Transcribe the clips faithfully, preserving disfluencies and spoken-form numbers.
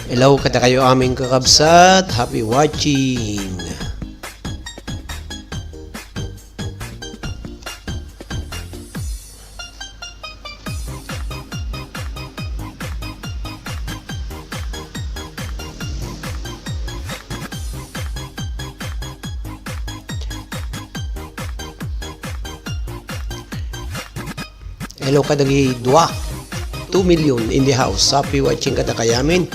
Hello, kadakayo amin kakabsat. Happy watching. Hello kadagiti dua. Two million in the house. Happy watching kadakayo amin.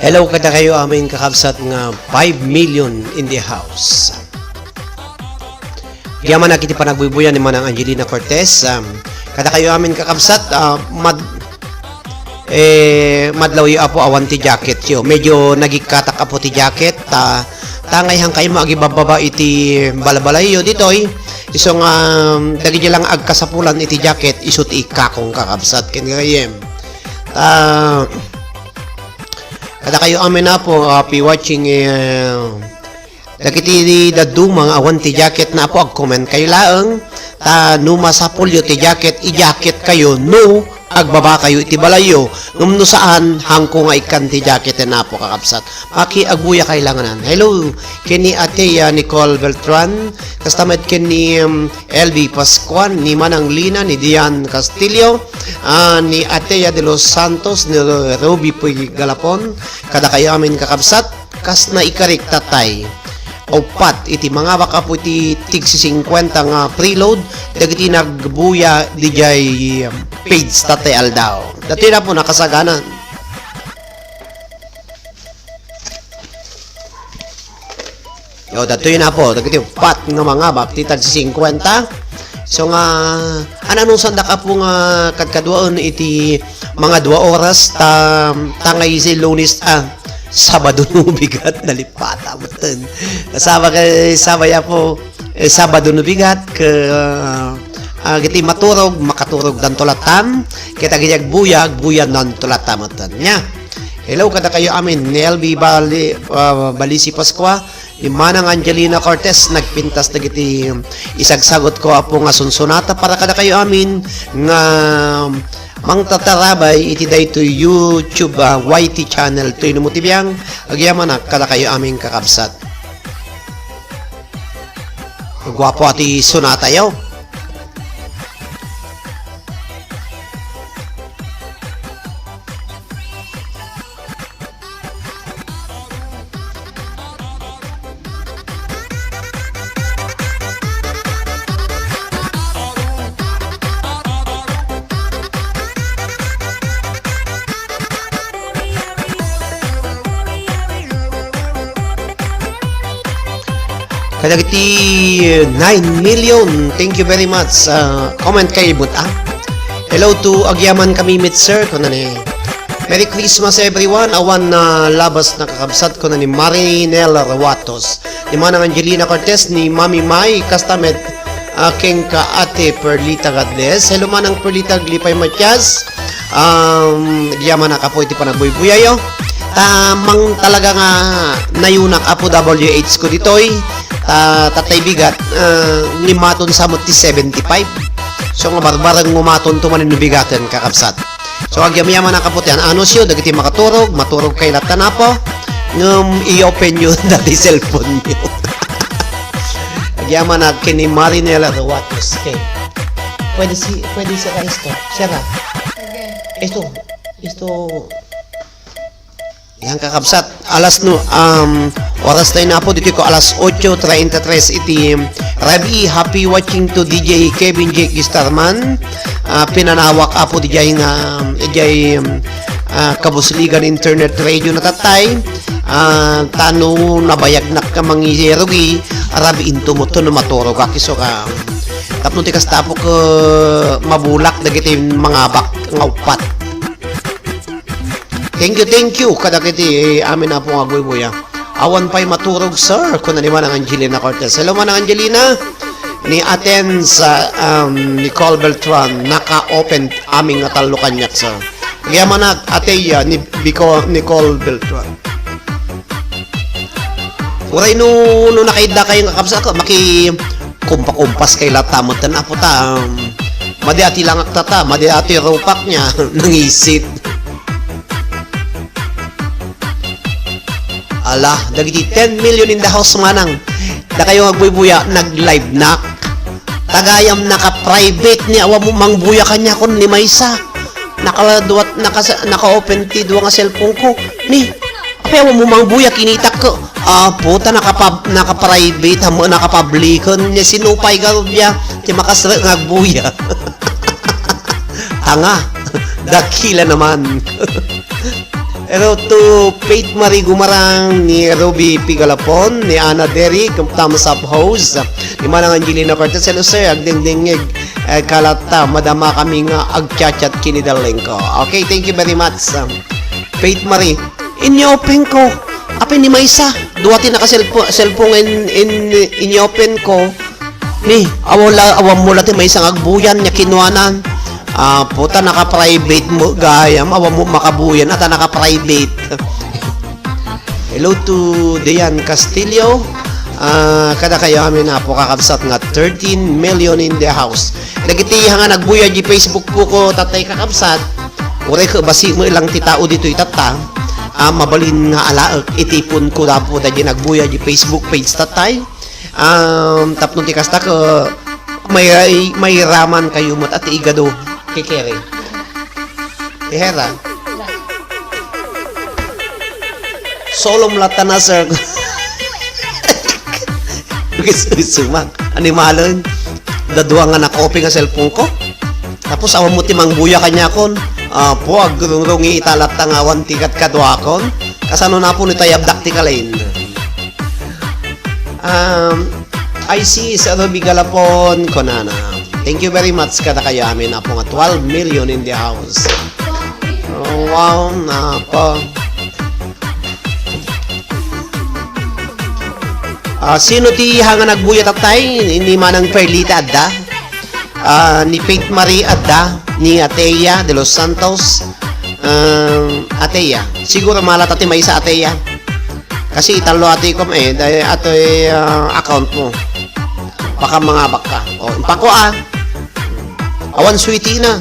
Hello kadakayo amin kakabsat nga five million in the house. Agyamanak iti panagbuybuyag ni Manang Angelina Cortez, um, kadakayo amin kakabsat, ah, mad-, eh, madlawyo, Apo, awan ti jacketyo. Medyo nagikkatak, Apo, ti jacket, ta, ta ngay han kayatmo agibabbaba iti balbalayyo ditoy. Isu nga, um, dagiti lang agkasapulan iti jacket, isu ti ikkakong kakabsat ken gagayyem. Ta, kadakayo amin, Apo, happy watching, eh, Dagiti dadduma nga awan ti jacketna, Apo, agcommentkayo laeng. Ta no masapulyo ti jacket, i-jacketkayo no agbabakayo iti balayyo. Ngem no saan, hanko nga ikkan ti jacketna, Apo, kakabsat. Paki-, agbuyakayo langanan. Hello, ken ni Atea Nicole Beltran, kasta met ken ni, um, L B Pascuan, ni Manang Lina, ni Dian Castillo, ah, ni Atea de los Santos, ni Ruby Puy Galapon, kadakayo amin kakabsat. Kas naikarik tatay, uppat iti mangabak, Apo, iti tigsisingkuenta nga preload dagiti nagbuya didiay page tatay aldaw. Datoy na, Apo, nakasaganan. O, datoy na, Apo, dagiti uppat nga mangabak ti tagsisingkuenta. So nga, ananusandak, Apo, nga kadkaduaen iti manga dua oras ta, ta nga iti Lunes, ah, Sabado no bigat, nalipata metten. Saba-, ket Sabado, Apo, eh, Sabado no bigat, ket, ah, ah, iti maturog, makaturogdanto latta, ket dagiti agbuya, agbuyadanto latta metten. Nia. Hello, kadakayo amin, ni L B Bali-, ah, Balisi Pascua, ni Manang Angelina Cortez, nagpintas dagiti isagsagutko, Apo, nga sunsunata para kadakayo amin nga mangtatarabay iti daytoy YouTube, ah, Y T channel. Toy no mo ti biang, agyamanak kadakayo amin kakabsat. Guapo a ti sunatayo. Kadagiti nine million, thank you very much. Ah, comment kay Ibut, ah. Hello to Agyaman kami met, sir, kunana ni. Merry Christmas, everyone. Awan na labas na kakabsat, kunana ni Marinel Ruatos. Ni Manang Angelina Cortez, ni Mami Mai, kasta met, ah, kenka Ate Perlita Godless. Hello, Manang Perlita, Glipay Matias. Um, agyaman a kapo iti panagbuybuyayo. Ta mang talaga nga nayunak, Apo W H ko ditoy. Ta, tatay bigat, ah, ni maton sa met ti seventy-five. So, nga barbareng nga maton to manen no bigaten, kakabsat. So, agyamyaman a kapo ti an-anusyo, dagiti makaturog, maturog kay latta napo, ngem i-open yo dati cellphone yo. Agyaman a ken ni Marinela Ruates, okay. Pwede si, pwede si Raisto. Sira. Esto, esto, yan, kakabsat, alas no, um, oras tayo na po, dito ko alas ocho treinta y tres iti, um, Rabi, happy watching to D J Kevin Jake Gistarman. Ah, pinanawak, apo, di jay nga, um, di jay, um, ah, kabusligan internet radio na tatay. Ah, tano nabayagnak ka mangirugi, Rabi, into mo to no maturog, akiso ka. Tapno ti kasta po ka mabulak dagiti mangabak nga upat. Thank you, thank you. Kadagiti, eh, amin a po nga agbuybuya. Awan pay maturog, sir, kuna ni Manang Angelina Cortez. Hello, Manang Angelina. Ni Aten sa, um, Nicole Beltran, naka-open amin nga tallo kaniak, sir. Kaya manak, Ateya, ni Bico-, Nicole Beltran. Uray no, no nakaidda kayo nga kabsat ko, maki-, kumpa-kumpas kay latta met ten, apo ta, um, madi ati langak tata, madi ati rupak niya, nangisit. Ala, dagiti ten million in the house manang. Dakayo nga agbuybuya, nag-live nak. Tagayam naka-private ni awan mo mangbuya kaniakon ni maysa. Nakaduat, nakasa-, naka-open ti dua nga cellphone ko. Ni, apay awan mo mangbuya, kinitak ko. Ah, puta, nakapab-, naka-private, ham-, nakapublikon. Ni sinupay garud ya, ti makasre nga agbuya. Tanga. Dakila naman. Hello to Faith Marie Gumarang, ni Ruby Pigalapon, ni Ana Derrick, thumbs up host, ni Manang Angelina Cortez. Hello, sir, agdingdingig, eh, kalatta, madama kami nga agchat-chat kini darling ko. Okay, thank you very much, um, Faith Marie. Inyo open ko. Apay ni maysa, dua ti naka-cellpho-, cellphone in, in, inyo open ko. Ni, awan la, awan mo la ti maysa nga agbuyan, nya kinuanan. Ah, puta, naka-private mo, gayam, awan mo makabuyan, ata naka-private. Hello to Dayan Castillo. Ah, kada kayo amin, apo, kakabsat nga thirteen million in the house. Dagiti nga nagbuya di Facebook po ko, tatay, kakabsat. Uray ko, basi mo ilang ti tao dito itatta. Ah, mabalin nga alaek, itipon ko dapo, dagiti nagbuya di Facebook page, tatay. Um, tapno ti kasta ko, may, may raman kayo met ati igado, kikere. Ihera. Solom latta na, sir. Gusto, sumak. Animalen. Dadua nga naka-open nga cellphone ko. Tapos awan mo ti mangbuya kaniakon. Ah, puag, rungrungi ita latta nga awan ti kadkaduakon. Kasano na po ni tayabdak ti kalin? Um, I see, sa Ruby Galapon, kunana. Thank you very much kada kayo amin, apo nga twelve million in the house. Oh, wow, napa. Ah, sino ti hanga nagbuya, tatay? Ni Manang Perlita adda? Ah, ni Faith Marie adda? Ni Ateya de los Santos? Um, Ateya. Siguro malata ti maysa, Ateya. Kasi itallo ati kom, eh, dahil atoy, ah, account mo. Baka mangabak ka. O, impako, ah. Awan sweetie na.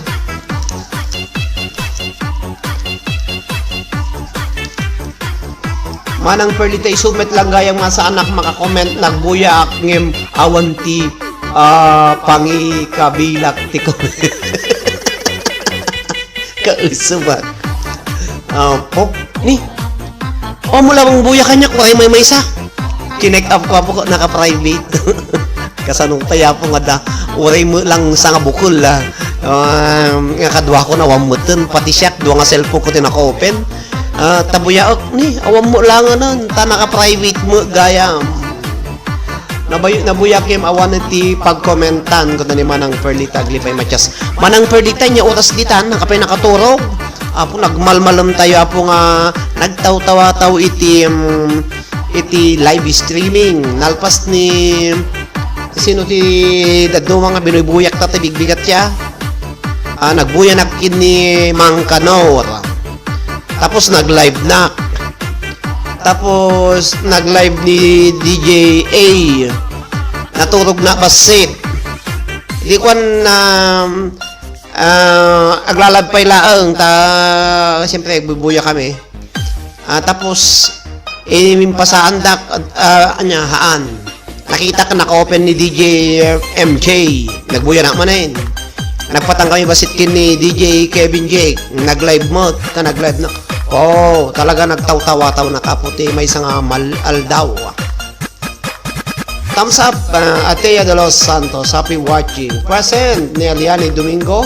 Manang Perlita, isu met lang gayam nga saanak maka-comment, nagbuyaak ngem awan ti, ah, pangikabilak ti comment. Kausuman. Apo, ni. O, mo lamang buya kaniak, uray maymaysa. Chinek up ko, apo, ko, naka-private. Kasano tayo, apo, nga da, uray mo lang sa nga bukol, ah. Um, nga kadua ko, awan mo ten, pati siak, dua nga cellphone ko, ti naka-open. Ah, tabuyaak, ni, awan mo lang, ano, ta naka-private mo, gayam. Nabay-, nabuyakem awan iti pagkomentan, kuna ni Manang Perlita Aglipay Matias. Manang Perlita, nia oras ditan, nakapay nakaturog? Apo, nagmalmalem tayo, Apo, nga nagtawtawa tayo iti, mm, iti live streaming. Nalpas ni, sino ti dadduma nga binuybuyak ta ti bigbigat ya? Ah, nagbuyanak ken ni Mang Kanor. Tapos nag-live na. Tapos nag-live ni D J A. Naturog na bassit. Di kuan na, ah, aglalabpay laeng ta siyempre agbubuya kami. Ah, tapos, eh, mimpasaan dak, ah, anya, haan. Nakita ka naka-open ni D J M J. Nagbuya na manen. Nagpatang kami bassit ken ni D J Kevin Jake. Nag-live mo, ta nag-live na. Oh, talaga nagtawtawa-tawa na kaputi. May isang mal aldaw. Thumbs up, uh, Atea de los Santos. Happy watching. Present ni Aliani Domingo.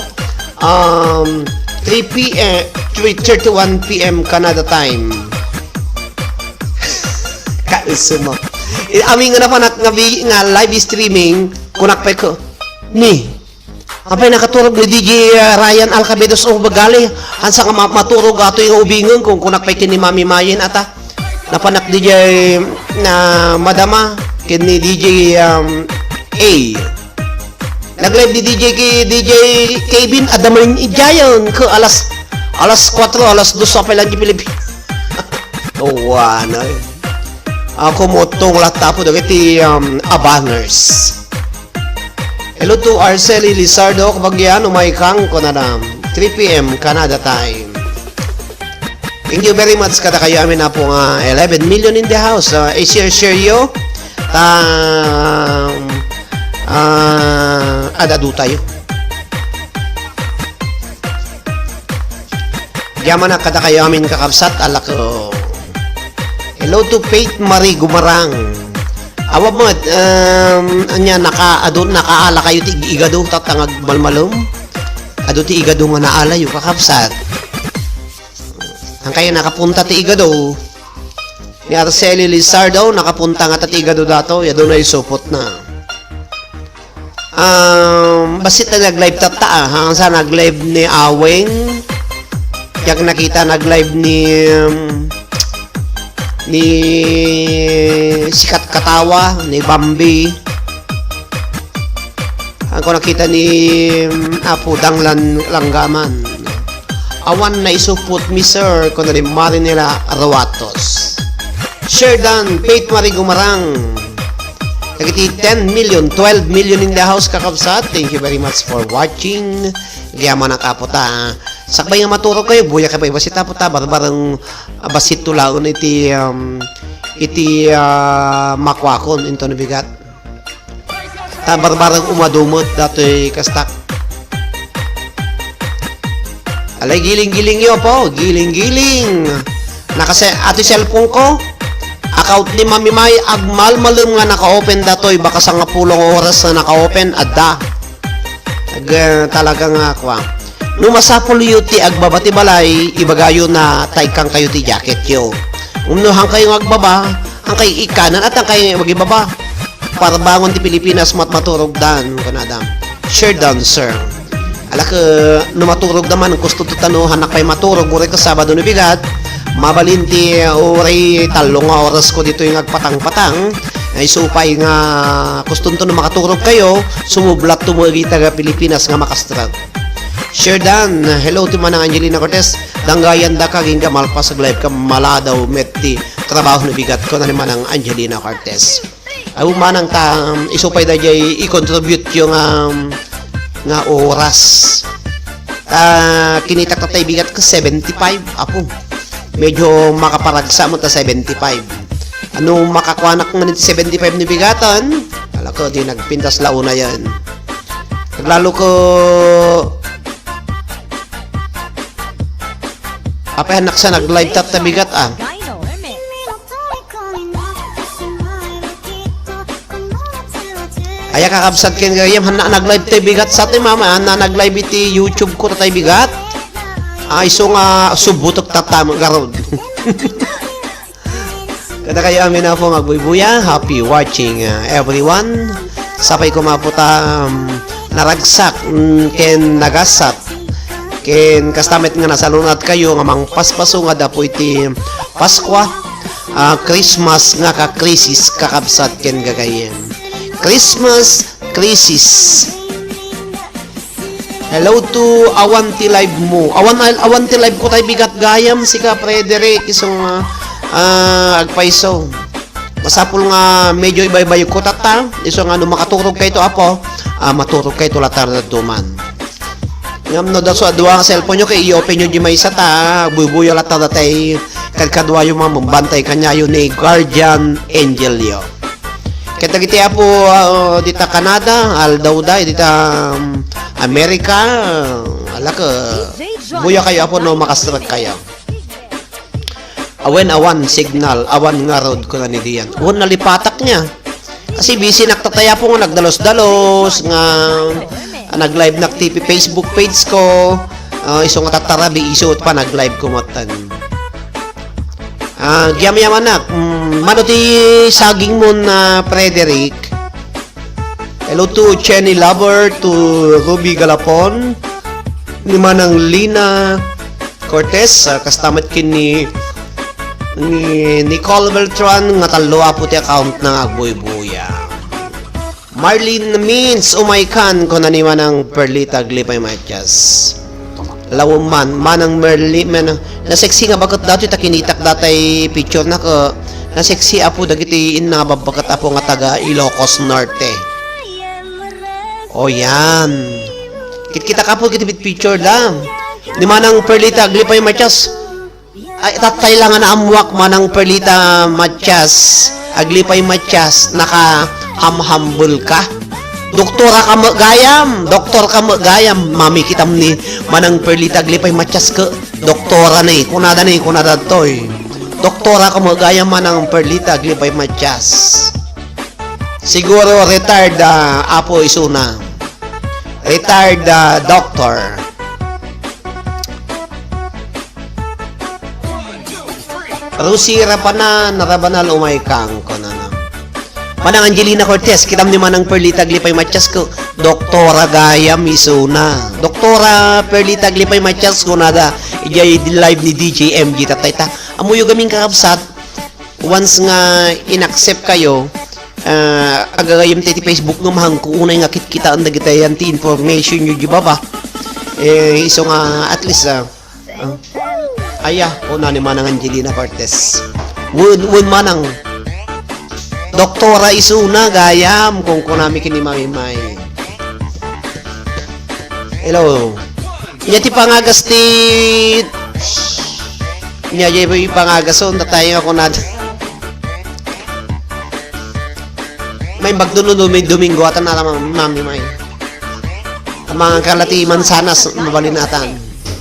Um, three p m, three thirty-one p m Canada time. Kaismo. Eh, amin nga napanak nga, bi- nga live streaming, kunak pa ko. Ni, apay nakaturog ni D J Ryan Alcabedos o Bagali. Ansa nga ma- maturog ato yung ubingon kung kunak pa iti ni Mami Mayen ata. Napanak D J na madama, ken ni D J, um, A. Nag-live ni D J ki-, D J Kevin Adaman Ijayon ko alas, alas kuatro, alas dos sa pala di Pilipinas. Oh, ano eh. Ako mo tong latapo dagiti, um, abangers. Hello to Arceli Lizardo, kabagyan, umay kang kunadam. Three p m Canada time. Thank you very much kada kayo amin na po nga eleven million in the house. Uh, i-share-share yo. Ta, um, ah, ad-adu tayo. Yaman na kada kayo amin kakabsat, alak, oh. Hello to Faith Marie Gumarang. Awa mo, um, anya, naka, adu, nakaala kayo ti igado, tatangag malmalum. Adu ti igado nga naala yo, kakabsat. Ang kayo nakapunta ti igado. Ni Arceli Lizardo, nakapunta nga ta ti igado dato, ya doon ay supot na. Um, basit na nag-live tatta, ah. Hanggang sa nag-live ni Aweng. Yak nakita nag-live ni, um, ni Sikat Katawa, ni Bambi. Ang ko nakita ni, um, Apo Danglan Langgaman. Awan naisupot mi, sir, kuno ni Marinela Ruatos. Sherdan, Faith Marie Gumarang. Dagiti ten million, twelve million in the house, kakabsat. Thank you very much for watching. Yaman ang kapo ta. Sakbay nga maturog kayo, buya kayo pa iba sita po ta, barbareng, ah, basit tulaon iti, um, iti, ah, makuakon, into nabigat. Ta barbareng umadumot datoy kastak. Alay, giling-giling yo po, giling-giling. Nakase-, ati cellphone ko, account ni Mami May, agmalmalem nga naka-open datoy, baka sangapulo nga oras na naka-open, adda. Ag-, talaga nga, kwa. No masapul yo ti agbaba ti balay, ibagayo na taikkan kayo ti jacket yo. Umno hangkayo nga agbaba, hangkayo ikkanan at hangkayo nga ibaba. Parbangon ti Pilipinas, mat-, maturog dan, kanadam. Sure dan, sir. Alak, eh, no maturog naman, gusto to tano, hanak pay maturog, uray ka Sabado no bigat, mabalin ti, eh, uray tallo nga oras ko dito yung agpatang-patang, ay supay nga gusto to no makaturog kayo, sumublat to mo iti taga Pilipinas nga makastrag. Sure dan, hello to Manang Angelina Cortez, danggayan da ka, ginga malpas ag live ka, maladaw met ti trabaho no bigat ko na ni Manang Angelina Cortez. Ay, manang ta, um, isupay da jay i-contribute yung, um, nga oras. Ah, kinitak ta tay bigat ka seventy-five, apo. Medyo makaparagsa mo ta seventy-five. Ano makakuanak man iti seventy-five ni bigatan? Ala ko, di nagpintas launa yan. Naglalo ko, apay anak sa nag-live tat ta bigat, ah. Aya kakabsat ken gayam, hanna nag-live ti bigat sa ti mama, hanna nag-live iti YouTube ko tay bigat. Ay, so nga, subutok tatam garod. Kadakayo amin a pung agbuybuya, happy watching, uh, everyone. Sapay koma po ta, um, naragsak, mm, ken nagasat. Ken kasta met nga nasalunat kayo nga mangpaspaso nga dapo iti Paskua, ah, Christmas nga ka-crisis, kakabsat ken gagayyem. Christmas crisis. Hello to awan ti live mo. Awan, awan ti live ko tay bigat gayam, sika Frederick, iso nga, ah, agpayso. Masapul nga medyo ibaybayog ko tatta, iso nga no makaturog kayto, apo, ah, maturog kayto latta dadduma. Ngem no daso a dua nga cellphone yo, kay i-open yo di maysa ta, buybuya latta datay kadkaduayo, mambantay kaniayo ni Guardian Angel yo. Ket dagiti apo, ah, dita Canada, aldaw da, dita, um, America, alak, buya kayo apo no makastrek kayo. Awen awan signal, awan ngarud, kuna ni Dian. Wen nalipatak niya. Kasi busy nak tatay apo nga nagdalos-dalos, nga, ah, nag-live nak ti Facebook page ko. Ah, iso nga tattarabi, isu pa nag-live ko matan. Ah, giyam-yam anak, mm, mano ti saging mo na Frederick? Hello to Jenny Lover, to Ruby Galapon, ni Manang Lina Cortez, ah, kasta met ken ni, ni Nicole Beltran, nga tallo apo ti account na agbuybuya. Marlene Means, umay kan, kuna ni Manang Perlita Aglipay Matias. Lawem man, Manang Merli, Manang, nasexy nga baket datoy ta kinitak datay picture na ko. Nasexy apo dagiti inna nga babbaket apo nga taga Ilocos Norte. O yan. Kitkita ka po kiti picture da. Ni Manang Perlita Aglipay Matias. Ay, tatay lang nga naammuak, Manang Perlita Matias, Aglipay Matias, nakahamhambul ka. Doktora ka met gayam, doktor ka met gayam, mamikitam ni Manang Perlita Aglipay Matias ket doktora ni, kunada ni, kunada toy. Doktora ka met gayam, Manang Perlita Aglipay Matias. Siguro retired, ah, apo isuna. Retired, ah, doctor. Rosie Rapanan, Rabanal, umay kang, kunana. Manang Angelina Cortez, kitam ni Manang Perlita Aglipay Matias ko, Doktora gayam isuna. Doktora Perlita Aglipay Matias, kunada, ijay live ni D J M G tatay ta. Amuyo gamin kakabsat, once nga in-accept kayo, ah, agagayam ti Facebook nga mahangko unay nga kitkitaan dagitayan ti information yo di baba. Eh, iso nga at least, ah, Ah. Aya, kuna ni Manang Angelina Cortez. Wen, wen Manang. Doktora isuna gayam, kunkunami ken ni Mami May. Hello. Nya ti pangagas ti, nya ti pangagas, so, tatay nga kunad. May magduno dumi-, Domingo atan ala Mami May. Mangan ka la ti mansanas, mabalin atan.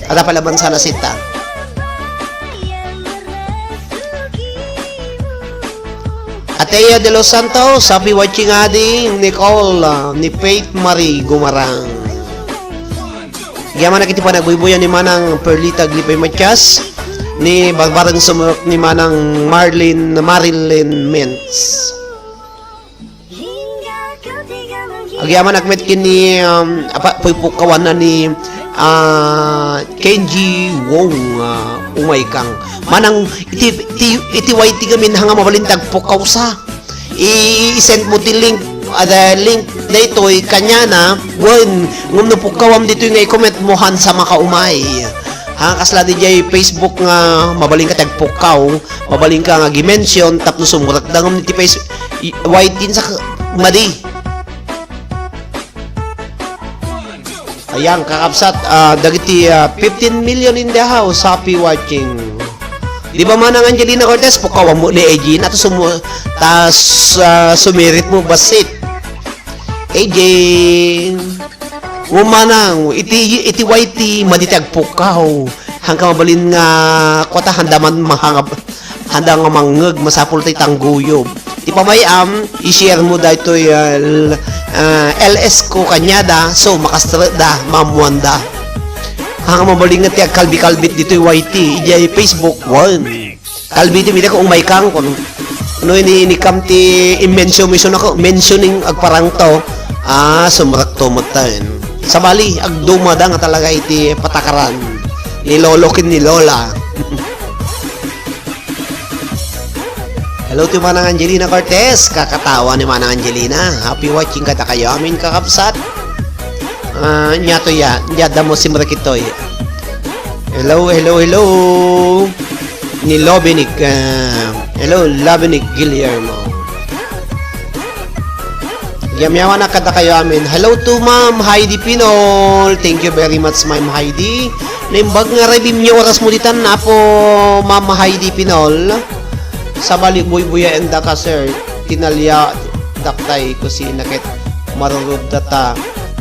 Ada pala mansanas ita. Atea de los Santos, happy watching adi, Nicole, ah, ni Faith Marie Gumarang. Yaman na kiti panagbuy-buyan ni Manang Perlita Aglipay Matias, ni Barbareng Sumurok ni Manang Marlene, Marilyn Mintz. Agyamanak met ken ni, um, apa, puypukkawanna ni, ah, Kenji Wong, ah, umay kang. Manang iti, iti, iti Y T gamin, hanga mabalin ti agpukkaw sa. I, i-send mo ti link, ah, the link daytoy kaniana, wen, ngem no pukkawam ditoy nga i-comment mo, han sa makaumay. Ha, kasla di jay Facebook nga mabalin ka ti agpukkaw. Mabalin ka nga gi-mention tapno sumurat da ngem iti face-, i-, Y T sa k-, madi. Ayan, kakabsat, ah, dagiti, ah, fifteen million in the house, happy watching. Di ba Manang Angelina Cortez, pukawan mo ni A J na to sumu-, tas, ah, sumirit mo basit. A J, umanang, iti, iti Y T, madi ti agpukaw. Hangka mabalin nga kuwata, handa man mahangab-, handa nga mangngeg, masapul ti tangguyob. Ti pamay-am, i-share mo daytoy, ah, l-, ah, L S ko kaniada, so, makastre da, maammuan da. Hangka mabalin nga ti agkalbi-kalbit ditoy Y T, idiay Facebook, wen. Kalbi ti mita ko, umay kang, kun-, No, ini, inikam ti i-mention mo isunako, mentioning agparangto. Ah, sumrekto met tayo. Sabali, agdumada nga talaga iti patakaran ni Lolo ken ni Lola. Hello to Manang Angelina Cortez. Kakatawa ni Manang Angelina. Happy watching kadakayo amin, kakabsat. Ah, nia to ya. Nia da mo simrekitoy. Hello, hello, hello. Ni Lobinic. Ah, hello, Lobinic Guillermo. Yamyaman na kadakayo amin. Hello to Ma'am Heidi Pinol. Thank you very much, Ma'am Heidi. Naimbag nga ribim niyo oras mo ditan, Apo Ma'am Heidi Pinol. Sabali, buybuyaen daka, sir. Tinalya, daktay, kusina ket marurod data.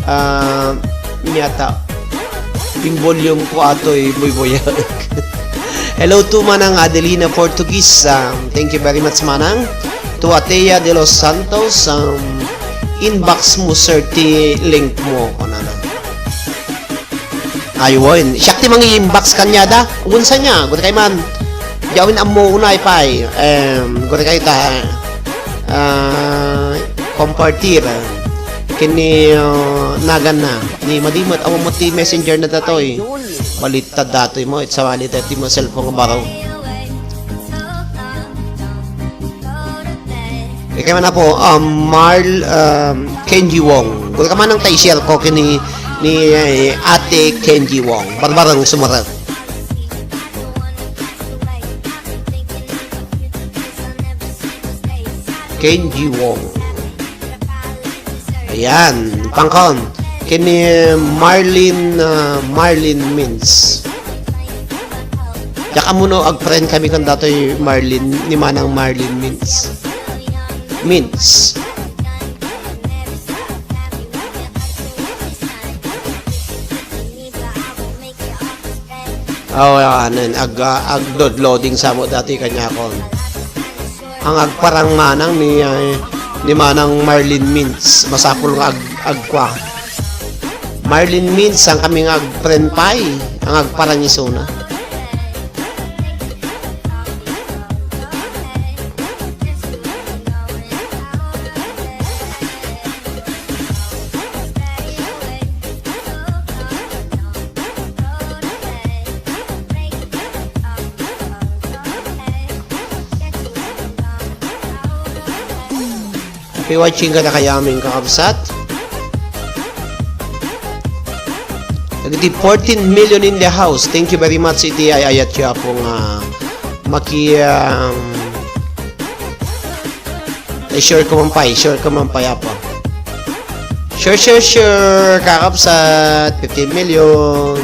Ah, miyata. Ping volume ko atoy, buybuyaek. Hello to Manang Adelina Portuguese. Um, thank you very much, Manang. To Atea de los Santos, um, inbox mo, sir, ti link mo, kunana. Ay, wen. Siak ti mangi-inbox kaniada. Wen, saan niya? Guri kay man. Di amin ammo unay pay. Em, guri kay ta, ah, compartir. Kini, ah, nagan na. Ni madimet, awan mo ti messenger na datoy. Balitta datoy mo. It's a wallet ti mo cellphone nga baro. Ikaw man po, um, Marl, um, Kenji Wong. Kung ka man ang ta-share ko kini ni, eh, Ate Kenji Wong. Barbarang sumarap. Kenji Wong. Ayan, pangkon. Kini Marlin, ah, Marlin Mins. Diak ammo no agfriend kami kan datoy Marlin, ni Manang Marlin Mins. Mins. Oh, anen, ag, ah, agload-loading sa mo dati kanya kon. Ang agparang manang ni, ah, ni Manang Marlin Mintz, masapul nga ag-, agkua. Marlin Mintz, ang kami nga agprenpay, ang agparang isuna. Happy watching kadakayo amin, kakabsat. Dagiti fourteen million in the house. Thank you very much iti ay-ayatyo, Apo, nga maki-, um, Eh, sure ko man pay, sure ko man pay, Apo. Sure, sure, sure, kakabsat, fifteen million.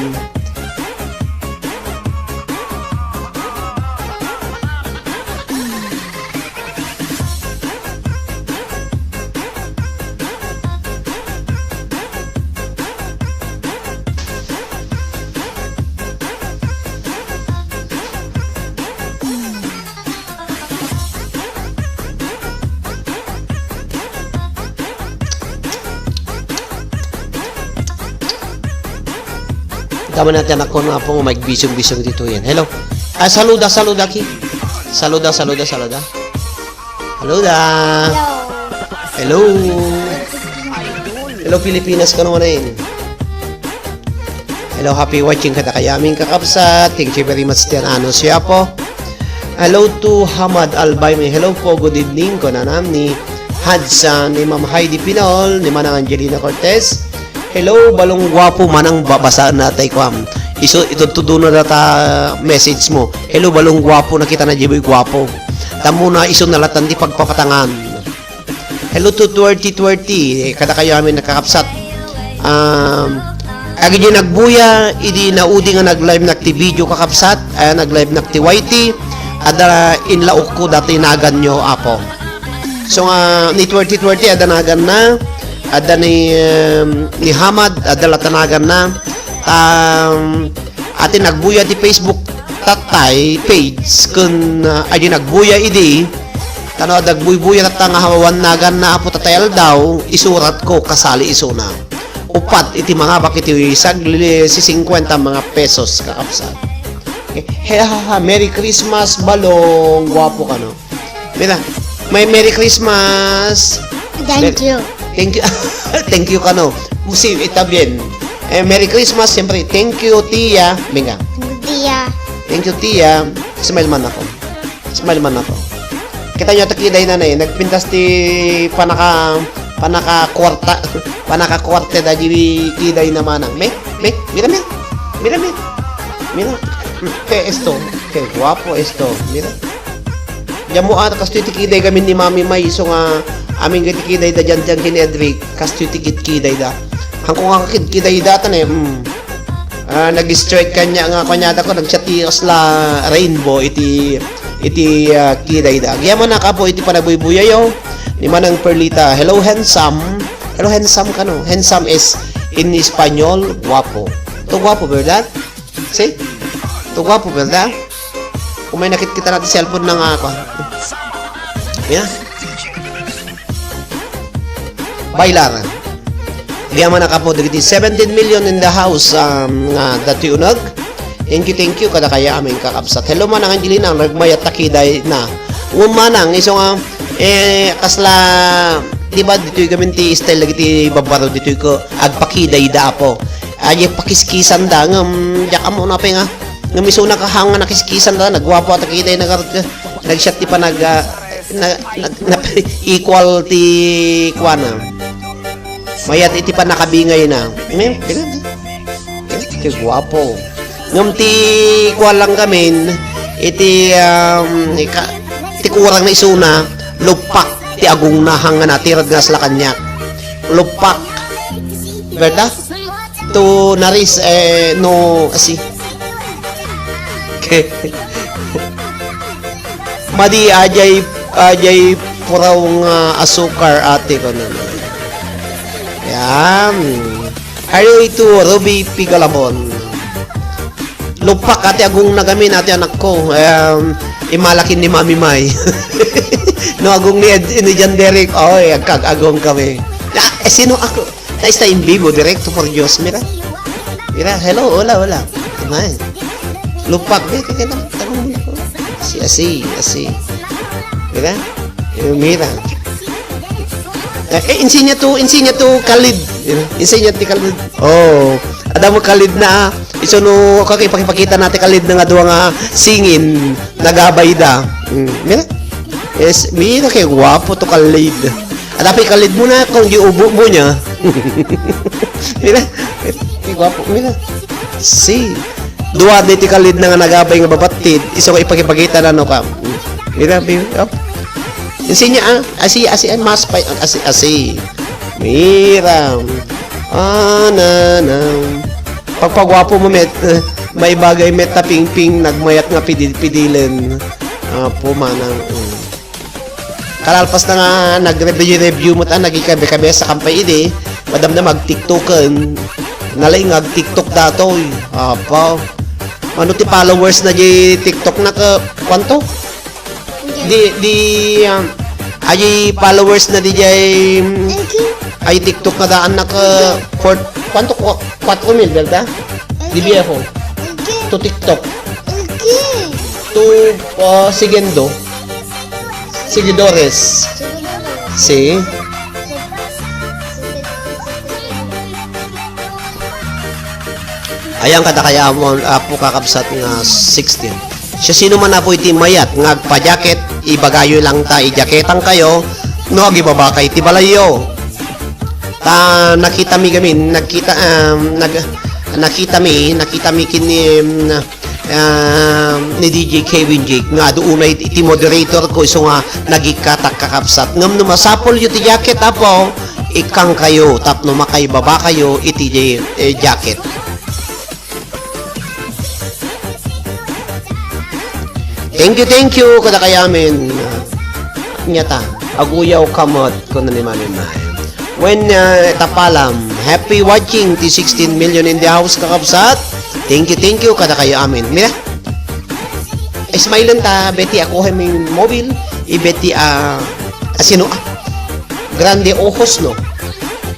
Dama na ti anak ko nga apo nga magbisong-bisong ditoyen. Hello. Ah, saluda, saluda ki. Saluda, saluda, saluda. Saluda. Hello. Hello, Pilipinas, kano man. Hello, happy watching kadakayo amin, kakabsat. Thank you very much, ti anuncio, Apo. Hello to Hamad Albay. Hello po, good evening, kunanam ni Hudson, ni Ma'am Heidi Pinol, ni Manang Angelina Cortez. Hello, balong guapo, manang ba-, basa na tay kuam. Isu, itudtuduna data message mo. Hello, balong guapo, nakita na di boy guapo. Tamuna, isu nalatan ti pagpapatangan. Hello to twenty twenty, eh, kadakayo amin nakakabsat. Um, agidiay nagbuya, idi naudi nga nag-live nak ti video kakabsat, ay nag-live nak ti Y T, adda inlaokko dati naganyo, Apo. So nga, ni twenty twenty, adda naganna, adda ni, um, ni Hamad, adda la ta naganna. Um, Ati nagbuya ti Facebook tatay page ken, ah, adi nagbuya idi, tano adda agbuybuya tatta nga hawan naganna Apo tatay aldaw, isurat ko kasali isuna. Upat iti mangabak iti sagli, sisingkuenta mga pesos, kakabsat. Okay. He, ha, ha, Merry Christmas, balong, guapo kano. Mira, May Merry Christmas. Thank Mer- you. Thank you. Thank you kano. Musi, está bien. Eh, Merry Christmas, siyempre. Thank you, Tia. Venga. Tia. Thank you, Tia. Smile man ako. Smile man ako. Kita nyo, ta kiday na na eh. Nagpintas ti panaka, panaka kwarta. Panaka kwarta da di kiday na manang. Me, me, mira, me. Mira, me. Mira. Qué esto. Qué guapo esto. Mira. Diammo, ah, kastoy ti kiday gamin ni Mami May, isu nga amin ti kiday da dian, dian ken ni Edric, kastoy ti kidkiday da. Hangko nga kidkiday da, tan eh, mm. Ah, nag-strike kanya nga, kanya da ko, nagchat ti kasla rainbow iti, iti, ah, kiday da. Agyaman na kapo iti panagbuybuyay, oh, ni Manang Perlita. Hello, handsome. Hello, handsome kano. Handsome is in Espanyol, guapo. To guapo, verdad? See? To guapo, verdad? Kung may nakit kita natin cellphone na nga ako. Yeah. Bailar. Agyaman na kapo dagiti seventeen million in the house, um, nga dati uneg. Thank you, thank you, kada kaya amin kakabsat. Hello, Manang Angelina, nagmayat ta kiday na. Ngem manang, isu nga, eh, kasla, di ba, ditoy gamin ti style dagiti babbaro ditoy ko, agpakiday da apo. Ay, pakiskisan da, ngem, diak ammo na pa nga, ngem isuna ka hang nga nakiskisan da, nagwapo at kiday nagarut ka. Nagsiat ti panag, ah, na, na, na, equal ti kuana. Mayat iti panakabingay na. Amen? Kagwapo. Ngem ti kuan lang gamin, iti, um, ika-, ti kurang na isuna, luppak ti agungna hangna, ti ragnas la kaniak. Luppak. Verdad? To naris, eh, no, asi. Madi, ajay, ajay puraw nga asukar, ate, ko na. Yan. Hello to Ruby Pigalabon. Luppak, ate, agong na gamin, ate, anak ko. Em, imalakin ni Mami May. No, agong ni Ed-, ni John Derek. Oy, agkag-agong kami. Ah, eh, sino ako? Naista in vivo, directo por Dios. Mira. Mira, hello, hola, hola. Ay. Luppak, eh, kaya lang, tanong mo ko. Si, asi, asi. Mira. Eh, mira. Eh, eh, insinya to, insinya to, Khalid. Insinya ti Khalid. Oh, ada mo Khalid na. Isu no, kakipakipakita natin Khalid na nga duwa nga singin. Nagabay da. Mm, mira. Yes, mira kay guwapo to Khalid. At apay Khalid mo na kung di ubo mo niya. Mira. Kay guwapo, mira. Si. Duwa di ti Khalid na nga nagabay nga babattid. Isu nga ipakipakita na no ka. Mm. Mira, bi-, oh. Insinya, ah. Asi, asi, ay, mas pa, asi, asi. Mira. Ah, na, na. Pagpagwapo mo, met, eh, may bagay met ta pingping, nagmayat nga pidil-pidilen. Apo, manang, mm. Kalalpas na nga nag-review-review mo ta, nagikabe-kabe sa kampay idi, madam na mag-TikToken. Nalay nga ag-TikTok datoy. Apo. Ano ti followers na di TikTok na ka, kwanto? Di, di, um, ay followers na di jay, um, ay TikTok na daan na ka, for, kwanto, kwa-, cuatro mil, verdad? Di viejo. To TikTok. To, uh, siguiendo. Seguidores. Si. Ayan kada kaya mo, apo kakabsat nga sixteen. Siasinoman apo iti mayat nga agpa-jacket, ibagayo lang ta ijaketangkayo no agibabakay ti balayyo. Ta nakitami gamin, nagkita, um, nag-, nakitami, nakitami ken ni, um, um, ni D J Kevin Jake nga adu unay iti moderator ko isu nga nagikkatak kakabsat. Ngem no masapulyo ti jacket, apo, ikkangkayo tapno makaibabakayo iti, eh, jacket. Thank you, thank you, kada kayamin. Nyata, aguyaw kamot, kuna ni Mami May. When, uh, Tapalam, happy watching, ti sixteen million in the house, kakabsat. Thank you, thank you, kada kayo amin. Mira, smile ta, Betty, ako, may mobil, i Betty, ah, asino, ah, grande ojos, no?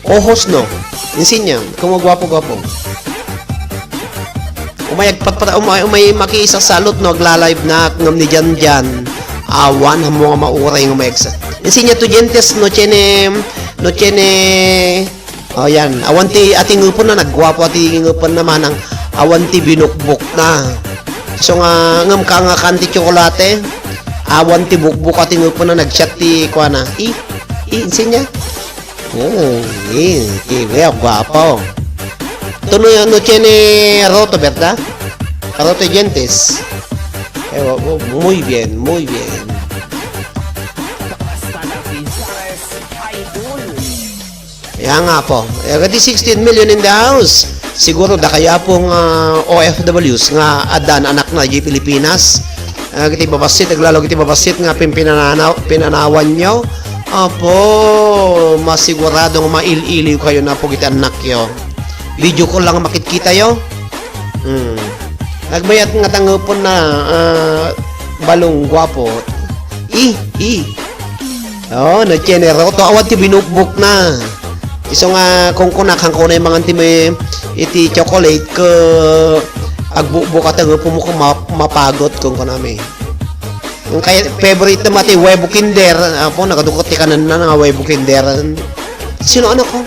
Ojos, no? Insinya, kung magwapo-gwapo. Umay agpatpata-, umay, umay makisasalot no, agla-live na, ngem ni Janjan. Awan, ammo nga mauray nga maegsa. Insiña to dientes, no tiene, no tiene, oh, yan. Awan ti, ati ngepna, nagguapo ati ngepna manang, awan ti binukbokna. So nga, ngem ka nga kan ti tsokolate, awan ti bukbok ati ngepna, nagsiat ti kuana. I, i, insiña? Oh, eh, te veo guapo. Tú no, no tiene roto, ¿verdad? Roto dientes. Eh, bu-, bu-, muy bien, muy bien. Yan nga po. Eh, kadi sixteen million in the house. Siguro dakayo po nga O F Ws nga addan anakna di Pilipinas. Ah, iti babassit, aglalo iti babassit nga pin-, pinananaw-, pinanawanyo. Apo, masigurado nga mail-iliw kayo na po iti annakyo. Video call lang makitkitayo. Hmm. Nagbayat nga tangepon na, ah, balong guapo. I, i. Oh, na tiene roto, awan ti binukbok na. Isu nga, kung kunak, hangko na yung mga ti may, iti chocolate, ke agbukbok at ang pumuko ma-, mapagot kung kunami. Yung kay, favorite naman ti huevo Kinder, apo, nakadukot ti kanan na nga huevo Kinder. Sino anak ko?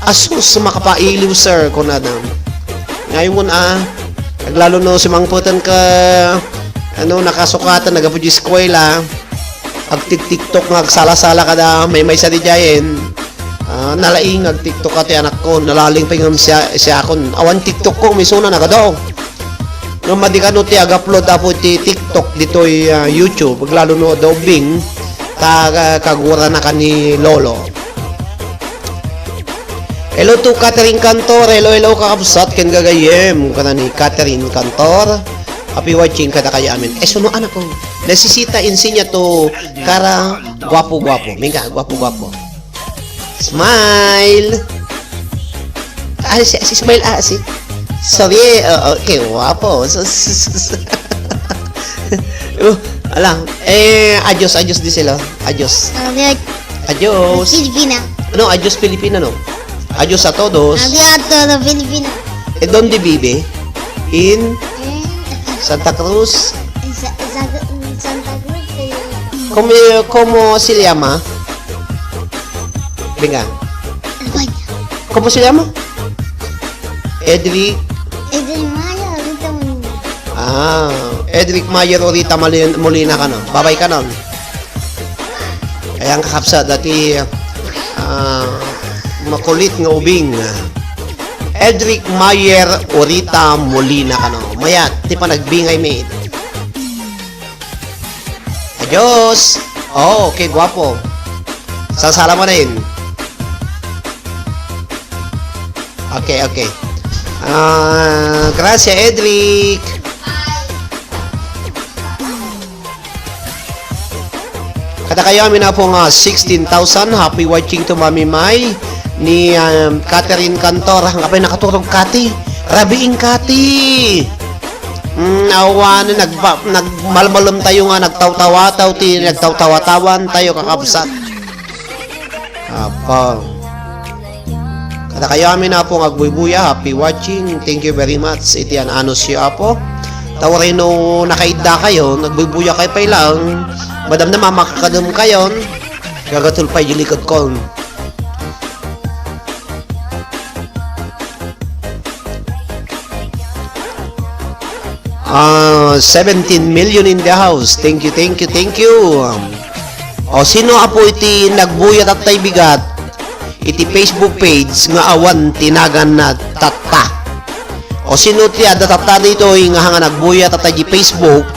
Asus, makapailiw, sir, kunana. Ngayon, ah, aglalo no, sumangputan ka, ano, nakasukatan, nagapu di eskwela, agtik-TikTok nga agsala-sala kada may maysa di jayen. Ah, nalaing agtiktok ti anakko, nalaling pay ngem siya, siya akon. Awan TikTok ko, misuna nagado. Ngem madi kano ti agupload apo ti TikTok ditoy, ah, YouTube, aglalo no daw Bing, ta, ah, kagurana ka ni Lolo. Hello to Catherine Cantor. Hello, hello, kakabsat, ken gagayem. Kana ni Catherine Cantor. Happy watching kadakayo amin. Eh, suno anak ko. Nasisita insiña to kara guapo-guapo. Minga, guapo-guapo. Smile! Ah, si, si smile, ah, si, sorry, eh, oh, okay, guapo. So, so, so, so. Oh, ala, eh, adios, adios di sila. Adios. Adios. Adios. Filipina. No, adios Filipina, no? Adios a todos. Adios a todos Filipina. Eh, donde vive? In Eh, Santa Cruz. Sa, sa, Santa Cruz, eh. ¿Cómo, cómo se llama? Venga. España. ¿Cómo se llama? Edric. Edric Mayer, ahorita un- Ah, Edric Mayer, ahorita Mali-, Molina ka, no? Babay ka, no? Ayan, kakabsat, dati, ah, makulit nga ubing. Edric Mayer, Orita Molina, kano? Mayat, ti panagbingay mi. Adios! Oh, okay, guapo. Sasala mo rin. Okay, okay. Ah, gracias, Edric. Kadakayo amin a po nga sixteen thousand. Happy watching to Mami Mai ni, um, Catherine Cantor. Ang kapay nakaturog, Kati. Rabiing, Kati. Mm, awan, nagba-, nagmalmalem tayo nga nagtawtawataw ti nagtawtawatawan tayo, kakabsat. Apo. Kadakayo amin a po nga agbuybuya, happy watching. Thank you very much. Iti an-anusyo, apo. Ta uray no nakaidda kayo, nagbuybuya kayo pay lang. Madam na mamakakadem kayon. Gagatul pay di likod kon. Ah, seventeen million in the house. Thank you, thank you, thank you. Um, o sino apo iti nagbuya tattay bigat iti Facebook page nga awan ti naganna tatta? O sino ti adda tatta ditoy nga hanga nagbuya tatta di Facebook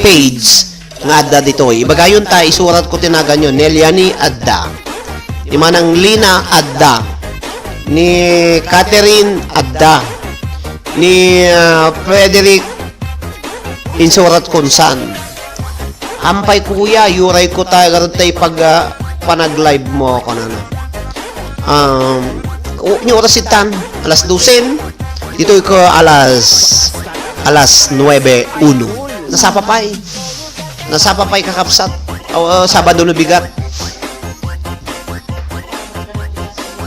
page nga adda ditoy? Ibagayon ta, isurat ko ti naganyo. Neliani adda. Ni Manang Lina adda. Ni Catherine adda. Ni, ah, Frederick, insurat kun san. Ampay, kuya, yuray ko ta, garud tay pag, ah, panag-live mo, kunana. Um, o, ni oras itan, alas dosen. Ditoy ko alas, alas nuebe uno. Nasapa pay. Nasapa pay, kakabsat. Aw, ah, Sabado no bigat.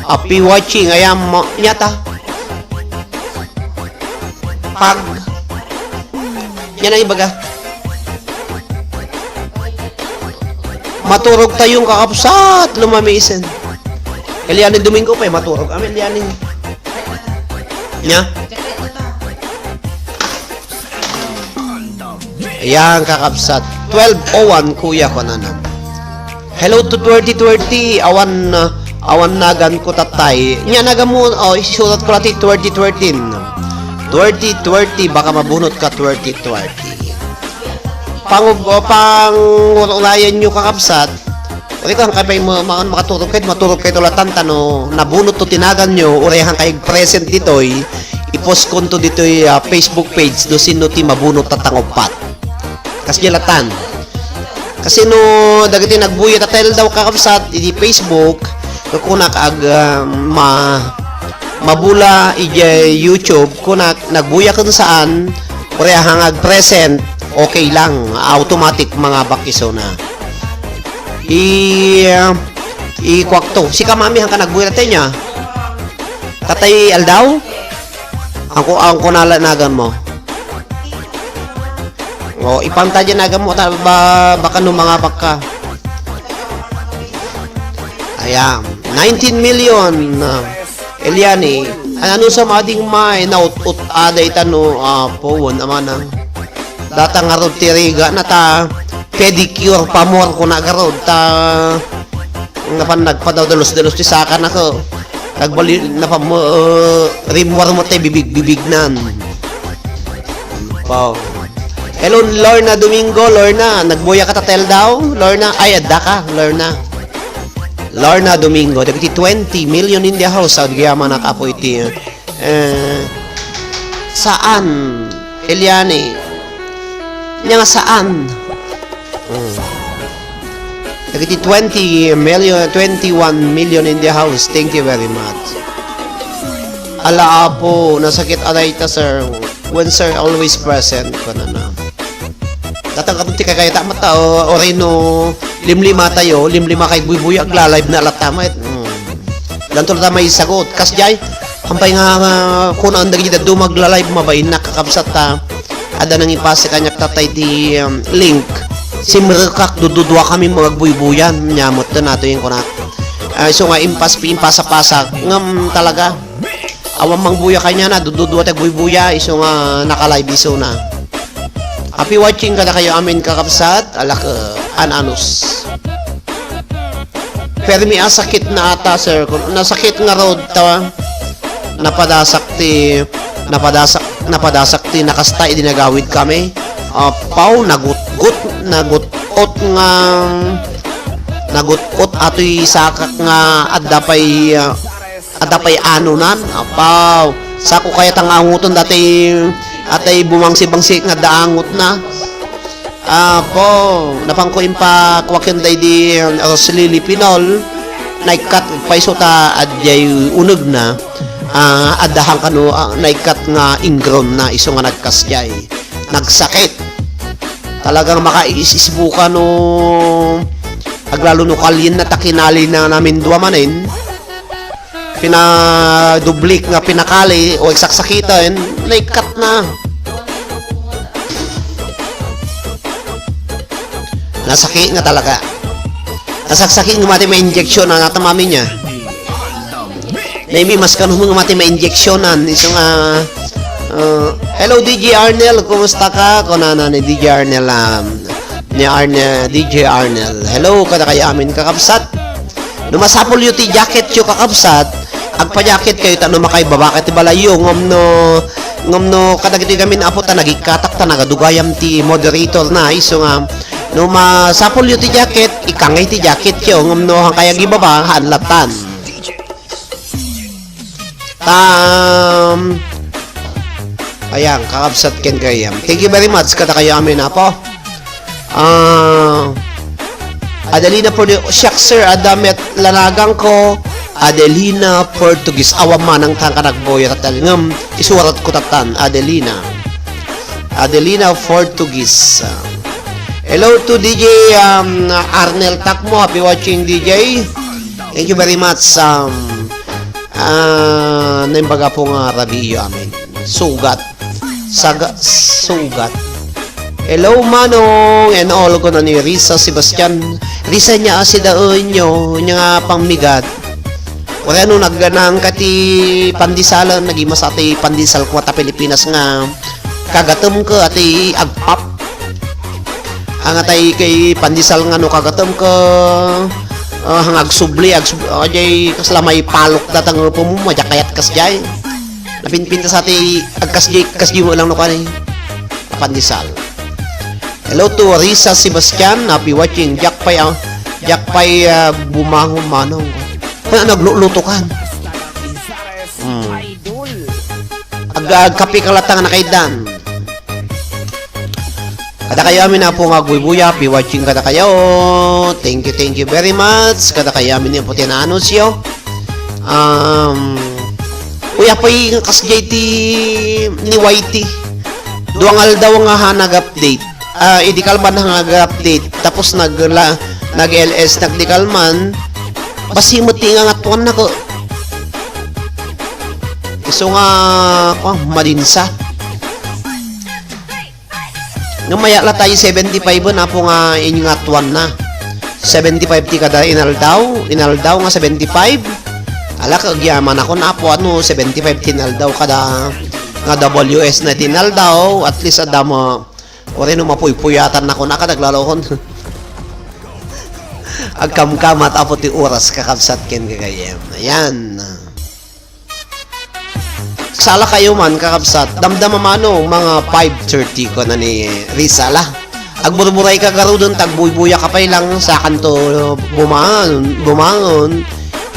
Happy watching, ayam mo. Nyata. Pag. Yan ang ibaga. Maturog tayo, kakabsat, lumamisen. Eliane Domingo pay maturog. Amin, Eliane. Nya? Ayan, kakabsat. Twelve oh one, kuya, kunana. Hello to twenty twenty. Awan, uh, awan nagan ko, tatay. Nya, nagan mo, oh, isurat ko natin twenty thirteen. Twenty twenty, baka mabunot ka twenty twenty. Pangub-, o, pangurulayan nyo, kakabsat. Uri ko, hangkay pay ma-, ma-, makaturog kayo, maturog kayo tulatan ta no nabunot to tinagan nyo, uray hangkay present ditoy, i-post ko to ditoy, ah, Facebook page, no sino ti mabunot ta tanguppat. Kas di latan. Kasi no, dagiti nagbuya ta tel daw, kakabsat, iti Facebook, no kunak ag, ah, ma-, mabula iti YouTube, kunak nagbuya ken saan, uray hangag present, okay lang, automatic mangabak isuna. I, ah, i kuakto. Sika, mami, hangka nagbuya ta nya. Tatay Aldaw? Angko, angko nala nagan mo. O, ipanta dyan nagan mo, ta-, ba, baka no mangabak ka. Ayan. Nineteen million, ah, Eliane. Ano sa mading may naut-ut ada itano, ah, po, wan, amana. Data ngarud ti riga na ta pedicure pa more kuna garud ta napan nagpadaw dalos-dalos ti saka na ko. Nagbali, napan mo, uh, rimwar mo te bibig-bibig nan. Wow. Hello, Lorna Domingo. Lorna, nagbuya ka ta tel daw? Lorna, ay, adda ka, Lorna. Lorna Domingo, dagiti twenty million in the house, agyaman a kapo iti, eh, saan, Eliane? Nya nga saan? Mm. Dagiti twenty million, twenty-one million in the house. Thank you very much. Ala, Apo, nasakit a dayta, sir. When, sir, always present, kunana. Datang ka ti kakayta mata, o, o reno, limlima tayo, limlima kay buybuya, agla-live na latta met. Mm. Danto ta may sagot. Kas jay, ampay nga, ah, kun ang dagiti daduma agla-live, mabain na kakabsat ta. Ada nang ipasa kaniak tatay ti, um, link. Simrekak, dududua kami mga agbuybuyan. Nyamot to nato yung kunak. Ah, so nga, impas, impasa-pasak. Ngam talaga. Awan mangbuya kanya na, dududua ti agbuybuya. Iso nga, naka-live iso na. Happy watching kada kayo amin kakabsat. Alak, uh, an anus. Permi a sakit na ata, sir. Kun nasakit ngarud ta, napadasak ti, napadasak, napadasak ti nakasta idi nagawid kami. Apaw, nagutgut, nagut-ot nga, nagut-ot atoy sakak nga adda pay, ah, adda pay anunan. Apaw, sako kayat nga anguton dati, atay bumangsi-bangsi nga adda angutna. Apo, napangko impakuaken daydi, um, Roslily Pinol, naikkat payso ta adjay unegna, ah, adda han kano, ah, naikkat nga ingrown na isu nga nagkasjay. Nagsakit. Talagang makaiisisbuka no aglalo no kalienna ta kinalina namin dua manen. Pinadublik nga pinakali o iksaksakiten, naikkat na. Nasakit nga talaga. Nasaksakit nga mati ma-injection na natamami niya. Maybe mas kanunong nga mati ma-injectionan. Isu nga, uh, "Hello, D J Arnel. Kumusta ka?" Kunana ni D J Arnel, um, ni Arne-, D J Arnel. Hello, kada kayo amin kakabsat. No masapul yu ti jacket yu kakabsat, agpa-jacket kayo ta no makaibaba ka ti balay yu, ngem no, ngem no kadagitoy gamin apo ta nagikkatak ta nagadugayam ti moderator na, isu nga, no masapul yu ti jacket, ikangay ti jacket yu, ngem no hankay agibaba, haan latan. Tam. Ayan, kakabsat ken gayam. Thank you very much, kada kayo amin, apo. Ah, Adelina Portu-, siak, sir, adda met lanagang ko, Adelina Portuguese. Awan manang tan kanagboy, tatal ngem, isurat ko tatan, Adelina. Adelina Portuguese. Hello to D J, um, Arnel Takmo. Happy watching, D J. Thank you very much. Um, ah, naimbaga po nga rabiyo amin. Sugat. Saga, sugat. Hello, Manong, and all ko na ni Risa Sebastian. Disenyo a sidaenyo, nya nga pangmigat. Wala no nagganang ka ti pandesal, nagimasa ti pandesal ko ta Pilipinas nga kagatem ka ati agpap. Ang atay kay pandesal nga no kagatem ka, ah, hang agsubli, agsub-, ajay kasla maipalok datang rupo mo, majakayat kasjay. Napinpintas ati agkasjay, kasjay mo lang no kani. Pandesal. Hello to Risa Sebastian, happy watching. Jack pay, ah, Jack pay, ah, bumangon manong. Ano, nagluluto ka? Hmm. Ag-, agkape ka latang na kay Dan. Kada kayo amin na po nga buybuya, happy watching kada kayo. Thank you, thank you very much. Kada kayo amin yung puti na anuncio. Um, uy, apoy nga kasjay ti ni Y T. Duang aldaw nga ha nag-update. Ah, idi kalban nga nag-update. Tapos nagla-, nag-L S, nagdikalman. Basi mo ti nga ngatuan na ko. Iso nga, oh, madinsa. Nga maya la tayo seventy-five na po nga inyngatuan na. Seventy-five ti kada inaldaw, inaldaw nga seventy-five. Ala, kagyaman ako na po, ano, seventy-five ti inaldaw kada nga W S na ti inaldaw, at least adda mo, ore no mapuypuyatan ako na kadaglalokon. Agkamkamat apo ti oras kakabsat ken gagayem. Ayan. Sala kayo man, kakabsat. Damdama mano, mga five thirty ko na ni Rizal, ah. Agburburay ka garuden, tagbuybuya ka pay lang, sakanto bumangon, bumangon,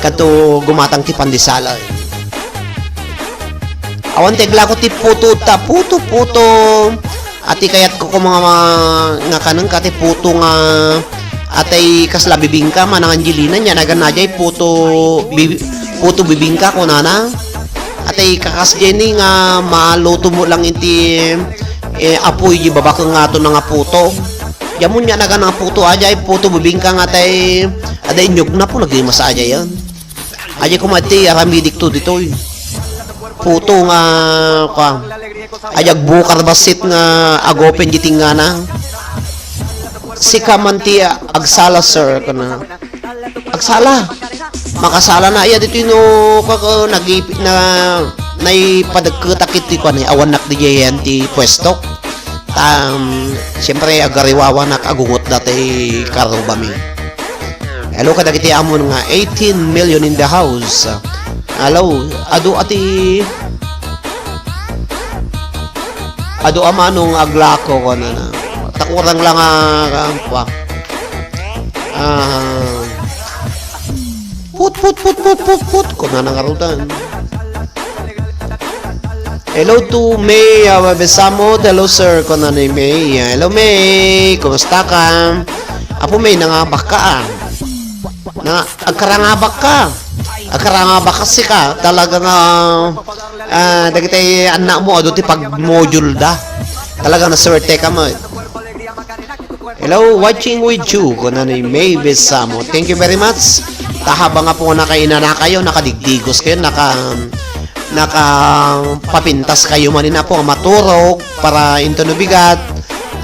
kanto gumatang ti pandesal. Awan ti aglako ti puto ta, puto, puto. Ati kayat ko ko mga ma-, nga kaneng ka ti puto nga atay kasla bibingka, manang Angelina, nya nagan na jay puto bi-, puto bibingka, kunana. Atay kakas Jenny nga maluto mo lang iti, eh, apoy di babakeng nga ato na nga puto. Diyan mo nya nagan nga puto, ajay puto bibingka nga atay, ada inyog na po, nagrimasa ajay yan. Ajay ko mati, aramidik to ditoy. Puto nga, kwa. Ajay agbukar basit nga agopen di tingana. Sika man ti agsala, sir, kana. Agsala. Makasala na iya ditoy no, kwa, kwa, nag-, na, naipadagketak iti, kwa, ni awan nak di yan ti pwesto. Ta, um, siyempre, agariwawanak, agungot dati karubami. Hello, kadagiti amon nga eighteen million in the house. Hello, adu ati, adu a manong aglako, kunana. Takurang lang, ah, ah, pa. Ah, put, put, put, put, put, put, kunana nga rudan. Hello to May, ah, Besamot. Hello, sir, kuna ni May. Ah, hello, May. Kumusta ka? Apo May, nangabak ka, ah. Na, agkarangabak ka. Agkarangabak ka, sika. Talaga nga, ah, dagiti anak mo, adu ti pag-module da. Talaga naswerte ka mo. Hello, watching with you, kuna ni Mavis Samo. Thank you very much. Tahaba nga po nga nakainana kayo, nakadigdigos kayo, naka, nakapapintas kayo manin po, maturog para into no bigat.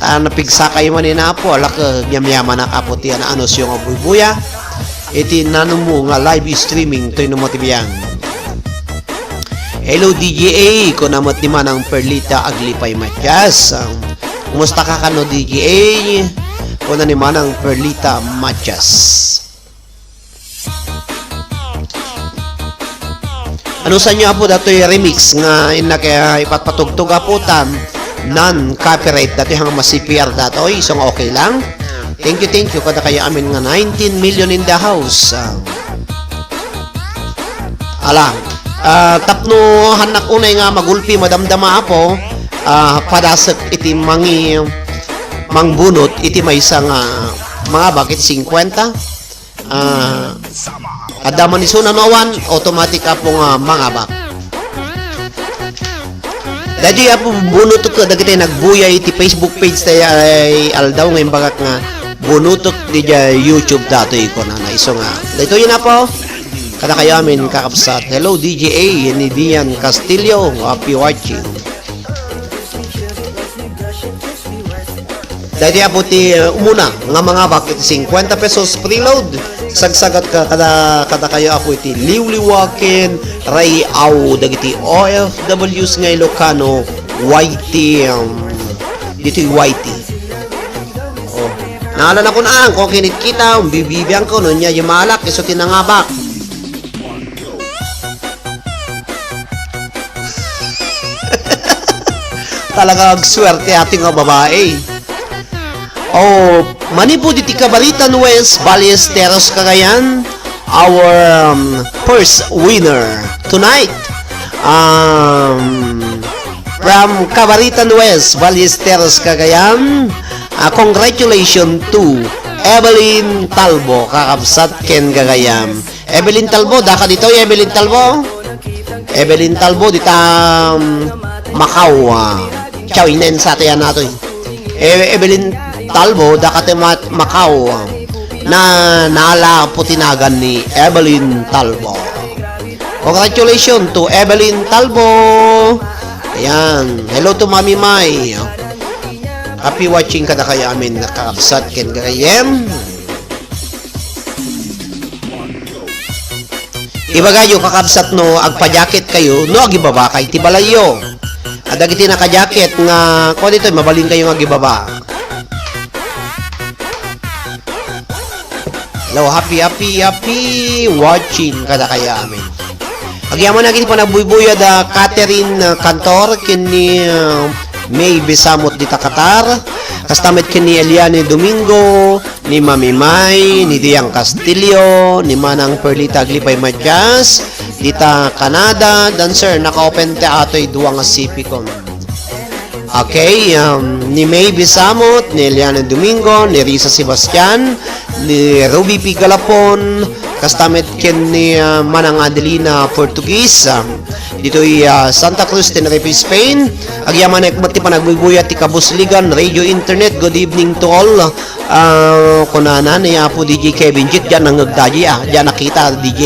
Ah, napigsa kayo manin po, alak, eh, yamyaman na kapo ti, ano, anuncio nga buybuya. Iti nano mo nga live streaming, toy no mo ti biyang. Hello, D J A. Kuna met ni Manang Perlita Aglipay Matias. Ang, kumusta ka kano, D J A? Kuna ni Manang Perlita Matias. Ano sa inyo, apo, datoy remix nga inna kaya ipatpatugtog, apo, tan non-copyright datoy hang ma-C P R datoy, so nga okay lang? Thank you, thank you. Kada kayo amin nga nineteen million in the house. Ah. Ala, ah, tapno hannak unay nga magulpi, madamdama, apo, ah, padasek iti mangi-, mangbunot iti maysa nga mangabak iti singkuenta. Ah, adda man isuna no awan, automatic, apo, nga mangabak. Daytoy, apo, bunutok dagiti nagbuya iti Facebook page tayo ay aldaw nga imbagak nga bunutok di YouTube datoy ko na naiso nga. Daytoy na po. Kada kayo amin kakabsat. Hello, D J A, ni Dian Castillo. Happy watching. Daytoy, Apo, ti, uh, umuna nga mangabak iti cincuenta pesos preload. Sagsagat ka kada, kadakayo, Apo, iti liwliwa ken ray-aw dagiti O F Ws nga Ilocano, Y T, um, ditoy Y T. Oh. Naalanakon a, kung kinitkita, bibibiangko, no, nia, yumalak, isu ti nangabak. Talaga agsuerte atin nga babae. Oh, manipud iti Cabarita West, Ballesteros, Cagayan, our, um, first winner tonight. Um, from Cabarita West, Ballesteros, Cagayan, ah, congratulations to Evelyn Talbo, kakabsat ken gagayam. Evelyn Talbo, daka ditoy, Evelyn Talbo. Evelyn Talbo, dita, um, Macau, ah. Chow, inen sa tayo na to, eh. E-, Evelyn Talbo, daka ti Ma-, Macau, ah. Na, nala putinagan ni Evelyn Talbo. Congratulations to Evelyn Talbo. Ayan. Hello to Mami Mai. Happy watching kadakayo amin, kakabsat ken gagayem. Ibagayo, kakabsat, no agpa-jacket kayo, no agibaba kay ti balayyo. Adagiti naka-jacket nga, kuan ditoy, mabalinkayo nga agibaba. Hello, happy, happy, happy watching kadakayo amin. Agyaman iti panagbuybuyad da Catherine, uh, Cantor, ken ni, uh, May Bisamot dita Qatar, kasta met ken ni Eliane Domingo, ni Mami May, ni Diang Castillo, ni Manang Perlita Aglipay Matias, dita Canada, dancer, naka-open ti atoy dua nga sipikon. Okay, um, ni May Bisamot, ni Eliana Domingo, ni Risa Sebastian, ni Ruby P. Galapon, kasta met ken ni, uh, Manang Adelina Portuguese, um, ditoy, uh, Santa Cruz, Tenerife, Spain. Agyamanek met ti panagbuybuyat ti kabusligan, radio, internet. Good evening to all. Ah, kunana ni Apo D J Kevin Jake, diyan nangegda di, ah, diyan nakita, D J.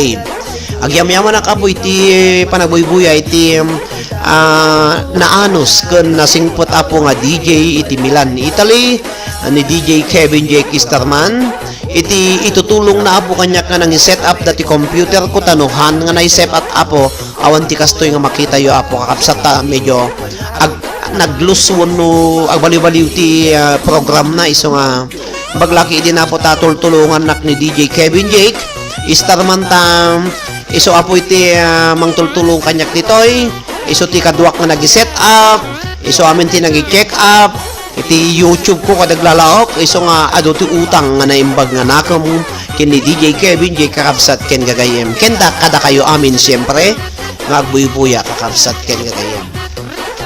Agyamyaman a kapo iti panagbuybuyat iti, um, ah, naanus ken nasingpet, Apo, nga D J iti Milan, Italy, ni D J Kevin Jake Easterman. Iti itutulongna, Apo, kaniak nga nangi-set up dati computer ko, ta no han nga nai-set up, Apo, awan ti kastoy nga makitayo, Apo, kakabsat, ta medyo ag-, nagluswon no agbaliwbaliw ti, ah, programna, isu nga Baglaki idi napo ta tultulongannak ni D J Kevin Jake Easterman ta isu, Apo, iti, ah, mangtultulong kaniak ditoy. Isu ti kaduak nga nagi-set up. Isu amin ti nagi-check up. Iti YouTube ko kada aglalaok, isu nga adu ti utang nga naimbag nga nakem ken ni D J Kevin Jake, kakabsat ken gagayem. Ken da-, kadakayo amin, siempre, nga agbuybuya, kakabsat ken gagayem.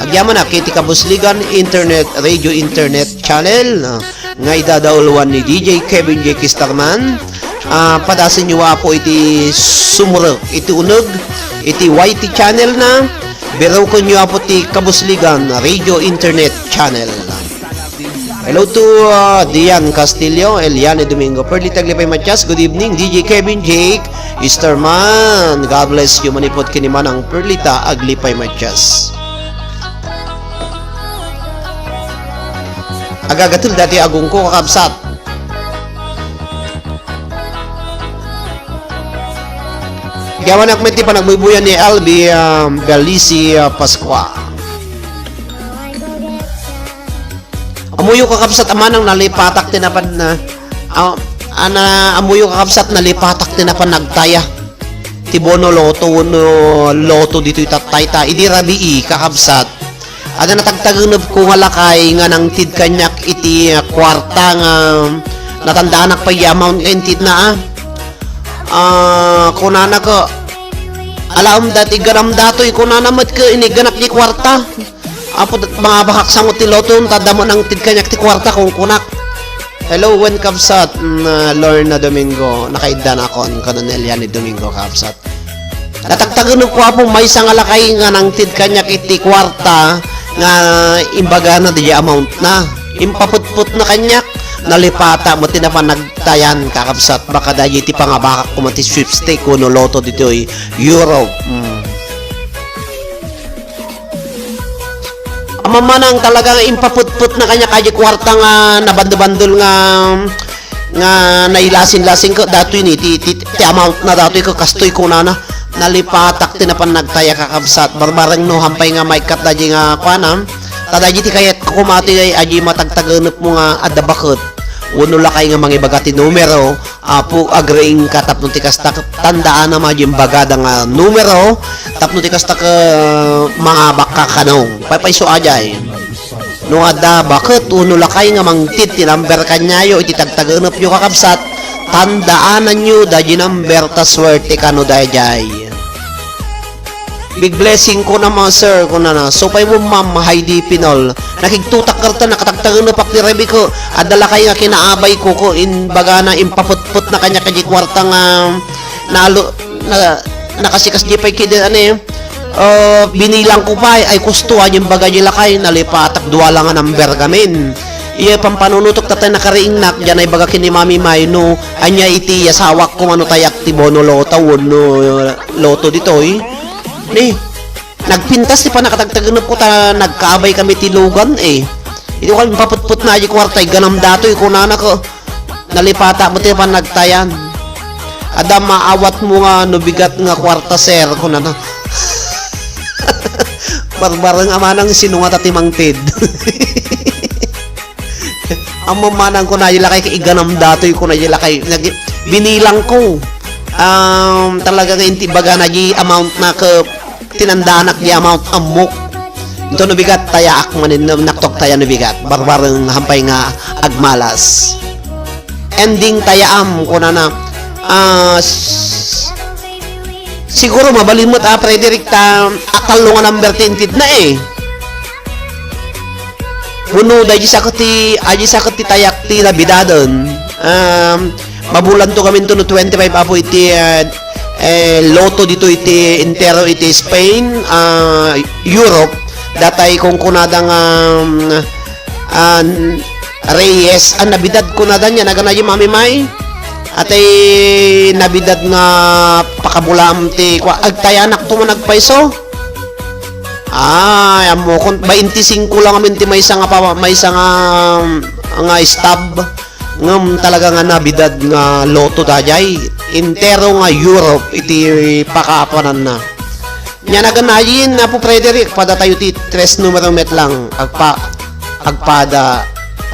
Agyamanak iti kabusligan internet, radio internet channel, ah, nga idadauluan ni D J Kevin Jake Easterman. Ah, padasenyo, Apo, iti sumrek, iti uneg, iti Y T channel na. Birukenyo, Apo, ti kabusligan radio internet channel. Hello to, ah, Dian Castillo, Eliane Domingo, Perlita Aglipay Matias. Good evening, D J Kevin Jake Easterman. God bless you. Manipud ken ni Manang Perlita Aglipay Matias. Agagatel dati agongko, kakabsat. Agyamanak met ti panagbuybuyan ni L B, um, Belisi, uh, Pascua. Ammoyo, kakabsat, amanang nalipatak ti napan na, ah, ana, ammoyo, kakabsat, nalipatak ti napan nagtaya ti Bono Lotto wenno Lotto ditoy tattay ta idi rabii, kakabsat, adda natagtagenepko nga lakay nga nangted kaniak iti, ah, kuarta nga natandaanak pay ti amount nga intedna, ah. Ah, kunana ket, "Alaem dati ganam datoy," kunana met ket inigganak ti kuarta. Apo, dat-, mangabakak sango ti loto, ta adda met nangted kaniak ti kuarta, kunkunak. Hello, wen, kabsat, mm, ah, Lorna Domingo, nakaiddanakon, kano ni Eliane Domingo, kabsat. Natagtagenepko, Apo, maysa nga lakay nga nangted kaniak iti kuarta nga imbagana diay amount na. Impaputputna kaniak, nalipata met ti napan nagtayan, kakabsat, baka daydi ti pangabakak koma ti sweepstake wenno loto ditoy Europe. Mm. Mammanang talaga nga impaputputna kaniak diay kuarta nga nabandol-bandol nga, nga nailasing-lasing ket datoy ni ti, ti, ti amount na datoy ket kastoy kunana. Nalipatak ti napan nagtaya, kakabsat. Barbareng no, hampay nga maikkat daydiay nga kuana. Ta daydiay ti kayatko koma ti ay, diay matagtagenepmo nga adda baket. Wenno lakay nga mangibaga ti numero. Apo, agriingka tapno ti kasta, tandaanam diay imbagada nga numero, tapno ti kasta ket mangabakka kano. Paypayso diay. No adda baket wenno lakay nga mangted ti number kaniayo iti tagtagenepyo, kakabsat, tandaananyo daydiay number ta suerte kano daydiay. Big blessing, kunana, sir, kunana. Supay mo, ma'am, Heidi Pinol. Nakigtutak karta, nakatagtagenepak ti rabii ko. Adda lakay nga kinaabayko ket imbagana, impaputputna kaniak diay kuarta nga naalo, na, nakasikas diay pay kidi, ania, eh, binilang ko pay, ay kusto, diay imbaga diay lakay, nalipatak dua la nga number gamin. Iya pampanunotek, tatay, nakariingnak, diay naibaga ken ni Mami May, no, ania iti asawak ko, mano tayak ti bono loto, wenno, eh, loto ditoy. Ni, nagpintas ti pannakatagtagenepko ta nagkaabay kami ti lugan, eh. Idi ko kami paputputna diay kuarta, igganam datoy, kunana ket nalipatak met ti pannagtayan. Adda maawatmo nga no bigat nga kuarta, sir, kunana. Barbareng, amanang sino ngata ti mangted. Ammom manang, kuna diay lakay, igganam datoy, kuna diay lakay. Nag-, binilang ko. Um, talaga nga inti imbagana diay amount na ket tinandaanak diay amount, ammok. Inton no bigat, tayaak manen, no, naktok taya no bigat. Barbareng, hampay nga agmalas. Ending tayaam, kunana. Ah, s-, siguro mabalin met, ah, Frederick, ta, ah, tallo nga number ti intedna, eh. Wenno, daydiay sa ket ti, daydiay sa ket ti tayak ti nabidaden. Um, mabulanto kami inton no twenty-five, apo, iti, eh, eh, loto ditoy iti entero iti Spain, ah, Europe. Datay kunkunada nga, um, ah, Reyes, ah, nabidad kunada niya, nagana diay Mami May. Atay nabidad nga pakabulaam ti, kua, agtayanak to man agpayso. Ay, ammokon, baintisingko lang amin ti maysa nga pa-, maysa nga, nga stab. Ngem talaga nga nabidad nga loto daydiay. Entero nga Europe iti pakaapananna. Nia, naganayin, Apo Frederick, pada tayo ti tres numero met lang. Agpa-, agpada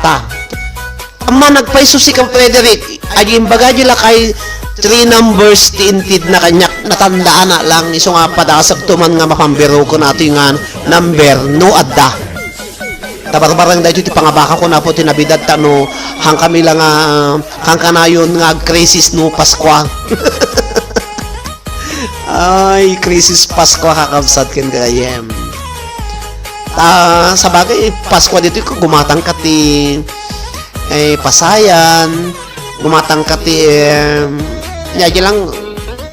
ta. Amma, nagpayso sika, Frederick. Adi, imbaga di lakay three numbers ti intedna kaniak, natandaana lang, isu nga padasakto man nga mapambiroken atoy nga number no adda. Ta barbareng daytoy ti pangabakakon, Apo, ti nabidad ta no, hankami la nga, kankanayon nga agkrisis no Paskua. Ay, krisis Paskua, kakabsat, ken gayem. Ta, sabagay, Paskua ditoy, gumatangka ti, eh, pasayan, gumatangka ti, em, nia, di lang,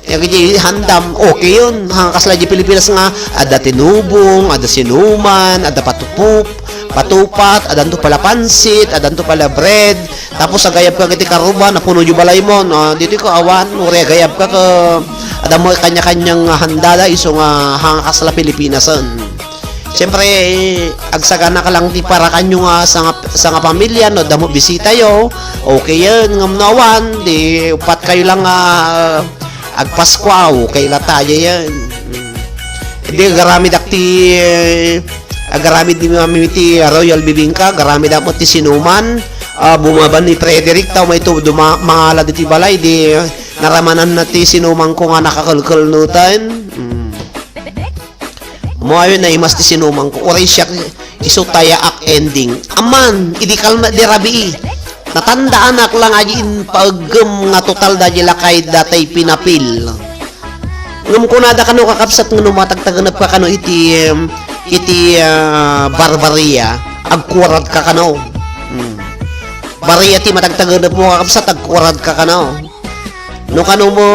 nia, di handam, okay yun. Hangkas la di Pilipinas nga, adda tinubong, adda sinuman, adda patupup, patupat, addanto pala pansit, addanto pala bread, tapos agayabka iti karuba, napuno di balaymo, no? Ditoy ko awan, uray agayabka ket adda mo kanya-kanyang handada, isu nga hangkas la Pilipinas, en. Siyempre, agsagana ka lang ti parakanyo nga sanga, sanga pamilya, no, adda mo bisitayo, okay yan, ngem no awan, di upat kayo lang nga agpaskua, okay la tayo yan. Mm. Di, agaramidak ti, eh, agaramid ni Mami ti Royal Bibingka, agaramidak met ti sinuman, ah, bumaban ni Frederick, ta umay to, duma-, mangala ditoy balay, di, naramananna ti sinuman ko nga nakakelkelnutan. Mm. Mo ayon naimas ti sinuman ko. Uray siak isu tayaak ending. Aman, idi kalma di rabii. Natandaanak lang adi impaeggem nga total da di lakay datay pinapil. Ngem kunada kano, kakabsat, nga no matagtagenepka kano iti, em, iti, ah, Barbaria, agkuradka kano. Hmm. Baria ti matagtagenepmo, kakabsat, agkuradka kano. No kano mo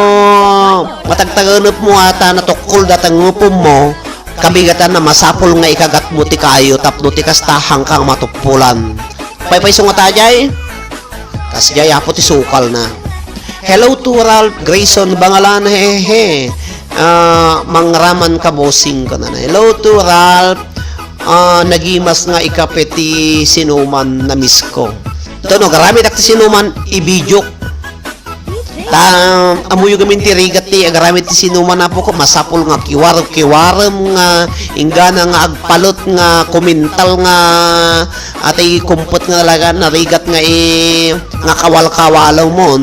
matagtagenepmo a ta natukkol data ngepemmo, kabigatanna, masapul nga ikagatmo ti kayo tapno ti kasta, hankang matuppulan. Paypayso ngata diay? Kasdiay, Apo, ti sukalna. Hello to Ralph Grayson Bangalan, hehe. Ah, mangraman ka, bossing, kunana. Hello to Ralph. ah, nagimas nga ikape ti sinuman na misko. Ito, no, agaramitko ti sinuman, ibidiok. Ta, ammoyo gamin ti rigat ti agaramid ti sinuman, apok, masapul nga kiwar-, kiwarem nga inggana nga agpalet nga kumintal nga atay kumpet nga talaga narigat nga i-, nga kawal-kawalem mon.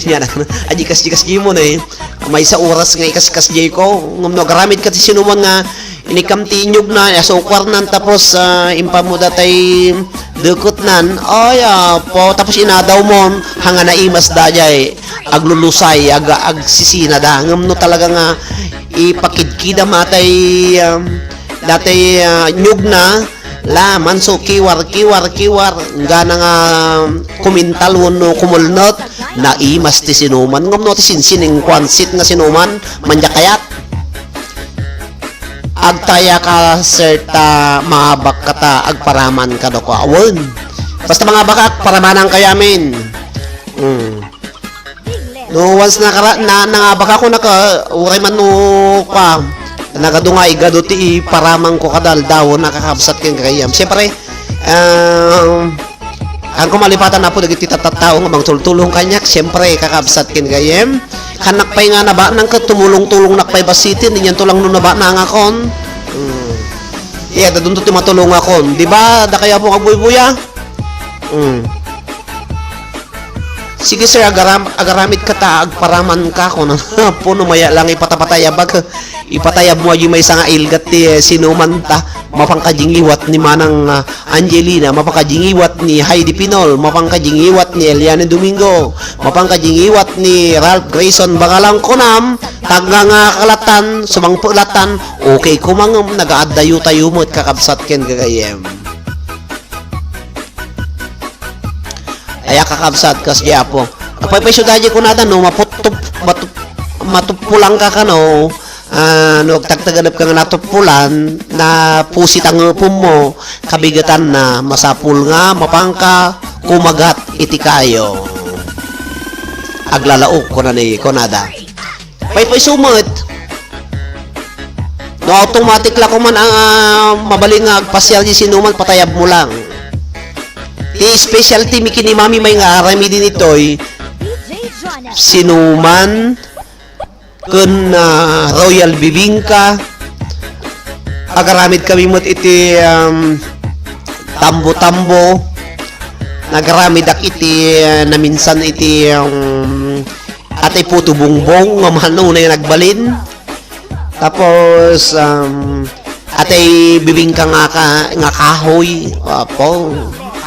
Ania, agikas-gikas di mon, eh. Maysa oras nga ikas-kas di ko. Ngem no agaramidka ti sinuman nga inikkam ti inyogna, asukarnan, tapos, ah, impammo datay deketnan. Ay, apo, tapos inadaw mon, haan nga naimas daydiay, aglulusay, ag-, agsisinada. Ngem no talaga nga ipakidkidam atay, um, datay, ah, inyogna, la, manso, kiwar, kiwar, kiwar, inggana nga kumintal wenno kumulnet, naimas ti sinuman. Ngem no ti sinsiningkuansit nga sinuman, madiak kayat. Agtayaka, sir, ta mangabakka ta agparaman kadakua. Wen. Basta mangabakka, agparamanankayo amin. Mm. No, once nakara-, na, nangabakka, kunaka, uray man no, kua, nagadu nga igadu ti iparamanko kada aldaw, kakabsat ken gagayyem. Siyempre, um, Haan ko malipatan, Apo, dagiti tattao nga mangtultulong kaniak, siempre, kakabsat ken gayyem. Kanak pay nga nabanang ket tumulong-tulongnak pay bassit, inianto lang no nabanangakon. Hmm. Iya, dadunto ti matulongakon. Di ba, dakayo, Apo, nga agbuybuya? Hmm. Sige, sir, agaram-, agaramidka ta agparamanka, kunak. Apo, no maya lang ipatapatayabak. Ipatayabmo a diay maysa nga ilgat ti, eh, sinuman ta. Mapanka diay ngiwat ni Manang, ah, Angelina, mapanka diay ngiwat ni Heidi Pinol, mapanka diay ngiwat ni Eliane Domingo, mapanka diay ngiwat ni Ralph Grayson Bangalang kunam, tagnga nga kalatan, sumangpet latan, okay koma ngem nagaaddayo tayo met kakabsat ken gagayyem. Aya kakabsat, kas di Apo. Apay pay suda di kunada, no, maputtup-, matup-, matuppulang ka kano, ah, no, agtagtaganep ka nga natuppulan, napusit ang ngepem mo, kabigetan na, masapul nga, mapangka, kumagat, iti kayo. Aglalaok, kunani, kunada. Paypayso met. No, automatic la koman ang, ah, mabalin nga agpasiar di sinuman, patayab mo lang. Ti specialty mi ken ni Mami May nga aramiden itoy, sinuman ken, ah, royal bibingka. Agaramid kami met iti, um, tambo-tambo. Nagaramidak iti, ah, naminsan iti, um, Atay puto bungbong nga mano nga nagbalin. Tapos, um, atay bibingka nga ka-, nga kahoy. Apo,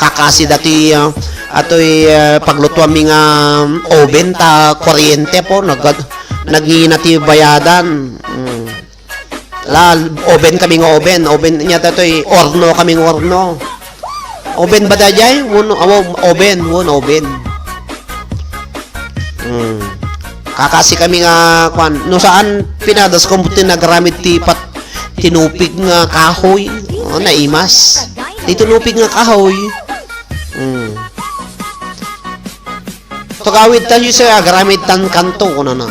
kakasi dati, uh, atoy, uh, paglutuanmi nga, um, oven ta kuryente po, nag-, nagngina ti bayadan. Mm. La, oven kami nga oven. Oven niya datoy, orno kami nga orno. Oven ba daydiay? Wen, awa, oven, wen, oven. Hmm. Kakasi kami nga, kwan, no saan, pinadas ko ti nagaramid ti pat-, tinupig nga kahoy. Oh, naimas. Ti tinupig nga kahoy. Hmm. Tugawid tayo sa agaramid tan kanto, kunana.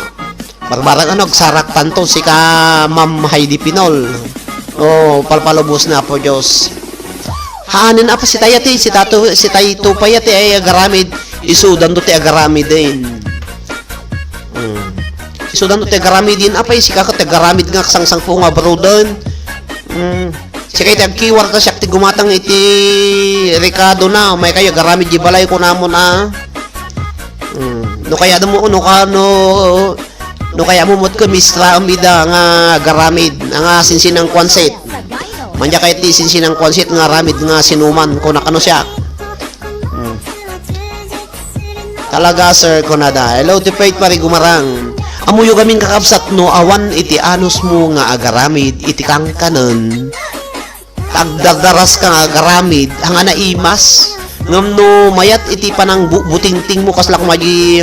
Barbarag ano, agsarak tanto, sika Ma'am Heidi Pinol. O, palpalubos na po, Diyos. Haanen apa si Taya ti, si Tato, si Tay Tupay ti ay agaramid, isudan do ti agaramid din. Hmm. Isudan do ti agaramid din, apay, sika ka ti agaramid nga kasangsangpo nga broden. Hmm. Sika iti agkiwar ta siak ti gumatang iti rekado na. May kayo, agaramid di balay ko namon, ah. Hmm. No kaya mo, no ka, no, no kaya mo met ka mistra ang bida nga agaramid, nga sinsinang kwansit. Manya kay ti sinsinang kwansit nga aramid nga sinuman, ko na kano siya. Hmm. Talaga, sir, kunada. Hello, ti Faith Parigumarang. Amuyo gamin kakabsat no awan iti anus mo nga agaramid iti kangkanen. Agdardaras ka nga agaramid, haan nga naimas. Ngem no mayat iti panangbu-, butingting mo, kasla koma di,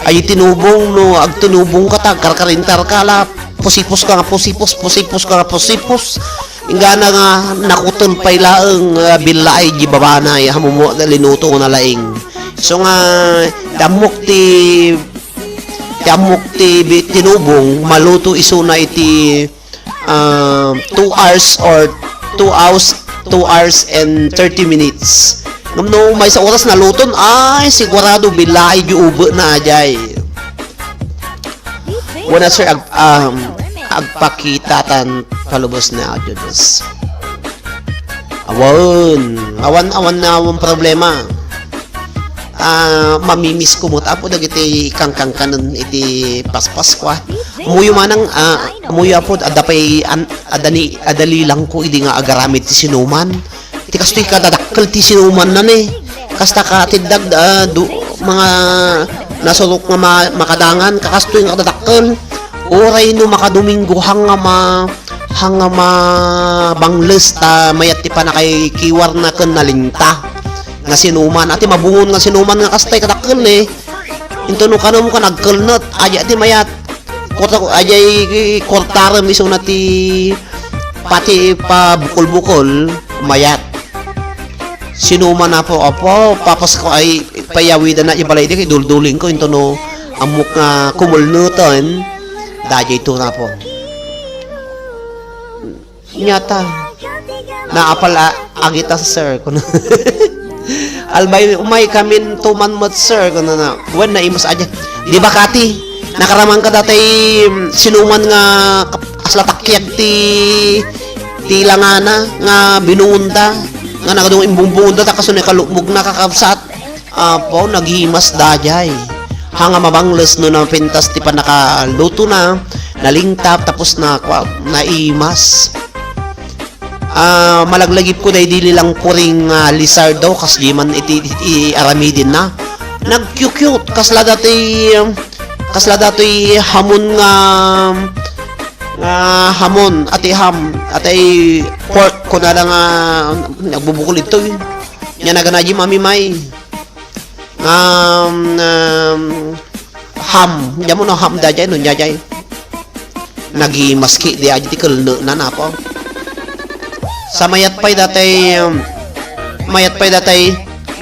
ay tinubong, no agtinubong ka, ta agkarkarintar ka, la, pusipos ka nga pusipos, pusipos ka nga pusipos. Inggana nga nakutol pay laeng, ah, billaay di babana, ay hamumo, linuto na laeng. So nga, ti ammok ti, ti ammok ti bi-, tinubong, maluto isuna iti, ah, two hours or two hours, two hours and thirty minutes. Ngem no maysa oras naluton, ay, sigurado bilaay diay ubena diay. Wen a, sir, ag-, um, agpakita tan palubos na audio dos. Awan, awan, awan na awan problema. Ah, mamimiss ko met, Apo, dagiti kangkangkanen iti Paspaskua. Ammoyo manang, ah, ammoyo, Apo, adda pay an-, adda ni, adda lilangko idi nga agaramid ti sinuman. Ti kastoy kadadakkel ti sinumanna ne. Kasta ka ti dag-, ah, du-, mga nasurok nga ma-, makadangan, kakastoy nga kadadakkel. Uray no makadomingo, hanga ma-, hanga mabangles ta mayat ti pannakaikiwarna ken nalingta nga sinuman. Ati mabungon nga sinuman nga kastay kadakkel ne. Into no kanam ka nagkelnet, aja ti mayat. Kurta-, ajay kurtarem isuna ti pati pabukol-bukol, mayat. Sinuman, Apo, Apo, papas ko ay payawidana ibalay di kay dulduling ko into no ammok nga kumulnuten. Daydiay to, Apo. Nyata. Naapal a, agita, sir. Kuno. Albay, umay kamin tuman met, sir. Kuno na. Wen, naimas aja. Di ba, Kati? Nakaraman ka dati, mm, sinuman nga kap-, asla takyag ti, ti langana nga binungonda. Nga nagadung imbungbungonda, ta kaso ni kalukmog na kakabsat. Apo, nagimas dayay. Hanga mabangles no napintas ti pannakalutona, nalingtap, tapos na, kwa, naimas. Ah, malaglagipko daydi lilangkuring, ah, Lizardo, kas di man iti, iti aramidinna. Nag-cute-cute, kasla dati, kasla dati hamon nga, nga hamon, ati ham, ati pork, kunada nga nagbubukol ito, eh. Nya naganaji mamimay. Um, um, ham. Diyan mo no ham dayay, no dayay. Nagimaski di aja ti kelnena, Apo. Sa mayat pay dati, um, mayat pay dati,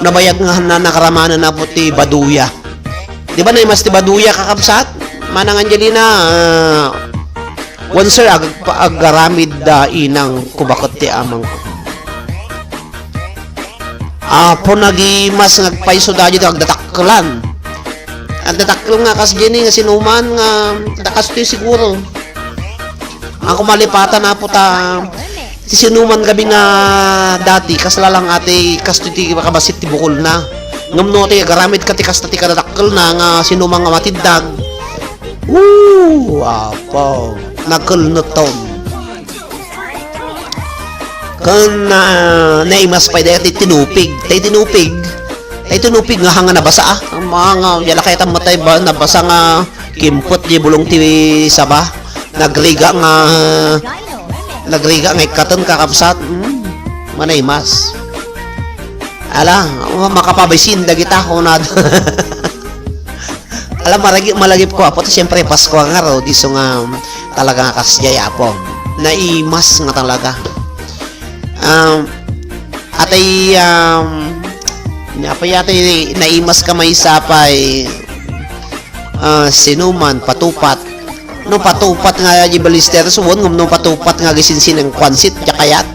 nabayag nga na nakaramanan, Apo, ti baduya. Di ba naimas ti baduya, kakabsat? Manang Angelina, ah, wen, sir, ag-, agaramid da inang kubaket ti amang ko. Apo, nagimas nga agpayso daydi ti agdatakkelan. Agdatakkel nga kas Jenny nga sinuman nga dakas toy siguro. Ako malipatan, Apo, ta ti sinuman gabi nga dati, kasla lang ati, kastoy ti makabassit ti bukolna. Ngem no ti agaramid ka ti kasta ti kadadakkelna nga sinuman nga matiddag. Woo! Apo, nagkelneton. Ken, ah, naimas pay dayta ti tinupig. Tay tinupig. Tay tinupig nga hanga nabasa, ah. Ang mga nga, yala kayat ang matay ba, nabasa nga kimpot di bulong ti saba. Nagriga nga, nagriga nga ikkaten, kakabsat. Hmm. Manaimas. Ala, makapabisin dagita, kunad. Alam, maragi-, malagip ko, Apo, to, siyempre, Pasko nga, ro, di so nga, talaga nga kasjay, Apo. Naimas nga talaga. Um, atay, um, nya pa yatay, naimas ka maysa pay, ah, sinuman, patupat. No, patupat nga di balister, suwon, ngem no, patupat nga gisinsinang kwansit, diak kayat.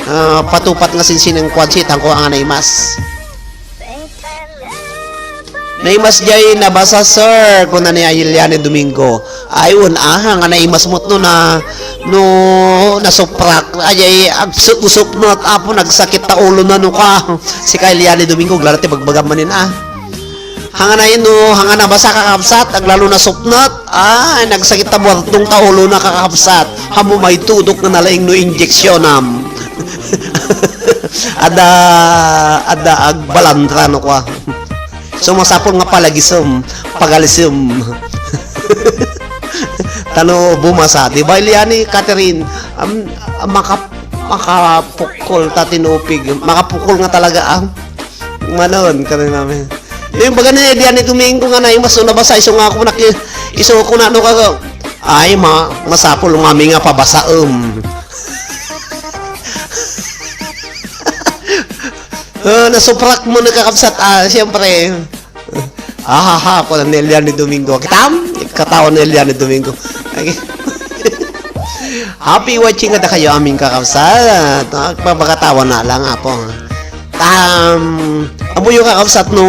Ah, patupat nga sinsinang kwansit, hangko nga naimas. Naimas jay nabasa, sir, kuna ni Ayeliane Domingo. Ay, un, ah, nga naimas mo't no na, no nasuprak. Ay, ay, agsup-sup no, at apo, nagsakit ta ulo na no ka. Si Ayeliane Domingo, glala ti bagbagam manin, ah. Hanga na ino, hanga nabasa, kakabsat, aglalo nasupnat. Ay, nagsakit ta buardong ta ulo na, kakabsat. Hamo may tudok nga nalaing no injeksyonam. Ada, ada agbalandra no kwa. So, masapul nga palagisem, pagalisem. Tano bumasa, di ba, Eliani, Catherine? Am, makap-, makapukol ta tinupig. Makapukol nga talaga, ah. Manon, kami mami. Yung baga ni Eliani Domingo nga naimas no nabasa, iso nga ako nak-, iso ko na no kaga. Ay, ma-, masapul mami nga pabasaem. Ah, nasuprak mo na kakabsat. Ah, siyempre. Ahaha, kuna ni Eliani Domingo. Kitam? Katawan ni Eliani Domingo. Happy watching kadakayo amin, kakabsat. Agpapakatawa na lang, Apo. Tam, amoyo, kakabsat, no.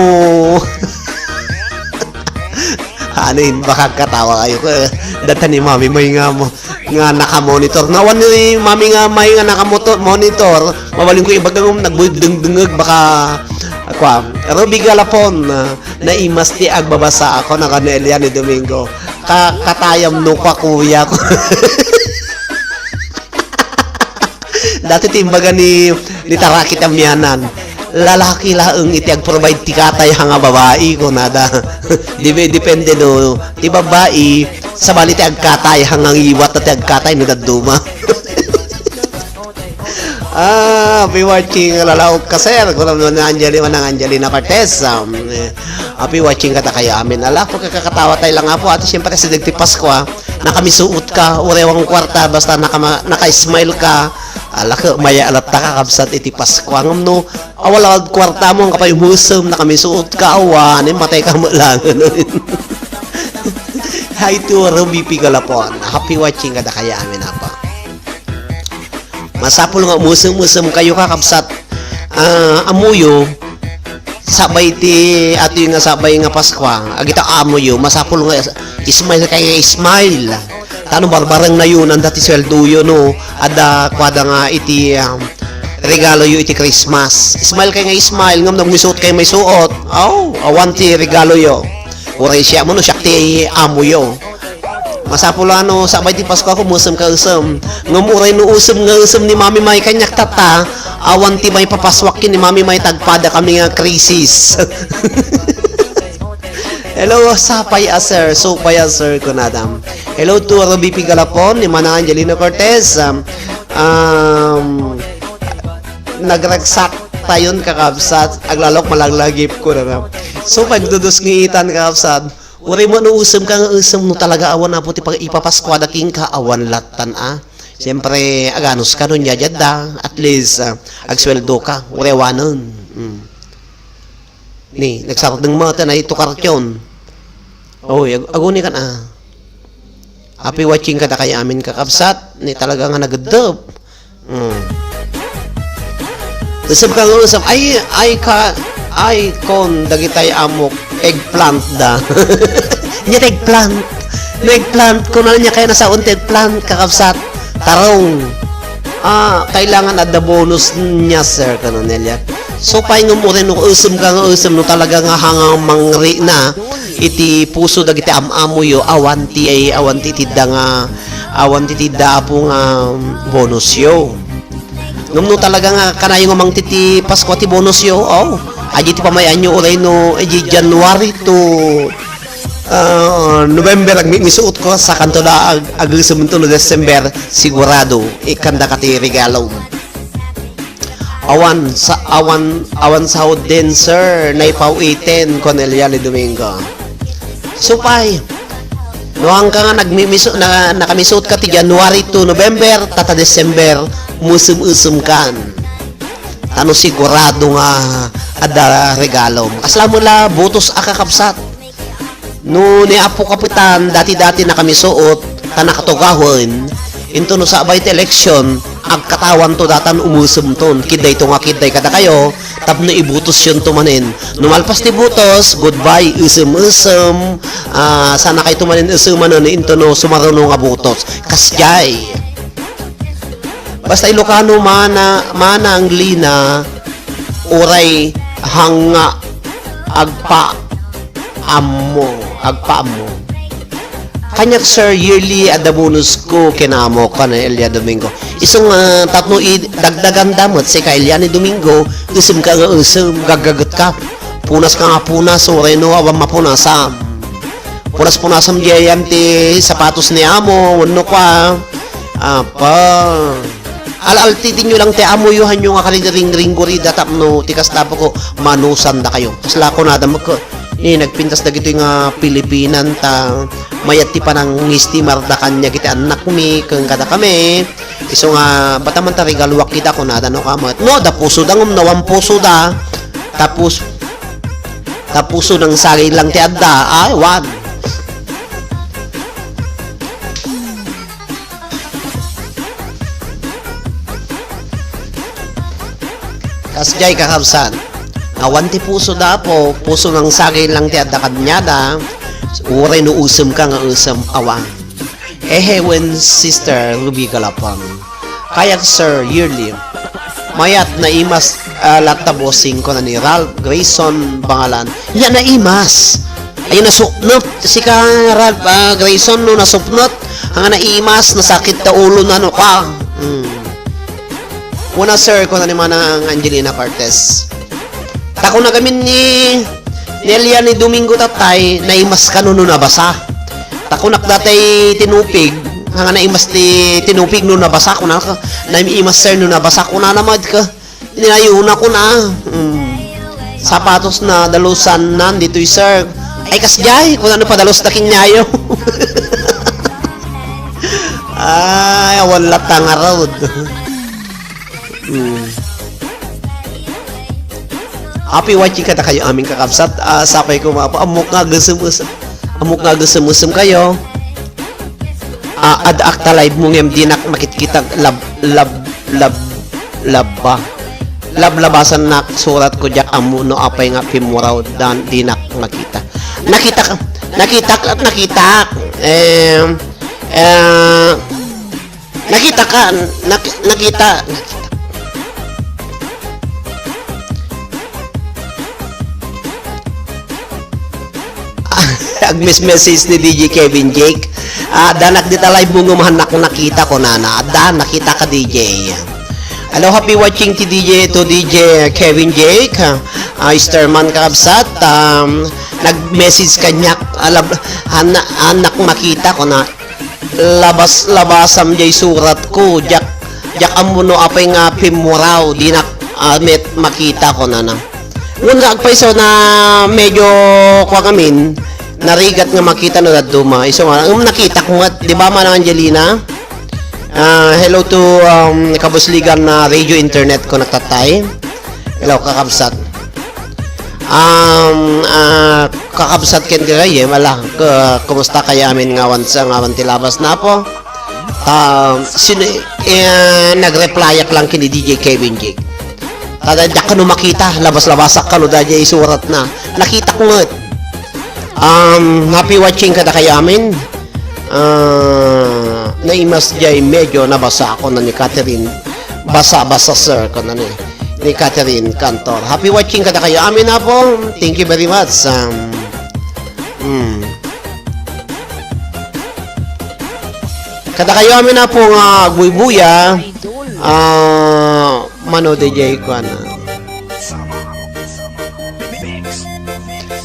Ano yun? Baka katawa kayo. Data ni Mami May nga mo, nga naka-monitor. Nawan ni Mami nga May nga naka-moto-, monitor. Mabalin ko ibaga nga nagbudengdengeg, baka, kwa, Ruby Galapon, ah, naimas ti agbabasa ako, naka ni Eliane Domingo. Ka-, katayam no kwa, kuya ko. Dati ti imbaga ni, ni Taraki Tamianan, lalaki laeng iti agprovide ti katay ha nga babai, kunada. Di ba, depende no, ti babai, sabali ti agkatay, ha nga ngiwat ti agkatay no dadduma. Ah, happy watching, lalaok ka, sir. Kunam ni Angelina, Manang Angelina Cortez. Um, eh, happy watching kadakayo amin. Ala, pagkakatawa tayo lang, Apo. Ati, siyempre, si Dagti Pascua. Nakamisuot ka, uray awan kwarta, basta nakama-, naka-smile ka. Ala, ka, maya alatta ka, kabsat, iti Pascua. Ngem no, awal-awal kwarta mo, ang kapay umusem, nakamisuot ka, awan, eh, matay ka mo lang. Hi to Ruby Pigalapon. Happy watching kadakayo amin, Apo. Masapul nga umusem-usem kayo, kakabsat. Ah, amuyo, sabay ti, atoy nga sabay nga Paskua, agita amuyo, masapul nga smile kayo nga smile. Tano barbareng na yun, anda ti sweldo yo, no? Ada, kuada nga iti, um, regalo yo iti Christmas. Smile kayo nga smile, ngam nagmisuot kayo may suot. Aw, awan ti regalo yo. Uray siya mo, no? Siya ti amo yo. Masapul a no, sabay ti Pasko a umusem ka usem. Ngem uray no usem nga usem ni Mami May kaniak tatta, awan ti maipapasuak ken ni Mami May, tagpada kami nga krisis. Hello, sapay a sir, supay a sir, kunadam. Hello to Ruby Pigalapon, ni Manang Angelino Cortez. Um, um, nagragsak tayon kakabsat, aglalok malaglagip ko na. So, pagdudus ngitan kakabsat, uray mo no usem ka nga usem no talaga awan apo ti pag-, ipapaskuada kenka, awan lattan a. Siyempre, aganus ka no nya diadda, at least, ah, agsweldo ka, uray awanen. Mm. Ni, nagsardeng mo, ta na ito kartyon. Oy, ag-, aguni kan, ah. Happy watching kadakayo amin, kakabsat, ni talaga nga nageddep. Mm. Usem ka nga usem. Ay, ay ka, ay kon, dagitay amok, eggplant da. Nya ti eggplant. No eggplant, kuna nya kaya nasaon ti eggplant, kakabsat. Tarong. Ah, kailangan adda bonus niya, sir, kano Nelia. So, pay ngem uray no usem ka nga usem, no talaga nga hangang mangri na iti puso dagiti am-amoyo, awan ti, ay, awan ti tidda nga, awan ti tidda apo nga bonus yo. Ngem no talaga nga kanayo nga mangtiti Pasko ti bonus yo, oh, adi ti pamayanyo uray no, adi January to, ah, November, agmi-, misuot ko, sa kanto da ag-, agesem to no December, sigurado, ikanda ka ti regalo. Awan sa, awan, awan sahod din, sir. Naipaw iten, kuan Eliane Domingo. Supay, no, angka nga nagmimiso-, na, nakamisuot ka ti January to November, tata December, musem-usem kan. Tano sigurado nga adda regalo. Kasla mo la, butos a kakabsat. No ni Apo Kapitan, dati-dati nakamisuot, ta nakatugawen, into no sabay ti eleksyon, agkatawanto datan umusemton, kidayto nga kiday kadakayo, tapno ibutosyonto manen. No malpas ti butos, goodbye, esem-esem, ah, sana kayto manen esemanen, into no sumaruno nga butos. Kasjay. Basta Ilocano, mana, mana ang lina, uray hanga, agpa, ammo, agpaammo. Kaniak, sir, yearly adda bonus ko ken amo, kuan Elia Domingo. Isu nga tapno i-, dagdaganda met sika Eliane Domingo, usem ka nga usem, gaggaget ka. Punas ka nga punas, uray no, awan mapunasam. Punas-punasam diay yan ti sapatos ni amo, wenno kua. Apa. Al-altitenyo lang ti amoyo, hanyo nga karingringgurida tapno ti kasta apo ko, manusandakayo. Kasla kunada met ko, ni nagpintas dagitoy nga Pilipinan ta mayat ti panangistimar da kaniak iti annakmi ken kadakami. Isu nga, bata man ta regaluak ita kunada no kamet. No, da puso da ngem nawan puso da. Tapos, ta puso nang sagay lang ti adda. Ay, wan. Kasdiay, kakabsat. Awan ti puso da, Apo, puso nga agsagid lang ti adda kaniada, uray no usem ka nga usem, awa. Ehe, wen Sister Ruby Galapang. Kayak, Sir Yearly. Mayat naimas, ah, latta bossing, kuna ni Ralph Grayson Bangalan. Nya naimas. Ay, nasupnot. Sika, Ralph, ah, Grayson, no, nasupnot. Ang naimas, nasakit ta ulo na, no, ka. Hmm. Una, sir, kuna ni Manang Angelina Cortez. Ta kuna gamin ni Nelia ni Domingo tatay, naimas kano no nabasa. Ta kunak datay tinupig, nga naimas ti tinupig no nabasa, kuna ka, naimas, sir, no nabasa, kuna naman ka. Ninayo na kuna. Mm. Sapatos na dalusan nan ditoy, sir. Ay, kasdiay, kuna no padalus na kinyayo. Ay, awan latta nga road. Mm. Happy watching kadakayo amin, kakabsat. Ah, sapay ko, mga pa-, ammok nga agesem-esem. Ammok nga agesem-esem kayo. Ah, ad-, akta live mo ngem dinak makitkita lab-, lab-, lab-, labba. Lablabasan nak surat ko diak ammo no apay nga pimmuraw dan dinak makita. Nakita ka, nakita ka, nakita. Eh, eh, Nakita ka, nak-, nakita. Agmes message ni D J Kevin Jake. Ah, danak dita live mo nga mahannak nakita ko, nana. Da, nakita ka, D J. Hello, happy watching ti D J, to D J Kevin Jake. Ah, Easterman, kakabsat. Um, nag-message kaniak. Alab-, anak, anak makita ko na. Labas-labasam jay surat ko, diak, diak ammo no apay nga pimmuraw, dinak, ah, met makita ko nana. Ngun nga agpayso na medyo kuan amin, narigat nga makita no dadduma. Isu nga, um, nakitak met, di ba, Manang Angelina? Ah, hello to, um, kabusligan na radio internet ko nagtatay. Hello, kakabsat. Um, ah, kakabsat ken gagayem, ala, k-, kumusta kayo amin ngawan sa ngawan ti labas na po? Ta, sino, eh, nag-replyak lang kini D J Kevin Jake. Tada, diak kano makita, labas-labasak kano, da, jay isurat na. Nakitak met. Um, happy watching kada kayo amin. Ah, naimas jay medyo nabasa ako na ni Catherine. Basa-basa, sir, ko na ni, ni Catherine Cantor. Happy watching kada kayo amin na po. Thank you very much. Um, mm. Kada kayo amin na po nga agbuybuya. Ah, mano, D J, kuan.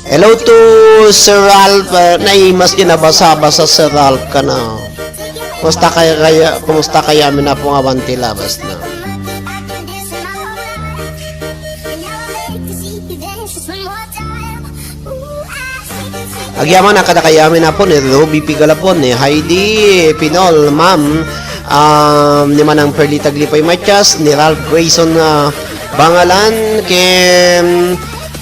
Hello to Sir Ralph. Ah, naimas din nabasa-basa Sir Ralph ka na. Kumusta kaya, kaya, kumusta kaya amin na po nga awan ti labas na? Agyaman a kada kayo amin a po ni Ruby Pigalapon, ni Heidi Pinol, ma'am, um, ni Manang Perlita Glipay Matias, ni Ralph Grayson, ah, Bangalan, ken,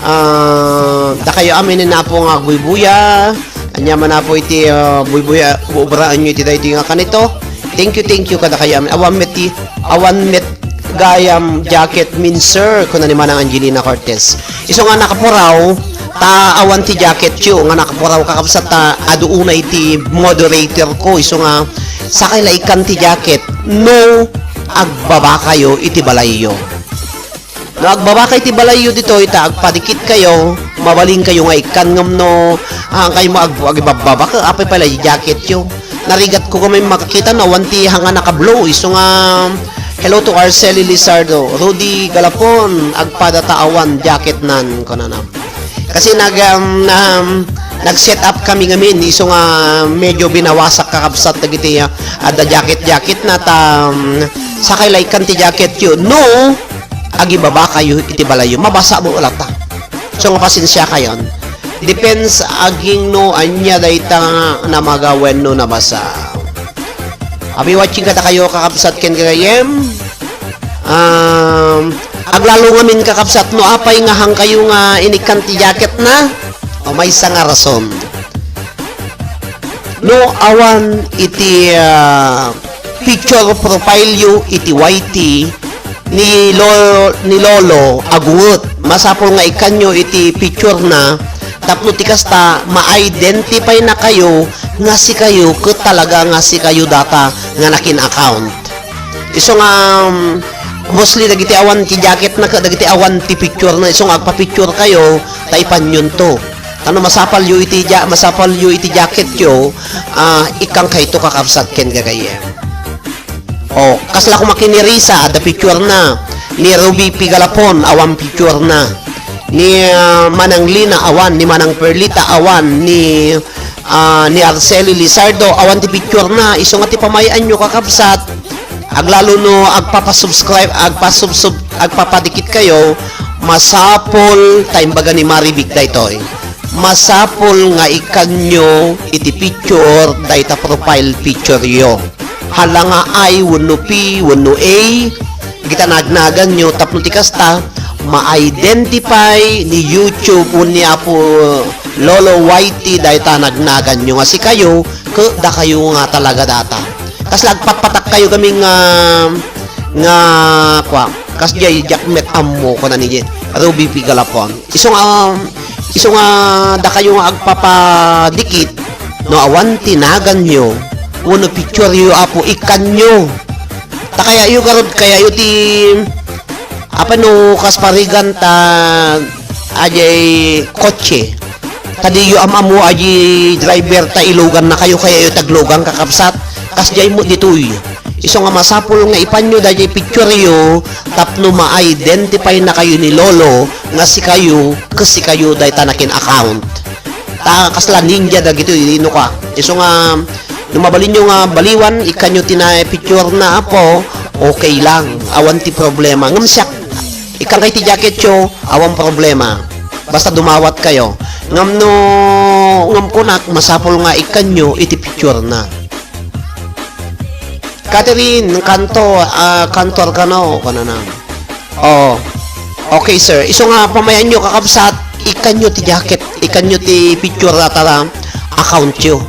ah, dakayo amin ni Napo nga agbuybuya. Anya man Napo iti, ah, buybuya, ubraanyo iti daytoy nga kanito. Thank you, thank you, kada kayo amin. Awan met ti, awan met gayam jacket min, sir, kuna ni Manang Angelina Cortez. Isu nga nakapuraw, ta awan ti jacketyo, nga nakapuraw, kakabsat, ta adu unay ti moderator ko. Isu nga, sakay la ikkan ti jacket, no agbaba kayo iti balayyo. No agbaba kayo iti balayyo ditoy, ta agpadikit kayo, mabalin kayo nga ikkan ngem no, ah, kayo mo ag-, agibabbaba, ka, apay pala ti jacketyo. Narigat ko kami makakita no awan ti hanga naka-blue. Isu nga, hello to Arceli Lizardo, Rudy Galapon, agpada ta awan jacket nan, kunana. Kasi nag, um, um, nag-set up kami ngamin, isu nga medyo binawasak, kakabsat, dagiti, ah, adda jacket-jacket na ta, um, sakay la ikkan ti jacketyo. No, agibaba kayo iti balayyo. Mabasa mo latta. So, nga pasensia kayon. Depends aging no anya dayta nga namaga wenno nabasa. Happy watching kada kayo, kakabsat ken gagayem. Um, aglalo ngamin, kakabsat, no apay nga hangkayo nga inikkan ti jacket na? O, maysa nga rason. No awan iti, ah, picture profile yo iti Y T, ni Lo-, ni Lolo a gunget. Masapul nga ikkanyo iti picture na tapno ti kasta ma-identify na kayo nga sikayo ket talaga nga sikayo data nga nakin-account. Isu nga, um, mostly dagiti awan ti jacket na ket dagiti awan ti picture na, isu nga agpa-picture kayo, ta ipanyon to. Tano masapal yo iti ja-, masapal yo iti jacket yo, ah, ikkan kayto kakabsat ken gagayyem. Oh, kasla koma ken ni Risa, adda picture na. Ni Ruby Pigalapon, awan picture na. Ni, ah, Manang Lina, awan. Ni Manang Perlita, awan. Ni, ah, ni Arceli Lizardo, awan ti picture na. Isu nga ti pamay-anyo, kakabsat. Aglalo no agpapasubscribe, agpasubsub-, agpapadikit kayo, masapul ta imbaga ni Marivic daytoy. Masapul nga ikkanyo iti picture dayta profile picture yo. Hala nga I wenno P wenno A, dagita nagnaganyo tapno ti kasta, ma-identify ni YouTube wenno ni Apo Lolo Y T dayta nagnaganyo nga sikayo, ket dakayo nga talaga data. Kasla agpatpatak kayo kami nga, nga, kwa, kasjay diak met ammo, kuna ni Ruby Pigalapon. Isu nga, isu nga dakayo nga agpapadikit, no awan ti naganyo, wenno picture yo, Apo, ikkanyo. Ta kayayo garud, kayayo ti, apay no kas parigan ta, ajay kotse. Ta diyo am-ammo ajay driver ta ilugan na kayo, kayayo ti aglugan, kakabsat. Kasjay mo ditoy. Isu nga masapul nga ipanyo dayjay picture yo tapno ma-identify na kayo ni Lolo nga sikayo, ket sikayo dayta nakin-account. Ta kasla ninja dagitoy, no ka. Isu nga, no mabalinyo nga baliwan, ikkanyo ti na picture na, Apo, okay lang. Awan ti problema. Ngem siak, ikkan kay ti jacket yo, awan problema. Basta dumawat kayo. Ngem no, ngem kunak, masapul nga ikkanyo iti picture na. Catherine, kanto, ah, kantor kano, kanana. Oh. Okay, sir. Isu nga pamayanyo, kakabsat, ikkanyo ti jacket, ikkanyo ti picture data account yo.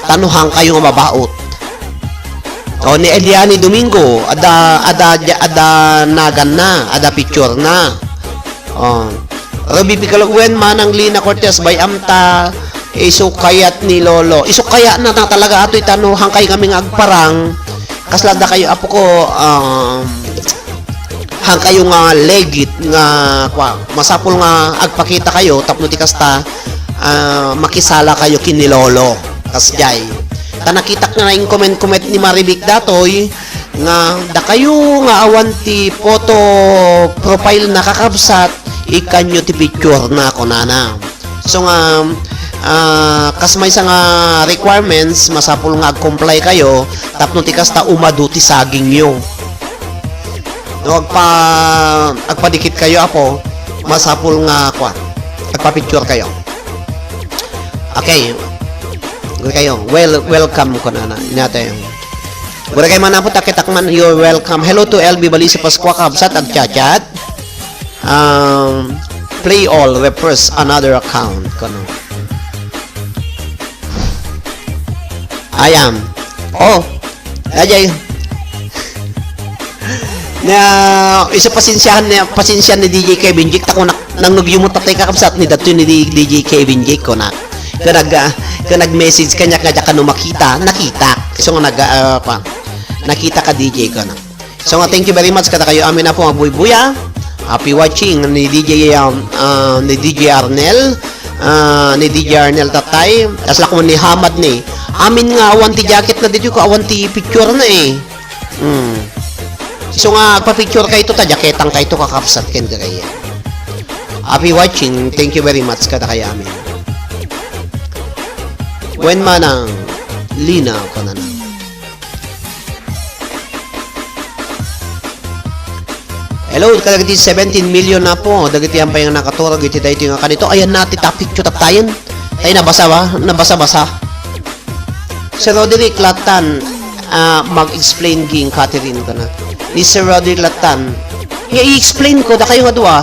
Tano hangkayo nga mabaut. Oh, ni Eliani Domingo, ada, ada, ada nagan na, ada picture na. Oh. Ruby Pigalapon, Manang Lina Cortez, bay-am ta, isu kayat ni Lolo. Isu kayat na, na talaga, atoy tano, hangkay kami nga agparang, kasla dakayo, apo ko, um, hangkayo nga legit nga, kwa, masapul nga agpakita kayo, tapno ti kasta, ah, makisala kayo ken ni Lolo. Kasjay. Ta nakitak nga na-comment-comment ni Marivic datoy, nga dakayo nga awan ti photo profile na, kakabsat, ikkanyo ti picture na, kunana. So nga, ah, kas maysa nga requirements, masapul nga ag-comply kayo, tapno ti kasta umadu ti sagingyo. No, agpa-, agpadikit kayo, apo, masapul nga, kwan, agpa-picture kayo. Okay. Guri kayo. Well, welcome, kunana. Inatay. Guri kayo man, apo, takitak man, you're welcome. Hello to L B Balisi Pascua, kabsat, agchat-chat. Um, play all, refresh another account, kuno. Ayan. Oh, dayjay. Na, isu pasensiahan ni, pasensiahan ni D J Kevin Jake, ta kunak, nangngegyo met tatay, kakabsat, ni datoy ni D-, D J Kevin Jake, kunak. Ken nag-, ah, ken nag-message kaniak nga diak kano makita, nakita. So nga nag-, ah, pa, nakita ka, D J, kunak. So nga, thank you very much kadakayo amin, apo, nga buybuya. Happy watching ni D J, um, ah, ni D J Arnel, ah, ni D J Arnel Tatay. Kasla ko ni Hamad ni. Amin nga awan ti jacket na dito ko, awan ti picture na eh. Hmm. So nga, agpa-picture kayto, ta jacketang kayto, kakabsat, ken kaya. Happy watching. Thank you very much kadakayo amin. Wen Manang Lina, kunana. Hello, kadagiti seventeen million na po. Dagiti ampay nga nakaturog iti daytoy nga kanito. Ayan na ti topic, taptayen. Tay nabasa ba? Nabasa-basa. Sir Roderick Latan, ah, mag-explain ging Catherine kana. Ni Sir Roderick Latan. Nga i-explain ko, dakayo nga dua.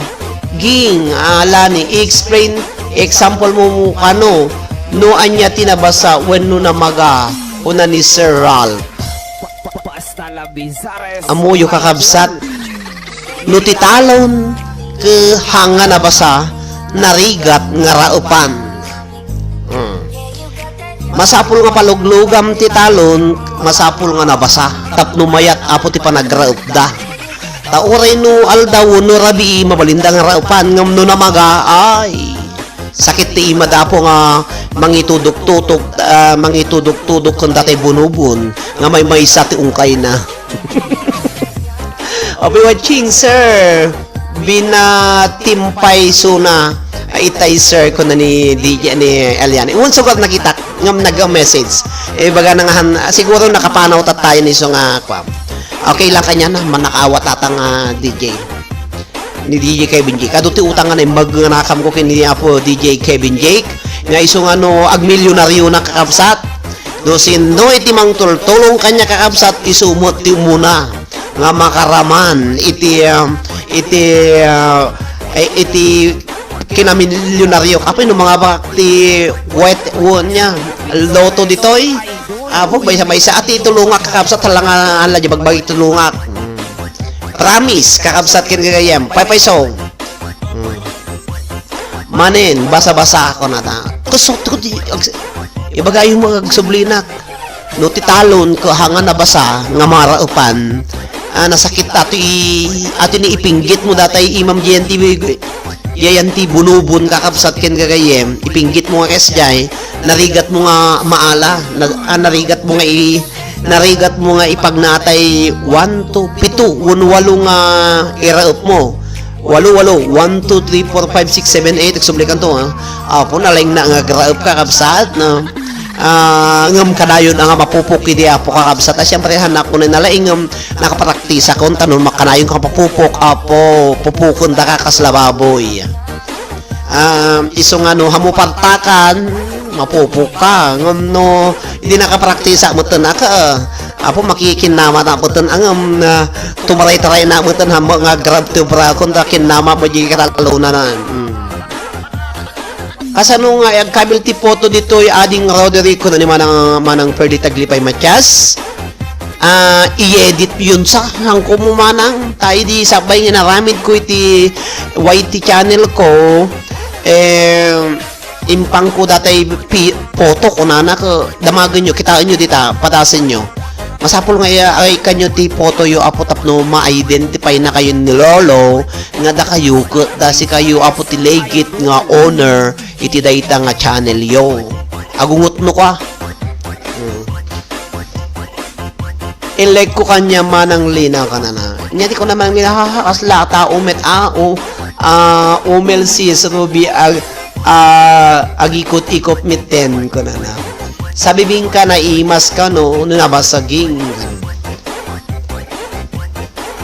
Ging, ah, Lani, i-explain, example mo, mo kano, no anya ti nabasa, wenno namaga, kuna ni Sir Ralph. Amuyo, kakabsat. No ti talon ket hanga nabasa, narigat nga raepan. Hmm. Masapul nga paluglugam ti talon, masapul nga nabasa, tapno mayat Apo ti panagraepda. Ta uray no aldaw wenno rabii, mabalinda nga raepan, ngem no namaga, ay, sakit ti imada Apo nga mangitudok-tudok, ah, mangitudok-tudok ken datay bunubon nga maymaysa ti ungkayna. I'll be watching, sir. Binatimpay suna. Ay, itay, sir, kuna ni D J ni Elian. Iwan sugat nakitak ngam nag-message. Eh, baga na nga han-, ah, siguro nakapanaw ta tayo ni so nga, kwa. Okay lang kanya na, manakaawat ata nga D J. Ni D J Kevin J. Kado ti utang nga naimbag nga nakam ko ken ni Apo D J Kevin Jake nga isu nga no agmilyonaryo na, kakabsat. No sinno iti mangtultulong kanya, kakabsat, isu met ti umuna nga makaraman iti, um, iti, uh, eh, iti kinamilyonaryo. Apo, no mangabak ti wet won niya, lotto ditoy. Apo, maysa-maysa a ti tulongak, kakabsat, hala nga, ala, di bagbagi tulongak. Hmm. Promise, kakabsat ken gagayem. Paypay song. Hmm. Manen, basa-basa ako na ta. Kusot ko di, ag-, ibagayo mo agsublinak. No ti talon ko hanga nabasa nga maraepan, ah, nasakit ato i-, ato ni ipinggit mo datay Imam J N T V, J N T bunubon, kakabsat ken gagayem, ipinggit mo nga kes jay, narigat mo nga maala, na-, ah, narigat mo nga i-, narigat mo nga ipagnatay one to pito, wen walo nga iraep mo. Walo, walo. One, two, three, four, five, six, seven, eight. Agsublikan to, ha. Apo, nalaing na nga agraep, kakabsat, no? Ah, ngem kanayon nga mapupok idi Apo, kakabsat. Ah, siyempre, han ako na nalaing, ngem nakapraktisakon, ta no kanayon ka mapupok, Apo, pupukon da ka kas lababoy. Um, isu nga no, hamu partakan, mapupok ka. Ngem no, idi nakapraktisa metten ka, Apo, makikinnama na metten, ngem, ah, tumaray-taray na metten, hamu nga grab to bra, kontra kinnama mo di katalonanan. Mm. Kasano nga agkabil ti photo ditoy, Ading Roderick, kuna ni Manang, Manang Ferdy Taglipay Matias? Ah, i-edit yun sa, hangko mo manang, tayo di sabay nga naramid ko iti Y T channel ko, eh, impang ko datay pi-, photo, kunana ko, damagen yo, kitaen yo dita, padasen yo. Masapul nga iya-, ay kanyo ti photo yo, Apo, tapno ma-identify na kayo ni Lolo, nga dakayo, ket da si kayo, Apo, ti legit nga owner, iti dayta nga channel yo. Agungot no ka. Hmm. Ilek ko kanya Manang Lina kanana. Nya di ko naman minahaha, kasla ta umet a, o, ah, umel si Ruby ag-, ah, agikot-ikot miten kanana. Sa bibingka naimas ka no, no nabasaging.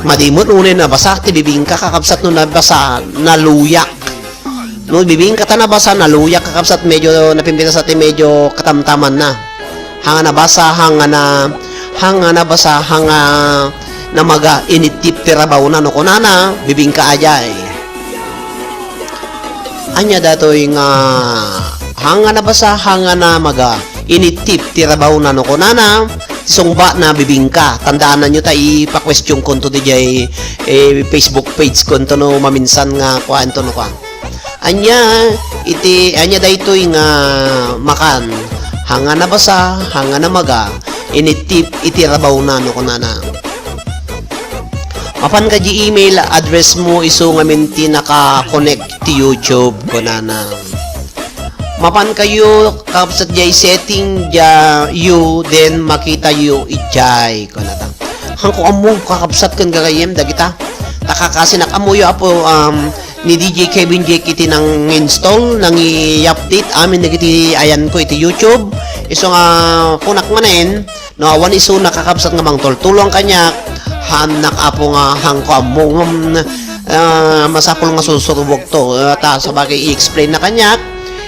Madimot unay nabasa, ti bibingka, kakabsat, no nabasa, naluyak. No bibingka ta nabasa, naluyak, kakabsat, medyo napimpitas ti medyo katamtaman na. Hanga nabasa, hanga na, hanga nabasa, hanga namaga, initip ti rabaw na, no kunana, bibingka ajay. Anya datoy nga hanga nabasa, hanga namaga, initip ti rabaw na, no kunana, sungba na bibingka. Tandaanan nyo ta ipa-question konto dijay, eh, Facebook page konto no maminsan nga kuan to no kuan. Anya, iti, anya daytoy nga makan, hanga nabasa, hanga namaga, initip iti rabaw na, no kunana. Mapan ka di email address mo isu ngamin ti naka-connect ti YouTube, kunana. Mapan kayo, kakabsat, jay setting, ja, you, then makita yo ijay, kunana. Hangko ammo, kakabsat, ken gagayem, dagita. Ta kakasinak ammo yo, Apo, um, ni D J Kevin Jake iti nang-install, nangi-update amin dagiti ayan ko iti YouTube. Isu nga kunak manen, no awan isu nakakabsat nga mangtultulong kaniak, hannak Apo nga hangko ammo ngem, ah, masapul nga sursurbok to. Ah, ta sabagay i-explain na kaniak,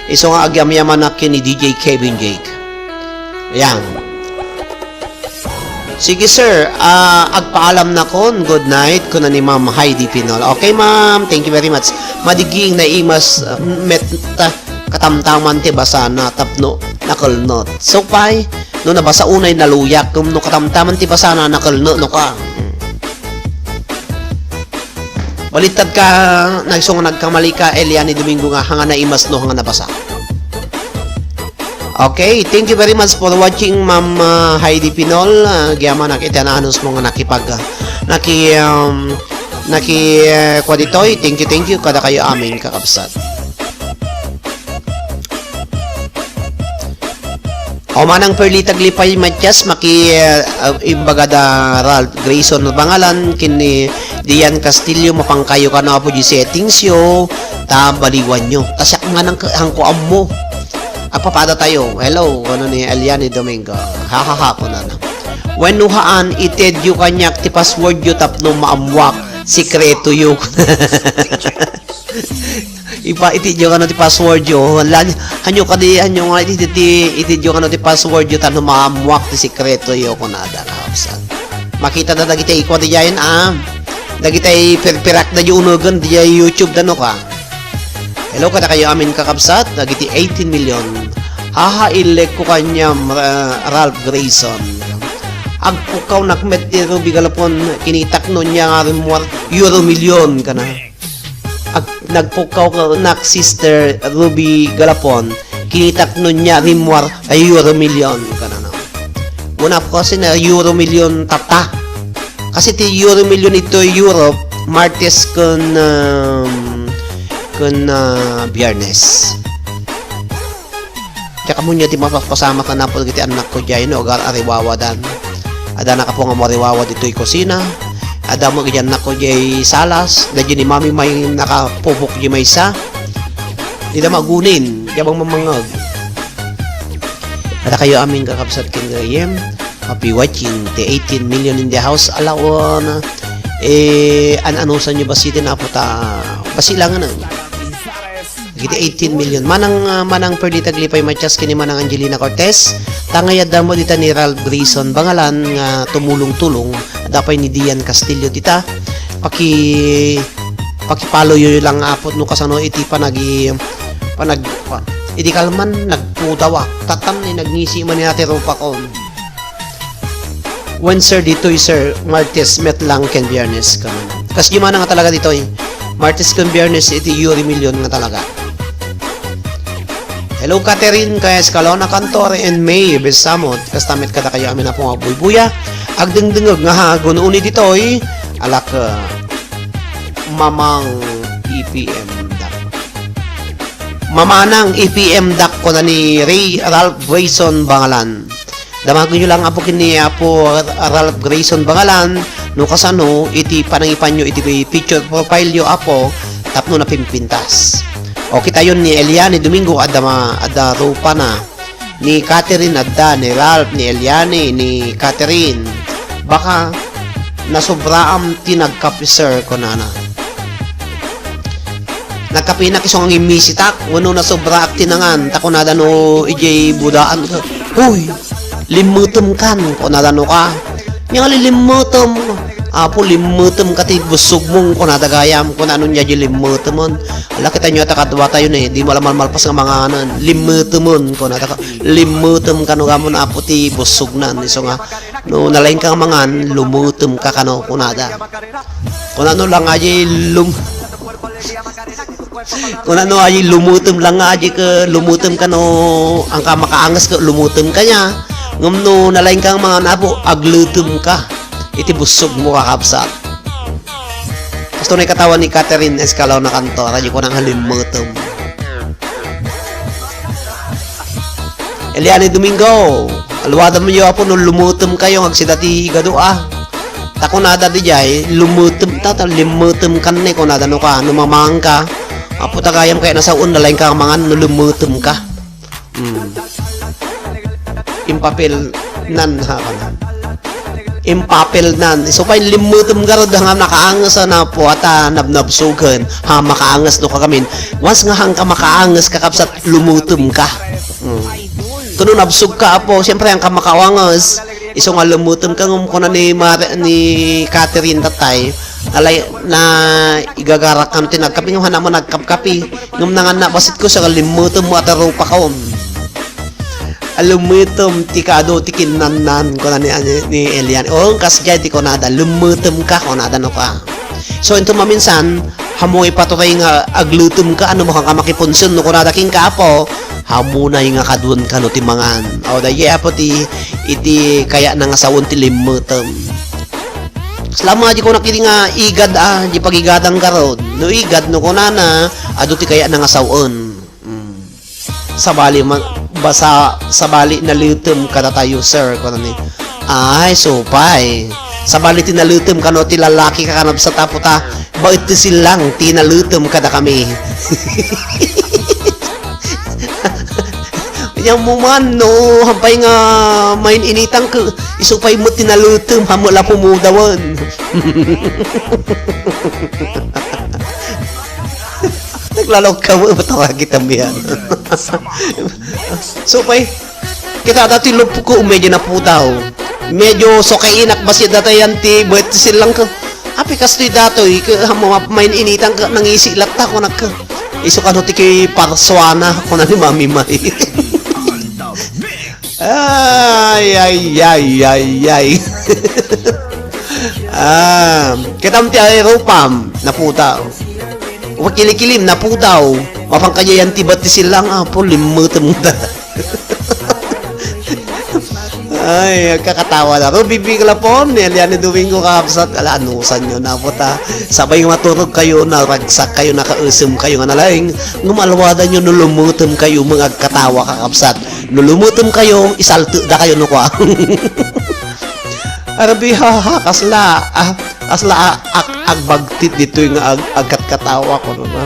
isu nga agyamyamanak ken ni D J Kevin Jake. Ayan. Sige, sir. Ah, agpaalam na kon. Good night, kuna ni Ma'am Heidi Pinol. Okay, ma'am. Thank you very much. Madi gayam naimas, uh, met, ta, katamtaman ti basana tapno nakelnet. So, pay, no nabasa unay naluyak, no katamtaman ti basana nakelnet, no ka. Hmm. Baliktad ka, nagsunga nagkamali ka, Eliani Domingo nga, hanga naimas no hanga nabasa. Okay, thank you very much for watching, Ma'am, ah, Heidi Pinol. Ah, gyamanak iti anaanus mo nga nakipag-, ah, naki-, um, naki-, ah, kua ditoy. Thank you, thank you. Kada kayo amin, kakabsat. O manang Perlita Glipay Matias, maki, ah, ah, imbaga da Ralph Grayson Bangalan, ken ni Dian Castillo, mapangkayo kano Apo di settings yo, ta baliwan yo. Ta siak nga nang ka-, hangko ammo. Agpapada tayo. Hello, ano ni Eliani Domingo. Ha, ha, ha, kunana. Wenno haan, ited yo kaniak ti password yo tapno maammuak. Sikreto yo. Ipa-, ited yo kano ti password yo. Lan-, hanyo kadi, hanyo nga iti, iti, ited yo kano ti password yo tapno maammuak ti sikreto yo, kunada, kakabsat. Makita da dagiti ikwa di jayen, ah. Dagiti pirpirak da di unugen di jay YouTube da no ka. Hello, kada kayo amin kakabsat, dagiti eighteen million. Haha, ilek ko kanyam, ah, Ralph Grayson. Agpukaw nakmet ti Ruby Galapon, kinitak no niya nga rimmuar, euro million kana. Ag-, nagpukaw ka nak, Sister Ruby Galapon, kinitak no niya rimmuar, ay euro million kana, no? Una po kasi na euro million tata. Kasi ti euro million ito Europe, Martes kun, um, kun, ah, Biyernes. Diak ammo ti mapaspasamak a napod iti annakko diay no agar-ariwawadan. Adda nakapunga mo ariwawad ditoy kusina. Adda mo iti annakko diay salas. Daydi ni Mami may nakapupok di maysa. Dida magunin. Diak mamangngeg. Kada kayo amin kakabsat ken gayem. Happy watching the eighteen million in the house. Alawon. Eh, an-anusan nyo ba siti naputa? Basi lang ano. Dagiti eighteen million. Manang, ah, Manang Perlita Glipay Matias ken ni Manang Angelina Cortez. Tangayadda mo dita ni Ralph Grayson Bangalan nga tumulong-tulong. Adda pay ni Dian Castillo dita. Paki-, pakipalo yo lang apot no kasano iti panagi-, panag-, pa-, iti kalman nagpudawak. Tatan ni nagngisi man ni Ate Rupa kon. When, sir, ditoy, sir, Martes met lang ken Biyernes, kaman. Kas di man nga talaga ditoy. Martes ken Biyernes iti Yuri Million nga talaga. Hello, Catherine, kaya Escalona Cantor and May Besamot. Kasta met kada kayo amin a pong agbuybuya. Agdengdengeg nga ha, gununi ditoy. Alak, uh, mamang E P M dak. Mamanang E P M dak ko na ni Ray Ralph Grayson Bangalan. Damagenyo lang, Apo, ken ni Apo Ralph Grayson Bangalan, no kasano iti panangipanyo iti picture profile yo, Apo, tapno napimpintas. O, kitayon ni Eliane Domingo, adda ma-, adda rupana. Ni Catherine adda, ni Ralph, ni Eliane, ni Catherine. Baka nasobraam ti nagkape, sir, kunana. Nagkapenak isu nga immisitak, wenno nasobraak ti nangan, ta kunada no idiay budaan ka, "Hoy, limmetem kan," kunada no ka. Nya nga lilimmetem, "Apo, limmetem ka ti bussog mo," kunada gayam, kuna no nya di limmetemen. Ala, kita nyo ta kadua tayo ni, di mo la malmalpas nga manganen, limmetemen, kunada ka, "Limmetem kano gamon, Apo, ti bussog nan," isu nga, no nalaing ka nga mangan, lumutem ka kano, kunada. Kunano lang aji lum-, kunano aji lumutem lang nga aji ke lumutem ka no, angka makaanges ke lumutem ka nya. Ngem no nalaing ka nga mangan, Apo, aglutem ka. Iti bussog mo, kakabsat. Kasto ni katawan ni Catherine Escalona Cantor, aji ko nang halimmutem. Eliane Domingo, aluadam yo, Apo, no lumutem kayo, nga agsida ti gadu, ah. Ta kunada di jay, lumutem ta, ta limmutem kan ne, kunada no ka, no mamang ka. Apo, tagayam kaya nasaon, nalaing ka mangan, no lumutem ka. Hmm. Impapel nan, ha, kanan. Impapel nan. Isu pay limmutem garud, nga nakaanges, ah, na puata, nabnabsugen. Ha, makaanges no kagamin. Once nga hangka makaanges, kakabsat, lumutem ka. Hmm. Kuno nabsog ka, Apo, siyempre, ang ka makawanges. Isu nga lumutem ka, ngem kuna ni Mar-, ni Catherine tatay, nalay-, na igagarak kan ti nagkapi, ngem hana mo nagkapkapi. Ngem nangan na basit ko, sa limmutem mo at rupa ka, um. Alumutem ti kado ti kinnannan, kuna ni, ni Elian. O, kas jay ti kunada, lumutem ka, kunada no ka. So, inton maminsan, ammoy paturay nga agletem ka, no makanka makipunsion, no kunada kenka, Apo, ammonay nga kaduan kano ti mangan. O, daydi, Apo, ti, iti kayatna nga sawen ti limmetem. Kasla met di kunak idi nga igad, a, di pagigadan garud. No igad, no kunana, adu ti kayatna nga sawen. Mm. Sabali man, basta, sabali naletem kadatayo, sir, kunana. Ay, supay. Sabali ti naletem kano ti lalaki kakabsat, Apo, ta, baet ti sillang ti naletem kadakami. Nya mo man, no, hampay nga main-initan ka, isupay met ti naletem, hammo la pumudawan. Naglalok ka mo, ba't ako kitamian? So, pay, kita dati lupko, medyo napudaw. Medyo sukainak, basi datayan ti, buwet ti silang ko. Api kastoy datoy, ka, hamo, main-initan ka, nangisi latta ko nagka. Isu kano ti kay parsuana, ko na ni Mami May. Ay, ay, ay, ay, ay. Ah, kitam ti ay rupam, napudaw. Wa kilikilim, napudaw. Mapan kanya yan ti bat ti silang, Apo, limmutem da. Ay, kakatawa na. Ruby Biglapon, ni Eliane Domingo, kakabsat. Ala, anusan nyo na po ta. Sabay nga maturog kayo, naragsak kayo, nakausem kayo nga nalaing. Ngem alwada nyo no lumutem kayo, mga agkatawa, kakabsat. No lumutem kayo, isaltek da kayo no kwa. Arabi, ha, ha, kasla, ah, kasla, ah, ag-, agbagtit ditoy nga ag-, agkatkatawa ko, no, na.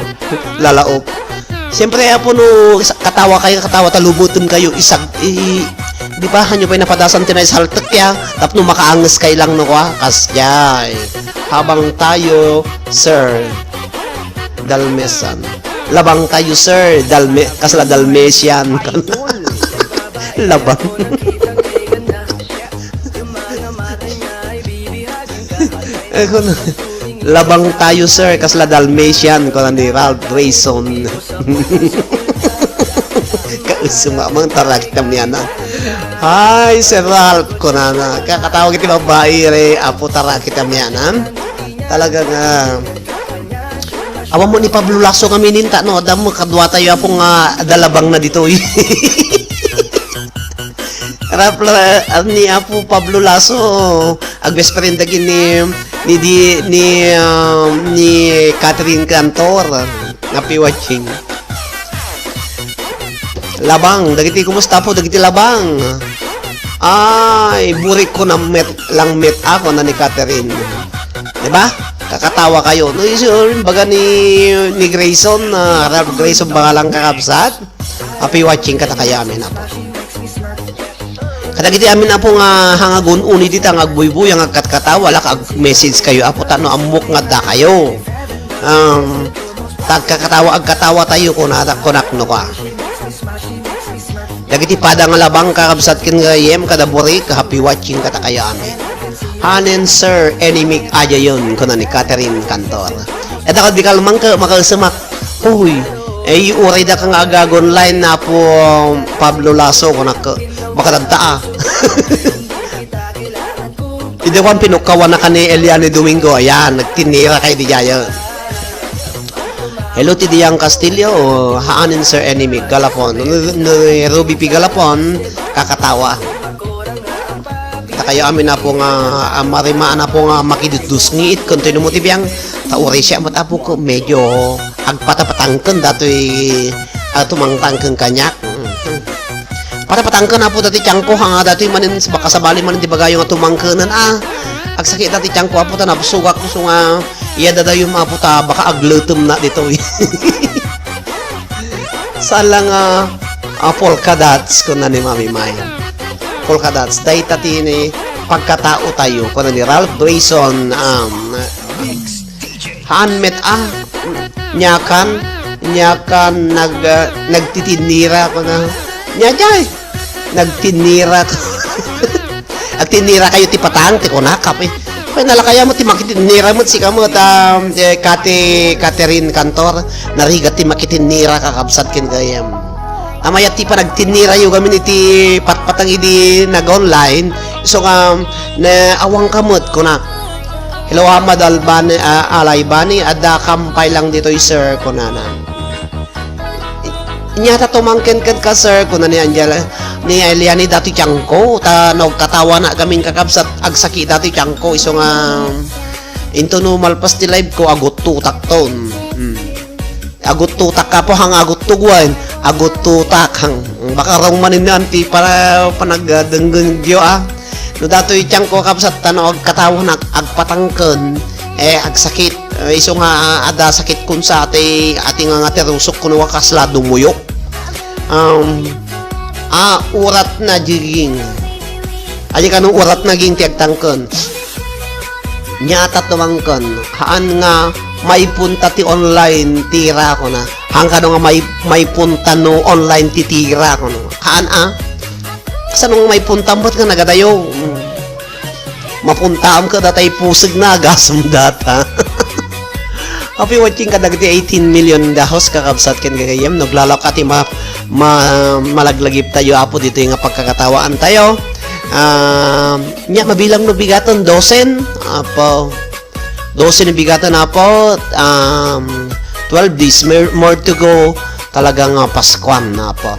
Lalaop. Siyempre, apo, no, isa-, katawa kayo, katawa ta, lumutem kayo, isag-, i-, di ba, hanyo pa'y napadasan ti naisaltek ya? Tapno makaanges kayo lang, no, kwa? Kasjay. Habang tayo, sir, Dalmesan. Labang tayo, sir. Dalme-, kasla Dalmatian. Labang. Eh, kun-, labang tayo, sir. Kasla Dalmatian, kuna ni Ralph Grayson. Kausuma, mang tarakit kami, ana. Hi, Sir Ralph, kunana. Kakatawag iti babae, re, apo, tarakit kami, ana. Talaga nga, awan mo ni Pablo Lasso kami ninta, no? Adda mo, kadua tayo, apo, nga dalabang na ditoy. Rap-, ra-, ni Apo Pablo Lasso, agbest pa rin dagiti ni, ni di, ni, um, ni Catherine Cantor. Happy watching. Labang, dagiti kumusta po, dagiti labang? Ay, burik ko na met, lang met ako na ni Catherine. Di ba? Kakatawa kayo. No, isu-, baga ni, ni Grayson, ah, Ralph Grayson, baga lang kakabsat. Happy watching kadakayo amin, Apo. Kadagiti amin, Apo, nga hangagun-uni dita nga agbuybuy, nga agkatkatawa, la ka ag-message kayo, Apo, ta no ammok nga adda kayo. Um, ta agkakatawa, agkatawa tayo, kuna-, kunak no ka. Dagiti pada nga labang, kakabsat ken gayyem, kada burik, happy watching kadakayo amin. Hanen, sir, enemy ajayon, kuna ni Catherine Cantor. Ita ka di kalmang ka, makaesemak. Uy, ay, uray da ka nga agag-online na po, Pablo Lasso, kunak, makadagta, ah. Idi kwan pinukkawan na ka ni Eliane Domingo, ayan, nagtinira kayo di jaya. Hello, ti Diang Castillo, haanen Sir Enemy Galapon, ni, ni Ruby P. Galapon, kakatawa. Ta kayo amin na po nga, ah, marima na po nga makidudus ngiit, kontinuo mo ti biang, ta uri siya, mat-, apo ko, medyo agpatapatangken datoy, ah, tumangtangken kanyak. Mm. Patapatangken, apo, dati tiangko, hanga datoy manen, baka sabali manen ti bagayo nga tumangkenen, ah. Agsakit dati tiangko, apo, ta nabsugak, so nga, iya dadayo, apo, ta baka agletem na ditoy. Saan lang, ah, ah, polka dots, kuna ni Mami May. Polka dots, dayta ti ni pagkatao tayo, kuna ni Ralph Grayson, um, haan met, ah, nyakan, nyakan, nag-, ah, nagtitinira, kuna, nya, jay, nagtinira, agtinira kayo ti patang, ti kunakap, eh. Kaya nalakaya mo ti makitinira mo, sika mo, ta, eh, Kati, Catherine Cantor, narigat ti makitinira, kakabsat ken gayam. Amayat ti panagtinira yo gamin iti patpatang idi nag-online, so nga, na, awang ka met, kuna. Hello, Ahmad Albani, ah, Alaybani, adda kampay lang ditoy, sir, kunana. Inyata tumangken kenka, sir, kuna ni Angela, ni Eliani, dati tiangko, ta nagkatawa na kami kakabsat, agsaki dati tiangko, isu nga, into no malpas ti live ko, aguttutak ton. Hmm. Aguttutak ka po, hang aguttugwan. Aguttutak, hang. Baka rong maninnan ti para panagdenggen diyo, ah. No datoy tiangko, kabsat, ta no agkatawa na, agpatangken, eh, agsakit. Eh, isu nga, ah, adda sakit kun sa ati, ati nga nga ti rusok kuno kasla dumuyok. Um, ah, urat na jiging. Adi kano urat na ging ti agtangken. Nia tatawangken, haan nga maipunta ti online tira kuna. Haan kano nga mai-, maipunta no online ti tira kuna. Haan a? Kasano nga maipunta met nga nagadayo? Mm. Mapuntaam ka datay puseg na agasem data. Happy watching kadagiti eighteen million dahos kakabsat ken gagayem. Naglalak ati ma-, ma-, malaglagip tayo, Apo, dito nga pagkakatawaan tayo. Ah, nya, mabilang no bigaton, dosen. Apo. Dosen no bigaton, Apo. Um, twelve days, more, more to go. Talagang, ah, Paskuan, Apo.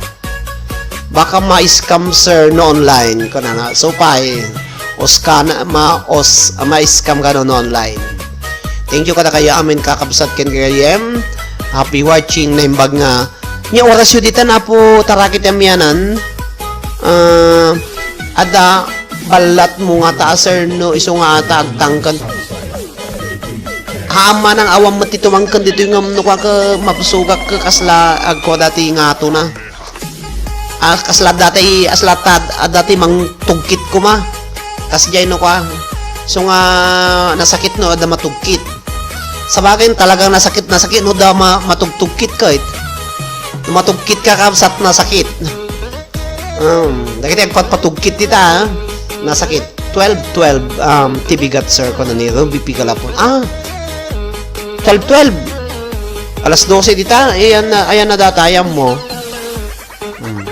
Baka ma-scam, sir, no online. Kuna na, supay. Os ka na, ma-, os, ma-scam ka no, no online. Thank you kada kayo amin kakabsat ken gayem. Happy watching, naimbag nga Nya oras yo ditan, Apo, tarakit a mianan. Ah, adda ballat mo nga ta, sir, no isu nga ata agtangken. Haan man nga awan met ti tumangken ditoy ngem no kua ket mabsugak ket kasla agkua dati ngatona. Ah, kasla dati, kasla tad-, adda ti mangtugkit koma. Kasdiay no kua. Isu nga nasakit no adda matugkit. Sabagay, talagang nasakit, nasakit no da ma-, matugtugkit ka, eh. Matugkit ka, kabsat, nasakit. Um, dagiti agpatpatugkit dita, ha? Nasakit. Twelve twelve, um, ti bigat, sir, kuna ni Ruby Pigalapon. Ah, twelve twelve. Alas dose dita, eh, ayan na, ayan na data, ayan mo. Hmm.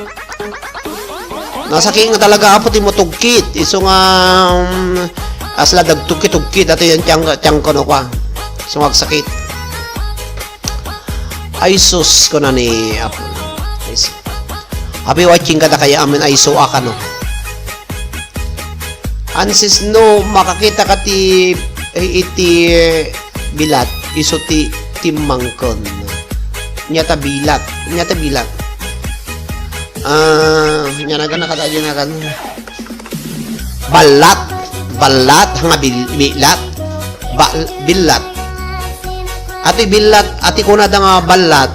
Nasakit nga talaga, Apo, ti matugkit. Isu nga, um, asla dagtugkit-tugkit, ato yan, tiyang, tiyang kano kwa. Isu nga agsakit. Ay sus, kuna ni Apo. Ay sus. Happy watching kada kaya amin, ay so, a kano. Ansis no makakita ka ti, eh, iti bilat, isu ti timmangken. Nia ta bilat, nia ta bilat. Ah, nia nagan, nakadaginagan. Ballat, ballat, nga bil-, bilat. Ba-, billat. Ati billat, ati kunada nga ballat,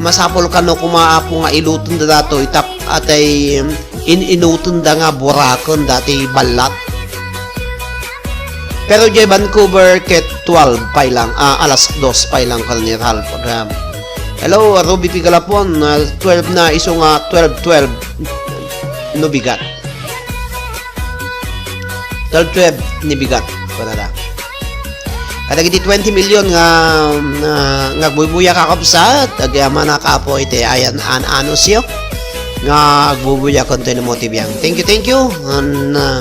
masapul kano koma, Apo, nga iluten da datoy, tap-, atay, in-inuten da nga buraken dati ballat. Pero jay Vancouver ket twelve pay lang, ah, alas dos pay lang kal ni Ralph Graham. Hello, Ruby Pigalapon, ah, twelve na isu nga twelve twelve no bigat. Twelve twelve ni bigat, kunada. Kadagiti twenty million nga, nga, nga agbuybuyag, kakabsat, agyamanak, Apo, iti ayan an-, anusyo nga agbuybuyag kentoy ni Motibiang. Thank you, thank you. An, ah,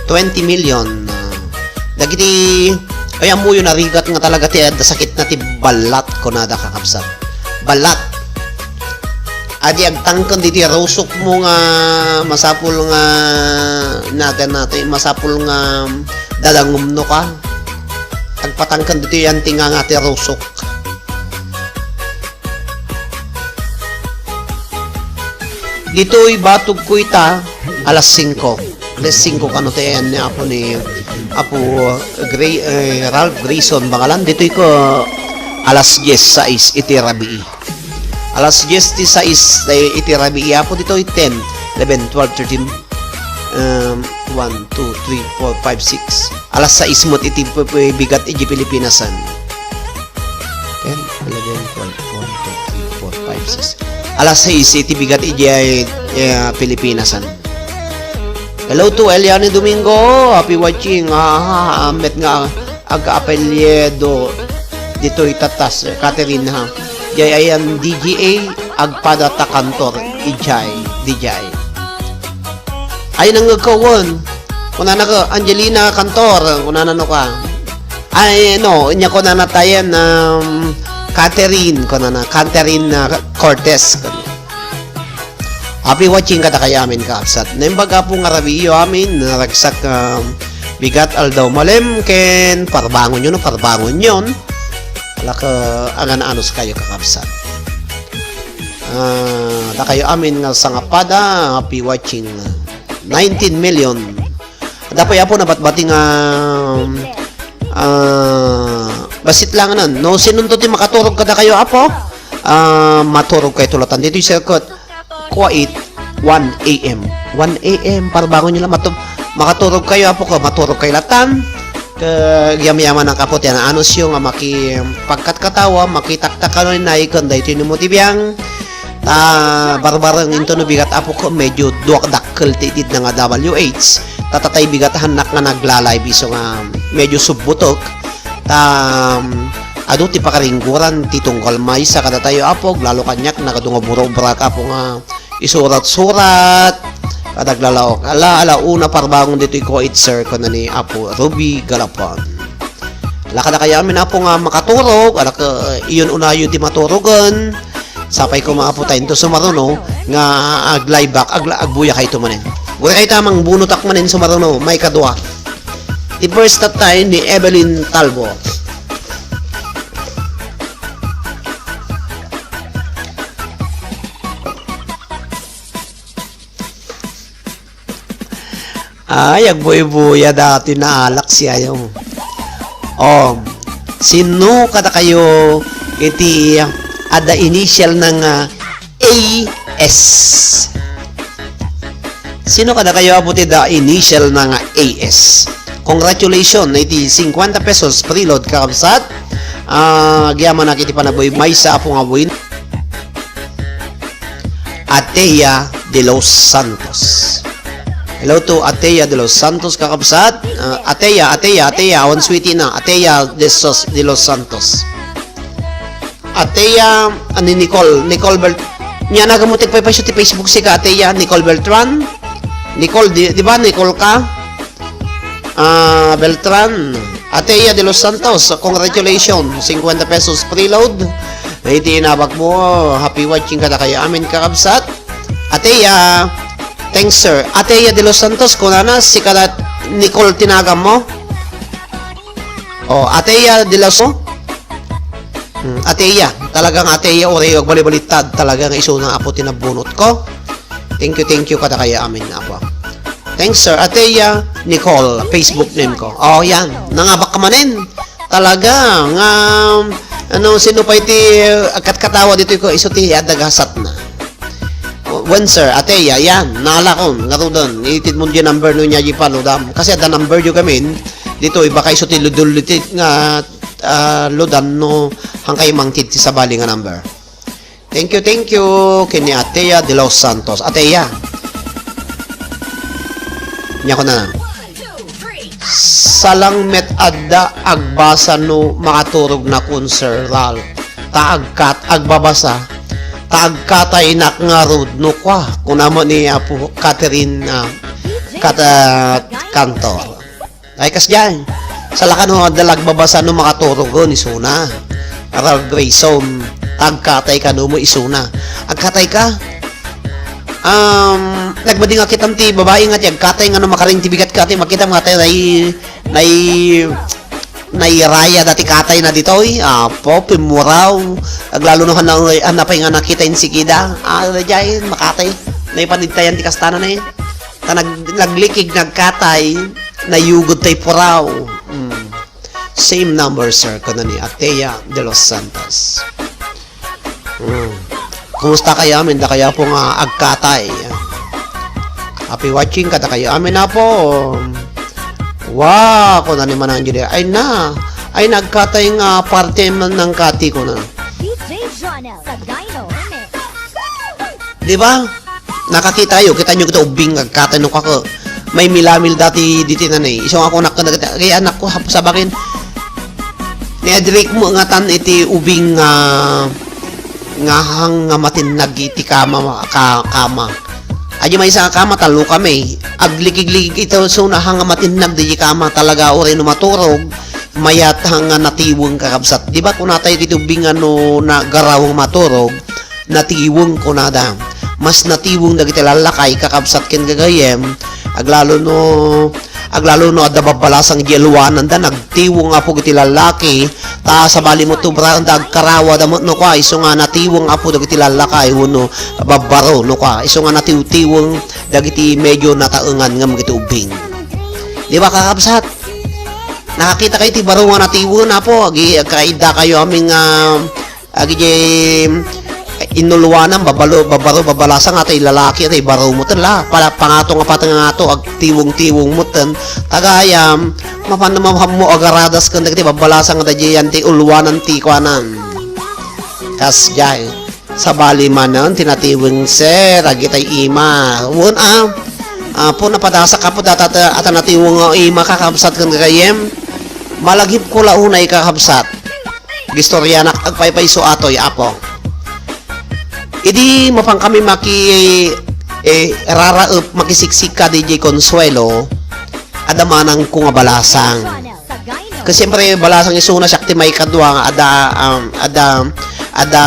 twenty million, ah, dagiti, ay, ammoyo narigat nga talaga ti adda sakit na ti ballat, kunada, kakabsat. Ballat. Adi agtangken diti rusok mo nga masapul nga nagan natin, masapul nga dadangumno ka. Agpatangken diti yan ti nga nga ti rusok. Ditoy batog ko ita, alas singko. Alas singko kano ti ayan ni Apo ni, Apo Gray-, eh, Ralph Grayson Bangalan. Ditoy ko alas dies sais iti rabii. Alas dies ti sais, eh, iti rabii, Apo, ditoy ten, eleven, twelve, thirteen, um, one, two, three, four, five, six. Alas sais met iti pu-, pu-, bigat iti Pilipinasan. Ten, eleven, twelve, one, two, three, four, five, six. Alas sais iti bigat iti, eh, Pilipinasan. Hello to Eliane Domingo. Happy watching. Ah, ah, ah, met nga agka-apelyido ditoy tatas, Catherine, ha. Jay ayan D J A, agpada ta kantor, ijay, D J A. Ay, nangagkawan. Kunana ka, Angelina Cantor, kunana no ka. Ay, no, nya kunana tayen, um, Catherine, kunana, Catherine, uh, Cortez. Happy watching kadakayo amin, kakabsat. Naimbag Apo nga rabii amin, naragsak, um, bigat aldaw malem, ken parbangon yo, no, parbangon yon. Ala ka, agan anus kayo, kakabsat. Ah, dakayo amin nga sangapada, happy watching. Nineteen million. Dapoy, Apo, nabatbati nga, ah, bassit lang nan. No, sinunto ti makaturog kadakayo, Apo? Ah, maturog kayo tulatan. Ditoy circuit, quiet, one A M. One A M, parbangon nyo lang. Matu-, makaturog kayo, Apo, ko. Maturog kayo latan. Ket gyamyaman ang kapo ti anaanusyo nga maki-, pagkatkatawa, makitaktakano ni Nay ken daytoy ni Mutibiang. Ta barbareng into no bigat, Apo, ko, medyo duak dakkel ti itidna nga W H. Ta tatay bigat hannak nga nagla-live isu nga medyo subbutek. Ta, um, adu ti pakaringguran ti tunggal maysa kadatayo, Apo, lalo kaniak, nagadu nga burobrak, Apo, nga isurat-surat, kadaglalaok. Ala, ala, una parbangon ditoy ko it, sir, kuna ni Apo Ruby Galapon. Ala, kadakayo amin, Apo, nga makaturog, ala, ka, iyon unayo ti maturogen. Sapay ko, Apo, tayo into sumaruno, nga ag-live back, ag-, agbuya kayo to manen. Gura kayo tamang bunutak manen sumaruno, may kadua. Ti first time ni Evelyn Talbot. Ay, agbuy-buya dati naalak siya yung. Oh, sino kadakayo iti adda initial na nga A S? Sino kadakayo, Apo, ti adda initial na nga A S? Congratulations iti cincuenta pesos preload, kakabsat. Ah, agyamanak iti panabuy, maysa, Apo, nga win. Ateya de los Santos. Hello to Ateya de los Santos, kakabsat. Ah, Ateya, Ateya, Ateya, awan sweetie na. Ateya de Sos-, de los Santos. Ateya, ani Nicole, Nicole Bel-, nya nagamutik pa ipaisyo ti Facebook sika, Ateya, Nicole Beltran. Nicole, di, di ba, Nicole ka? Ah, Beltran, Ateya de los Santos, congratulations, cincuenta pesos preload. Iti inabak mo, happy watching kadakayo amin, kakabsat. Ateya, thanks, sir. Ateya de los Santos, kunana, sika la Nicole tinagam mo? Oh, Ateya de los, hmm, Ateya, talagang Ateya, uray agbali-baliktad, talagang isuna, Apo, ti nabunot ko. Thank you, thank you kadakayo amin, Apo. Thanks, sir. Ateya Nicole, Facebook name ko. Oh, yan. Nangabak ka manen. Talaga, nga, ano, sino pa iti, uh, katkatawa ditoy ko, isu ti adagasat na. When, sir? Ateya, yan. Nalakon, ngaruden. Itid mo di number no niya di pa, no, dam. Kasi ada number yu gamin. Ditoy, baka isu ti ludul, iti nga, ah, ludan, no, hangkay mangkid ti sabali nga number. Thank you, thank you, ken ni Ateya de los Santos. Ateya. Nya ko na. Salang met adda agbasa no makaturog na kun, Sir Ral. Ta agkat, agbabasa. Ta agkataynak ngarud no kua. Kuna mo ni Apo Catherine, ah, Kat-, ah, Cantor. Ay, kasdiay. Salakano adda lagbabasa no makaturogen isuna. Ralph Grayson, agkatay kano mo isuna. Agkatay ka? Um, nagmadi nga kitam ti babai nga ti agkatay nga no makaring ti bigat ka ti makita nga tay nay, nay, nairaya dati katay na ditoy. Apo, pimuraw. Aglalo no han, han napay nga nakita insigida. Ah, daydiay, makatay. Nay panigtayan ti kastana na yun. Ta nag-, naglikig, nagkatay, nayugod tay puraw. Mm. Same number, sir, kuna ni Atea de los Santos. Mm. Kumusta kayo amin? Da kayo po nga agkatay. Happy watching kada kayo amin na po. Wow, kuna ni Manang Julia. Ay na. Ay, nagkatay nga parte man ng kati ko na. D J Jonel sa Dino Remix. Di ba? Nakakita yo, kita nyo kita ubing, agkatay no kako. May milamil dati diti nanay. Iso nga ako nak-, kaya anak ko, hap-, sabakin. Ni Adric mo nga tan iti ubing nga, nga hang nga matinnag iti kama, ka-, kama. Adi may isa nga kama, talo kami. Aglikig-likig ito, so na hang nga matinnag di kama, talaga, uri no maturog. mayat nga natiweng, kakabsat. Di ba kunatayo ditoy ubbing nga no nagaraw maturog, natiweng kunada. Mas natiweng dagiti lallakay, kakabsat ken gagayyem, aglalo no, aglalo no adda babbalasang iti alwananda, nagtiweng apo iti lallaki, ta sabali met ubraenda agkarawada met no kua, isu nga natiweng apo dagiti lallakay wenno babbaro no kua, isu nga natiwtiweng dagiti medyo nataengan ngem iti ubbing. Di ba, kakabsat? Nakakita kayo ti baro nga natiwen, apo? Agi, agkaidda kayo amin nga, agi, di, inulwanan, babalo, babaro, babalasang, atay lalaki, atay baro mo ten la. Pala, pangato nga pateng nga ato, agtiwong-tiwong mo ten. Tagayam, mapan, mapan mo agaradas ken dagiti babalasang, adagiyan ti ulwanan ti kuanan. Kasdiay. Sabali manen ti natiweng, sir, agitay ima. Wen a, apo, napadasak apo data ta, ata natiweng nga ima, kakabsat ken gagayyem. Malagipko la unay, kakabsat. Gistorianak agpaypayso atoy, apo. Idi mapan kami maki, eh, raraep, makisiksika diay Consuelo, adda manangko nga balasang. Ket siyempre, balasang isuna siak ti maikadua nga adda, um, adda, adda,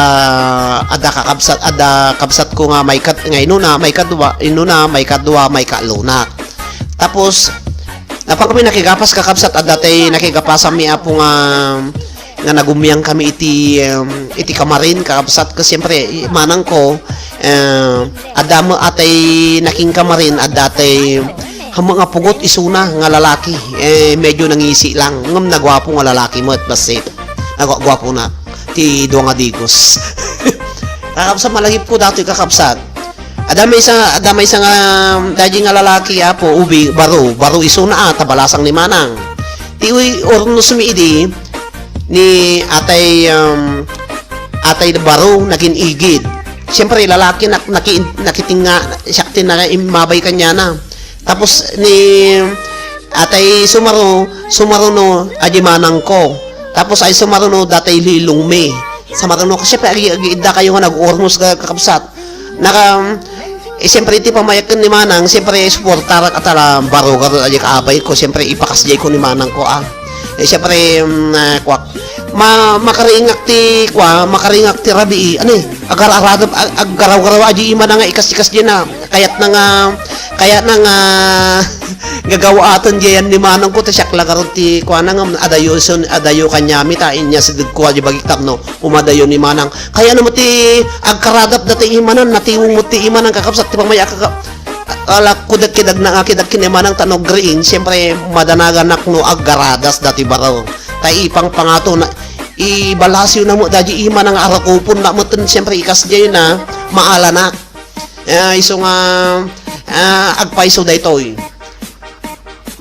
adda kakabsat, adda kabsatko nga maikat-, nga inuna, maikadua, inuna, maikadua, maikalunak. Tapos, napan kami nakigapas, kakabsat, adda tay nakigapasanmi, apo, nga, nga nagummiang kami iti, um, iti kamarin, kakabsat, ket siyempre, i-, manangko, eh, adda met atay nakinkamarin, adda tay hammo nga pugot isuna nga lalaki, eh, medyo nangisi lang. Ngem naguapo nga lalaki met, bassit. Naguapo na. Ti dua nga digos. Kakabsat, malagipko datoy, kakabsat. Adda maysa, adda maysa nga, daydi nga lalaki, apo, ubi, baro, baro isuna, ah, ta balasang ni manang. Ti uy, urnosmi idi, ni atay, um, atay baro, nagin-igid. Siyempre, lalaki, nak-, naki-, nakitinga, siak ti naimmabay kaniana. Tapos, ni atay sumaro, sumaruno, adi manangko. Tapos, ay sumaruno, datay lilongmi. Sumaruno, siyempre, agi-, agiidda kayo nga nag-urnos ka, kakabsat. Naka, eh, siyempre, iti pamayaken ni manang, siyempre, suportarak a tara, baro, garud, adi kaabay ko, siyempre, ipakasdiay ko ni manang ko, ah. Eh, siyempre, mm, ah, kwak, ma-, makaringak ti, kwa, makaringak ti rabii, ani, agar-aradep, ag-, aggaraw-garaw, adi ima na nga ikas-ikas di na, kayat na nga, kayat na nga, gagawaten diayan ni manang ko, ta siak la garud ti, kwa na nga, adayo, sun-, adayo kanyami, ta inya sideg ko, adi bagik tapno, umadayo ni manang. Kayatna met ti agkaradap dati imanan, natiwong met ti imanan, kakabsat ti pamaya-, kaka-, ala, kudag-kidag na nga, kidag ken ni manang ta no agriing, siyempre, madanaganak no aggaradas dati baro. Ta ipangpangato na, ibalasiw na met dadi imanang arakupon na met, siyempre, ikas diay na, maalanak. Eh, isu nga, ah, agpayso daytoy.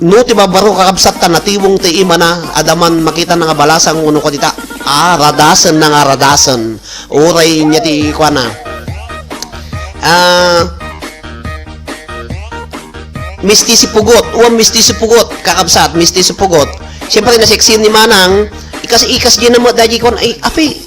No ti babbaro, kakabsat, ta natiwong ti imana, adda man makita na nga balasang wenno kadita, ah, radasen na nga radasen. Uray niya ti kuana. Ah, misti si Pugot, wan misti si Pugot, kakabsat, misti si Pugot. Siyempre, naseksi ni manang, ikas-ikas di na mo, dadi kuan, ay, api,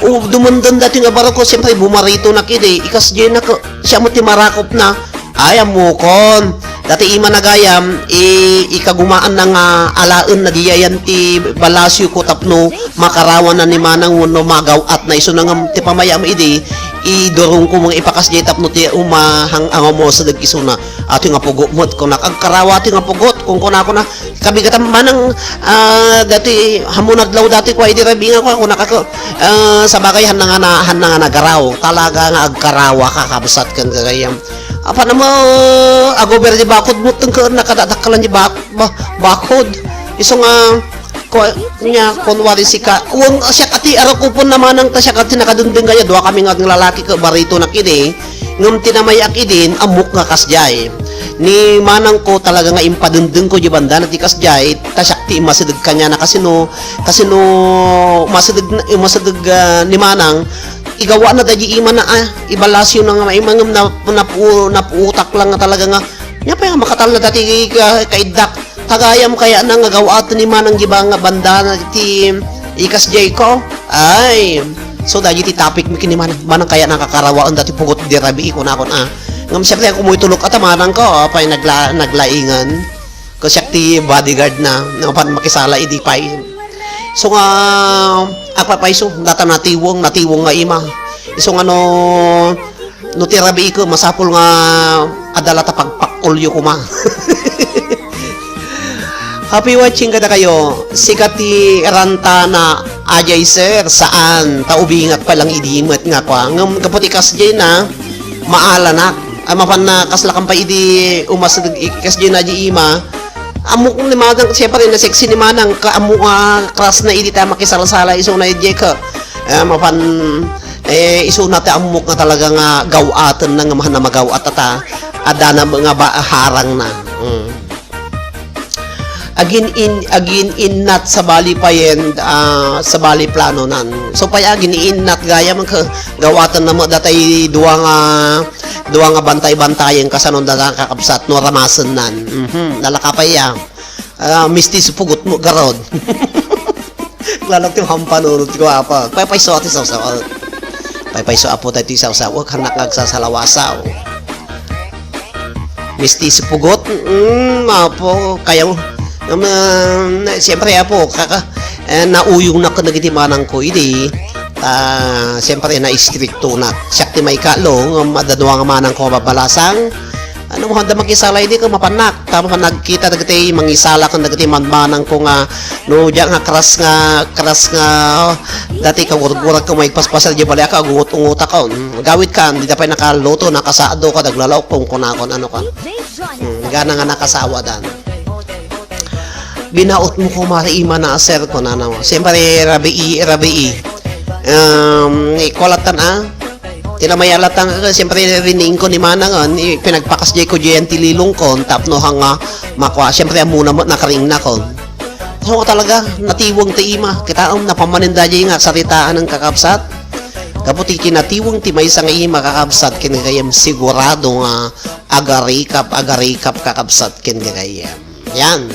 o, dumundun dati nga barako, siyempre, bumarito na kidi, ikas di na ko, siya mo ti marakop na, ay, ammokon. Dati ima nagayam, i-, ikagumaan na nga alaen na diayan ti balasyo ko tapno makarawan na ni manang wenno magaw-at na isu na ngem ti pamayam idi, idurong ko mga ipakas diay tapno ti umahang-angamo sa dag isuna. Ati nga pugot met, kunak, agkarawa ti nga pugot, kun kunako na, kabigatan manang, ah, dati, hammo nadlaw dati kwa idi rabii nga kwa, kunak ako, ah, sabagay, han na nga na, han na nga nagaraw, talaga nga agkarawa ka, kabsat ken gagayam. Apan mo, agober di bakod mo, tengke, nakadadakkalan di bak-, ba-, bakod. Isu nga, ko, nya, kunwari sika, wen, siak ati, arakupon na manang ta siak ati nakadengdeng kaya, dua kami nga lalaki ket barito na kidi, ngem ti namayak idin, ammok nga kasdiay. Ni manang ko talaga nga impadengdeng ko di banda na ti kasdiay, ta siak ti imasideg kaniana kasino, kasino masideg, masideg, ah, ni manang, igawana da di imana, ah, ibalasyo na nga maimangem na, napu-, napuutak lang nga talaga nga, nya pay nga makatalna dati ka-, kaiddak, tagayam kaya na nga gawaten ni manang di ba nga banda na ti ikas jay ko? Ay, so da di ti topic mi kini manang, manang kaya nakakarawaen dati pugot di rabii ko nakon, ah. Ngam siyempre, ako mo itulok ata manang ko, ah, pay nagla-, naglaingan. Ko siak ti bodyguard na, napan makisala idi pay. So nga, agpaypayso, data natiweng, natiweng nga ima. Isu nga no, no ti rabii ko, masapul nga adda la ta pagpakkolyo koma. Happy watching kadakayo. Sika ti rantana, ajay, sir, saan? Ta ubingak pa lang idi met nga kwa. Ngem gapu ti kasdiay na, maalanak. Ay, mapan na kaslakan pa idi umas-, kasdiay na di ima. Ammok ni Manang, siyempre, na sexy ni Manang, ka-, ammo nga crush na idi ta makisala-sala, isu na idi ka. Eh, mapan, eh, isu na ti ammok nga talaga nga gaw-aten na nga mahan na magaw-at ta. Adda na nga ba, harang na. Mm. Agin in, agin innat sabali payen, ah, sabali plano nan. So, pay agin innat gayam ka, gaw-aten na met datay dua nga, dua nga bantay-bantayen kasano data kakabsat no ramasen nan. Mhm, nalaka pay ya. Ah, mistiso pugot mo, garod. Lalak ti hampanunot ko, apa. Paypayso ati sawsaw. Paypayso apo tayo ti sawsaw. Huwag ka nakagsasalawasaw. Mistiso pugot. Mm, apo, kayaw. Um, siyempre, apo, kaka, eh, nauyong na ko dagiti manang ko, idi. Ah, siyempre, na-istrikto na. Siak ti maikalo, nga madadua nga manang ko mababalasang. Ano mo, handa makisala, idi ka mapanak. Tama pa nagkita dagiti mangisala ken dagiti manmanang ko nga no, diak nga crush nga, crush nga, oh, dati kagurgurak ko maigpaspasal di baliaka, agungot-ungotak ko. Mm, gawid kan, di da pay nakaluto, nakasado ka, daglalaok kung kunakon, ano ka. Mm, gana nga nakasawa dan. Binaot mo ko, Mari Ima na, sir, ko na, no. Siyempre, rabii, rabii. Um, ikwalatan, ah. Ti namayalatan nga, siyempre, riniing ko ni Manang, ah, ni, pinagpakas jay ko jay ti lilong ko, tapno hanga makwa, siyempre, ammona met nakaringna ko. So, talaga, natiweng ti ima. Kita, um, napamanen da jay nga, saritaan ng kakabsat. Kaputi ti natiweng ti maysa nga ima, kakabsat, ken gayam sigurado nga agarikap, agarikap, kakabsat, ken gayam. Yan.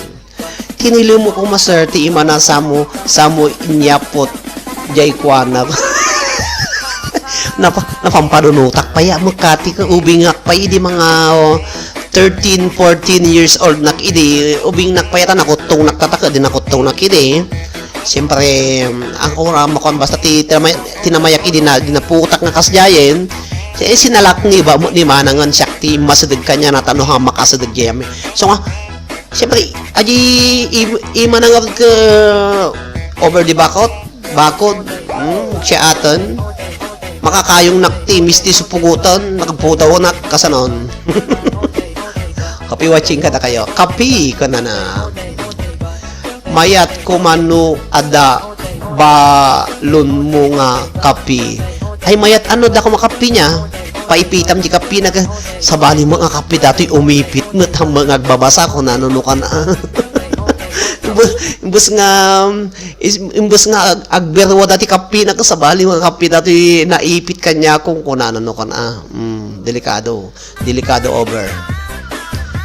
Kinilem mo koma, sir, ti imana samo, samo inyapot. Jay kuana. Napa-, napampanunutak pay, ammo kati ka, ubingak pay, idi mga, oh, thirteen, fourteen years old nak idi, ubingnak pay, ta nakuttongnak tatak, di nakuttongnak idi. Siyempre, um, ako ra makuan, basta ti, tinamay-, tinamayak idi na, di naputak nga kasdiayen, eh, sinalak ni ba, ni manangan siak ti masideg kanya na tano ha makasideg jayam. So nga, siyempre, aji im-, ima na nga ka over the bakod, bakod, hmm, siya aton. Makakayongnak ti mistiso pugotan, nagputawanak, kasanon. Kapi watching kadakayo. Kapi, kanana. Mayat ko mano ada balon mo nga kapi. Ay, mayat ano da ko makapi niya? Paipitam di kapi na ka-, sabali mo nga kapi datoy umipit met ang mga agbabasa ko nano no kan, ah. Imbes, imbes nga, is-, imbes nga ag-, agberwa dati kapi na ka, sabali mo nga kapi datoy naipit kanya kung kunano no kan, ah. Mm, delikado. Delikado over.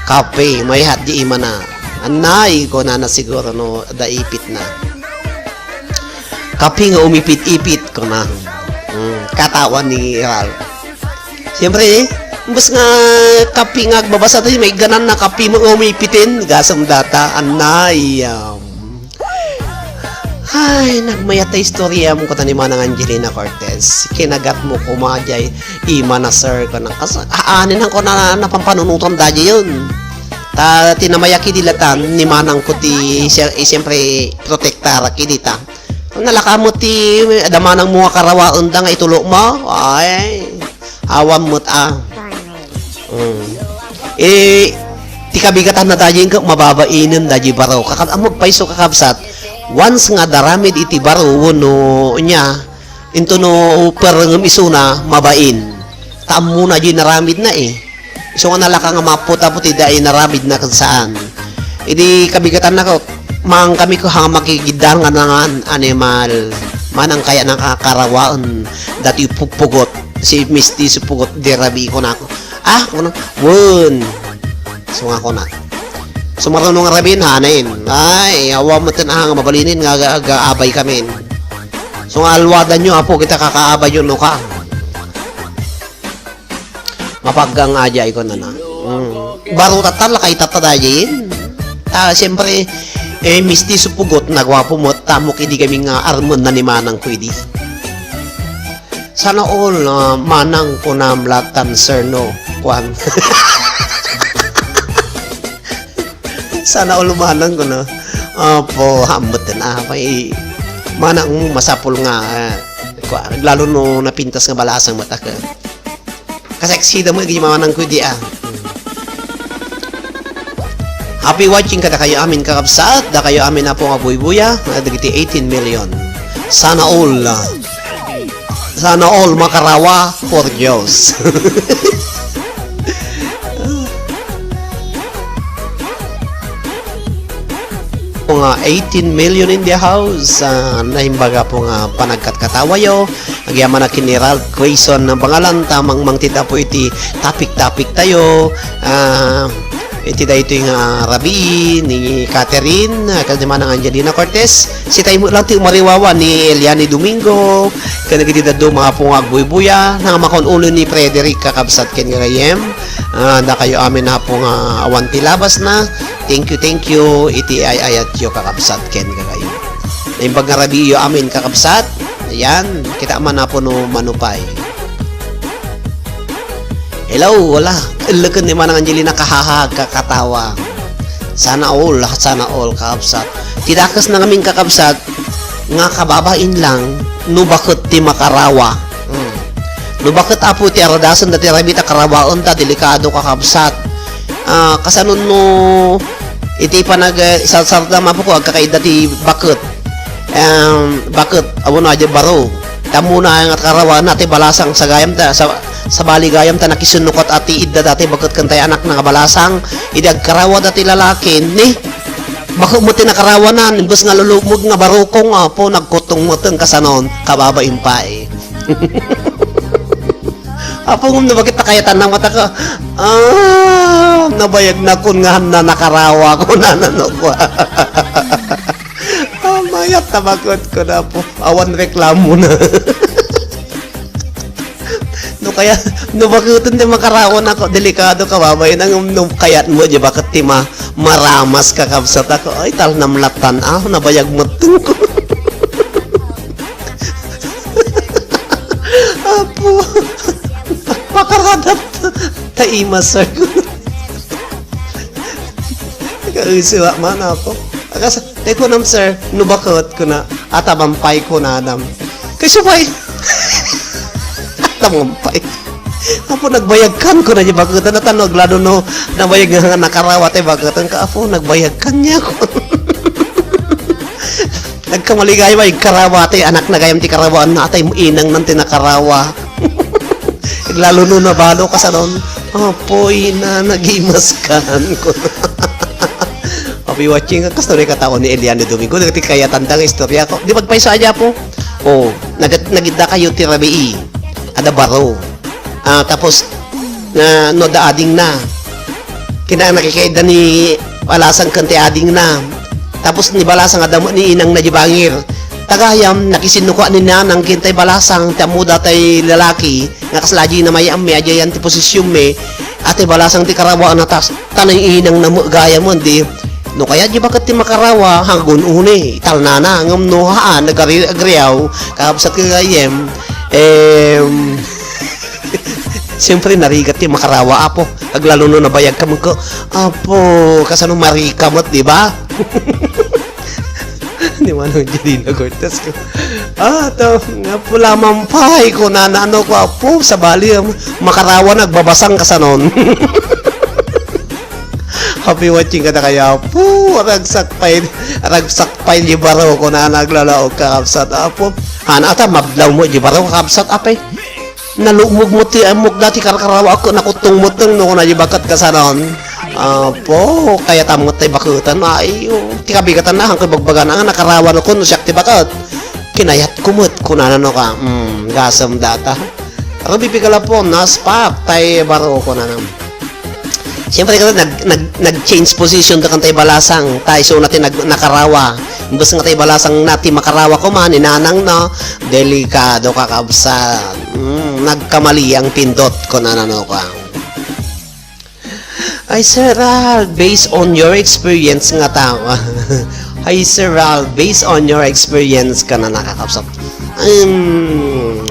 Kape, mayat di imana. Anay, kunana siguro no, da ipit na. Kape nga umipit-ipit, kuna. Hmm, katawan ni Ralph. Siyempre, eh, imbes nga kape nga agbabasa tayo, may ganan na kape mo nga umipitin. Gasam data, anay, um, Ay, nagmayat a istorya mo kuta ni Manang Angelina Cortez. Kinagat mo koma jay ima na, sir, ko nang kas-, aanin ko na napampanunutan da jay yun. Ta, tinamayak idi latan ni Manang ko ti, siya-, eh, siyempre, protektara kidi ta. Nalaka mo ti, ada manang mo nga karawaen da nga itulo mo. Ay, awan mo ta. Mm. Eh, ti kabigatan na dayeng ka, mababainen da jay baro. Kakab-, ammo payso kakabsat, once nga daramid iti baro, wenno nya, into no perengem isuna, mabain. Ta ammo na jay naramid na eh. Isu nga nalaka nga maput-aput ida ay naramid na ken saan. Idi kabigatan na ko, maan kami ko hanga makigiddan nga nangan animal. Manang kaya nakakarawaen dati puppugot. Si mistiso pugot, di rabii ko nako. Ah, kuno, wen. So nga ko na. Sumarunong rabin, hanin. Ay, awa mo tin ahang mabalinin nga aga, aga abay kamin. So nga alwadan nyo, apo, kita kakaabay yun, no ka. Mapaggang aja iko na na. Mm. Baro tatta, lakay tatta dayin. Ah, siyempre, Eh, mistiso pugot, naguapo met, tamok idi kami nga armenna ni manangko idi. Sana all, ah, manang kunam latan, sir, no? Kuan. Sana all manang kuno. Apo, hambet na. Apay, manang masapul nga, eh, kua-, lalo no napintas nga balasang mata ka. Kaseksida mo, igi manang ko di, ah. Happy watching kadakayo amin, kakabsat, dakayo amin, apo nga buybuya, ah, dagiti eighteen million. Sana all, ah, sana all makarawa for Dios. Nga eighteen million in the house, ah, naimbag, apo nga panagkatkatawayo, agyamanak ken ni Ralph Grayson nga bangalan, ta mangmangted, apo, iti topic-topic tayo, ah, iti daytoy nga rabii ni Catherine, ah, ken ni Manang Angelina Cortez, sitayo met lang ti umariwawa ni Eliane Domingo, ken dagiti dadduma, apo nga agbuybuya, nangamakon ulo ni Frederick, kakabsat ken gagayem, ah, dakayo amin, apo nga awan ti labasna, thank you, thank you, iti ay-ayatyo, kakabsat ken gagayem. Naimbag nga rabiiyo amin, kakabsat, ayan, kita man, apo, no mano pay. Hello, wala. Elleken ni Manang Angelina, kahaha, kakatawa. Sana all, sana all, kakabsat. Ti dakes na ngamin, kakabsat, nga kababain lang, no baket ti makarawa. Hmm. No baket, apo, ti aradasen dati rabii ta karawaen ta, delikado, kakabsat. Ah, kasano no iti panag, eh, sarsarta, apo ko, agkakaida ti baket. Em, baket, awan a, di baro. Tamuna nga karawana ti balasang sa gayam ta, sa, sabali gayam ta nakisinnukat a ti idda dati baket ken tay anakna nga balasang. Idi agkarawa dati lalaki, ni, baket met ti nakarawanan, imbes nga lulumog nga barukong, apo, nagkutong met ken kasanon, kababain pay. Apo, ngem no baket ta kayatanna mata ka, ah, nabayag nakon nga hanna nakarawa ko, nanano ko. Ah, mayat ta baket ko na po. Awan reklamo na. No kaya, no baketen ti makarawa na ko, delikado ka, babay, nang no kayat mo, di baket ti ma-, maramas ka, kabsat ako. Ay, tal namlatan, ah, nabayag met ko. Apo, pakaradat. Ta ima, sir. Kaisiwa man, apo. Akas, te kunam, sir, no baket, kuna, ataman pay, kunanam. Kay subay. Ataman pay. Apo, nagbayag kan, kuna, di baket, natanog, lalo no, nabayag nga, nga nakarawa, te baket, ka, apo, nagbayag kan niya, kun. Nagkamali gayam, ay karawa ti anak na gayam ti karawa, na atay inang nan ti nakarawa. Lalo no nabalo ka sa nun, "Apo, ina, nagimas kan," ko. Apoy watching, kastoy kataon ni Eliane Domingo, dagiti kayatan da nga istorya ko. Di magpayso a, Apo? Oh, nag-, nagidda kayo ti rabii. Ada baro. Ah, tapos, na, no, da adingna. Kina nakikaida ni balasang ken ti adingna. Tapos ni balasang adda met ni inangna di bangir. Tagayam, nakisinnukoan ni nanang ken tay balasang, ti ammoda tay lalaki, nga kasla di na mayammi, adiayan ti posisyonmi, a tay balasang ti karawaanna, tas, ta ni inangna met gayam, di, no kaya di baket ti makarawa, hagun uni, italnana, ngem no haan, nagari-, agriaw, kakabsat ken gayam, em, Siyempre, narigat ti makarawa, Apo. Aglalo no nabayag ka, magko, "Apo, kasano marika met, di ba?" Ni Manang Angelina Cortez ko. "Ah, to, nga pula man pay," kunana, ano ko, "Apo, sabali, um, makarawa, nagbabasang kasanon." Happy watching kadakayo, Apo. Ragsak pay, ragsak pay di baro, kunana, aglalaok, kakabsat, Apo. Ana, ata, mablaw mo di baro, kakabsat, apay. Nalumog met ti ammok dati karkarawa, ako nakutong met no, kuna di baket kasanon. Apo, kayat met tay baketen, ay, oh, ti kabigatan na, hangko bagbagana nga nakarawa no, kun siak ti baket. Kinayat ko met, kunana no ka, hmm, gasem data. Ruby Pigalapon, naspak, tay baro, kunana. Siyempre, kasi nag-, nag-, nag-change position da kan tay balasang, tay so na ti nag-, nakarawa. Imbes nga tay balasang na ti makarawa ko man, inanang, no? Delikado, kakabsat. Mm, nagkamali ang pindot, kunana no ka. Ay, Sir Al, based on your experience nga tao. Hi, Sir Ralph, based on your experience, kanana, kakabsat. Um,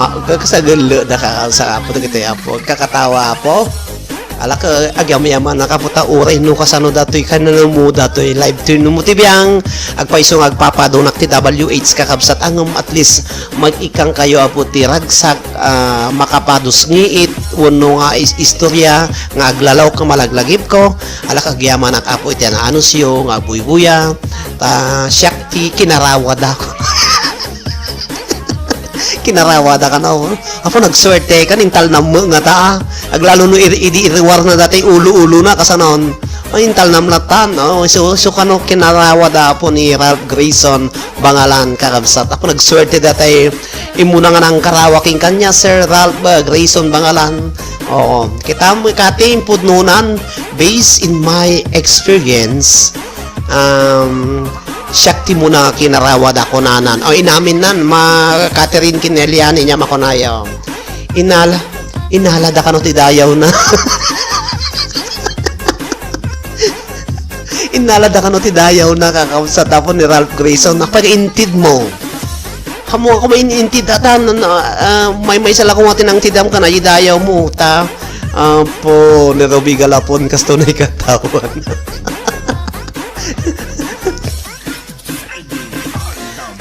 ah, kasagullo da ka sa apo, dagiti apo. Kakatawa, apo. Ala ka, agyam-yaman, nakaputa, uray no kasano datoy, kanano mo datoy, live to no mo ti biang, agpayso nga agpapadunak ti W H, kakabsat, angem at least, mag-ikang kayo, apo, ti ragsak, ah, makapadus ngiit, wenno nga is-, istorya, nga aglalaw ka malaglagip ko, ala ka agyamanak, apo, iti naanusyo, nga agbuybuya, ta, siak ti kinarawada. Kinarawada ka na, oh. Apo, nagsuwerte ka, nintalnam met nga ta, ah. Aglalo no iri-, idi iriwar na dati ulo-ulo na, kasanon. Ay, nintalnam latan, oh. So, so kano kinarawada, apo, ni Ralph Grayson Bangalan, kakabsat. Apo, nagsuwerte dati, imuna nga nangkarawa king kanya, Sir Ralph, uh, Grayson Bangalan. Oo. Kita mo, kati, impudnunan, based in my experience, um, siak ti muna kinarawada kunanan. O, inamin nan, ma Catherine Kinelian, inya makunayo. Inala, inala da kano ti dayaw na. Inala da kano ti dayaw na, kakabsat, apo ni Ralph Grayson. Apay intid mo? Hamu ako main-, intid, atan, ah, ah, may, may sala ko nga tinangtidam ka na, idayaw mo, ta, apo, ni Ruby Galapon, kasto na ikatawan.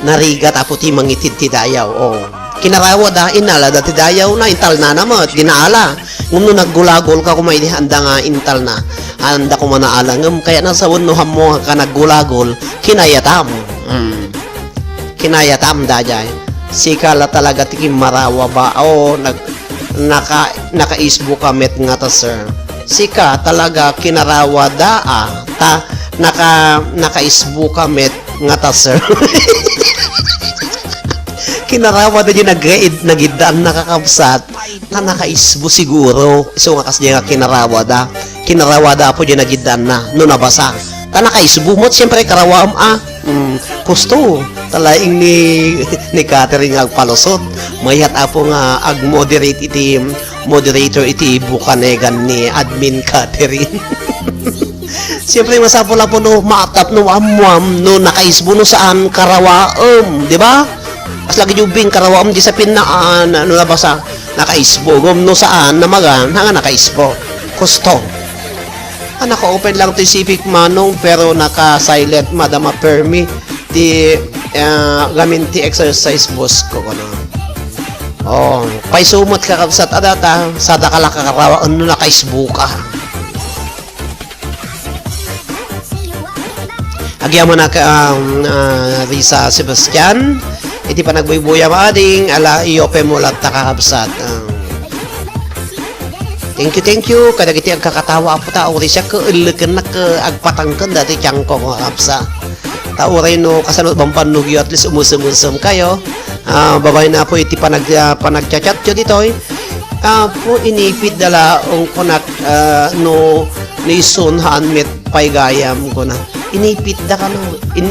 Narigat, apo, ti mangitid ti dayaw, oh. Kinarawada, inala da ti dayaw na, intalna na met, dinaala. Ngem no naggulagol ka koma idi anda nga intalna, anda koma naala. Ngem kayat na sa wenno hammo ka naggulagol, kinayatam. Mm. Kinayatam daydiay. Sika la talaga ti kimmarawa ba? O, nag-, naka-, nakaisbo ka met ngata, sir. Sika talaga kinarawada, ah. Ta, naka-, nakaisbo ka met ngata, sir. Kinarawada diay nag-, nagiddan, nakakabsat. Ta nakaisbo siguro. Isu nga kasdiay nga kinarawada. Kinarawada, apo, diay nagiddanna no nabasa. Ta nakaisbo met, siyempre, karawaem, ah. Mm, kusto. Ta laeng ni, ni Catherine nga agpalusot. Mayat, apo, nga ag-moderate iti moderator iti bukanegan ni Admin Catherine. Siyempre, masapul, apo, no maatap, no ammuam, no nakaisbo, no saan, karawaem, di ba? As lagi di ubing, karawaem, di sapinna, ah, na, no nabasa, nakaisbo. Ngem no saan, namagan, haan nga nakaisbo. Kusto. Ah, naka-open lang ti Civic Manong, pero naka-silent, Madam Permi, ti, ah, gamin ti exercise bus ko, kuno. Oh, payso met, kakabsat, a data, sada ka la kakarawaen no nakaisbo ka. Agyamanak, um, ah, Risa Sebastian, iti panagbuybuyam ading, ala, i-open mo latta, kakabsat. Um, thank you, thank you, kadagiti agkakatawa, apo, ta, uray siak, ellekennak, agpatangken dati tiangko, kakabsat. Ta, uray no, kasano bambannog yo, at least umusem-usem kayo. Ah, babaen, apo, iti panag-, ah, panagchat-chat yo ditoy. Apo, inipit da la, ung kunak, ah, no, ni Sun haan met pay gayam, kuna. Inipit da kano, in-,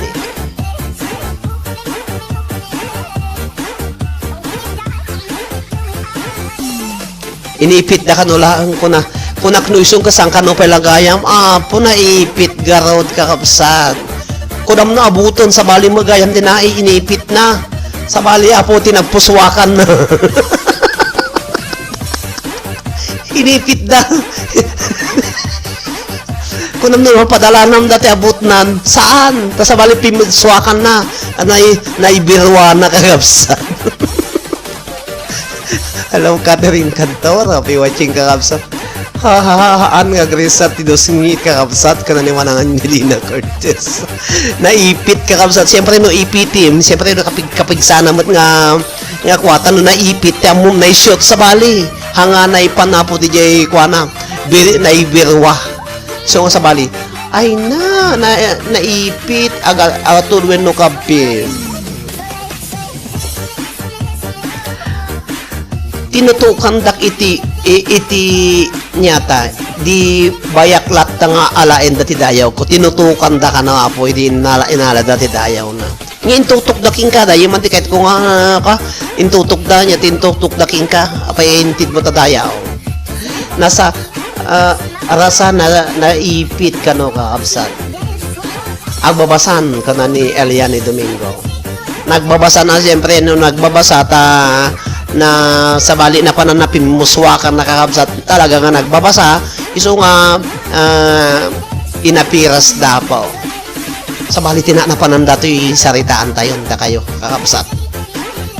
inipit da kano laeng, kuna. Kunak no isun ka saan kano pay la gayam, apo, naipit garud, kakabsat. Kunam no abuten, sabali met gayam ti nai-, inipit na. Sabali, apo, ti nagpusuakan na. Inipit da. Kunam no, mapadalanam dati abutnan. Saan? Ta sabali, pimsuakan na. Anay, naibirwa na, kakabsat. Hello, Catherine Cantor. Happy watching, kakabsat. Ha, ha, ha, haan nga agrisat ti dusngi, kakabsat, kana ni Manang Angelina Cortez. Naipit, kakabsat. Siyempre, no ipitim, siyempre, no kapig-, kapigsana met nga, nga kuwata, no naipit, ti ammom, naisyo, sabali. Hanga, naipan, apo, ti jay kuana. Bir-, naibirwa. So, nga sabali. Ay na, na, naipit, aga, agatod wenno kabpil. Tinutukandak iti, i-, iti niata, di bayak latta nga alaen dati dayaw ko. Tinutukandak, ano, apo, idi inala-, inalada ti dayaw na. Nga intutukda kenka, dayaw man ti kayat ko nga, ka, intutukda niya, ti intutukda kenka, apay intid mo ta dayaw. Nasa, ah, rasa na, naipit kano, kakabsat. Agbabasan, kuna ni Eliane Domingo. Nagbabasa na, siyempre, no nagbabasa ta na sabali na panan na pimmuswakan na kakabsat, talaga nga nagbabasa, isu nga, ah, inapiras dapaw. Sabali ti na-, napanan datoy saritaan tayon, dakayo, kakabsat.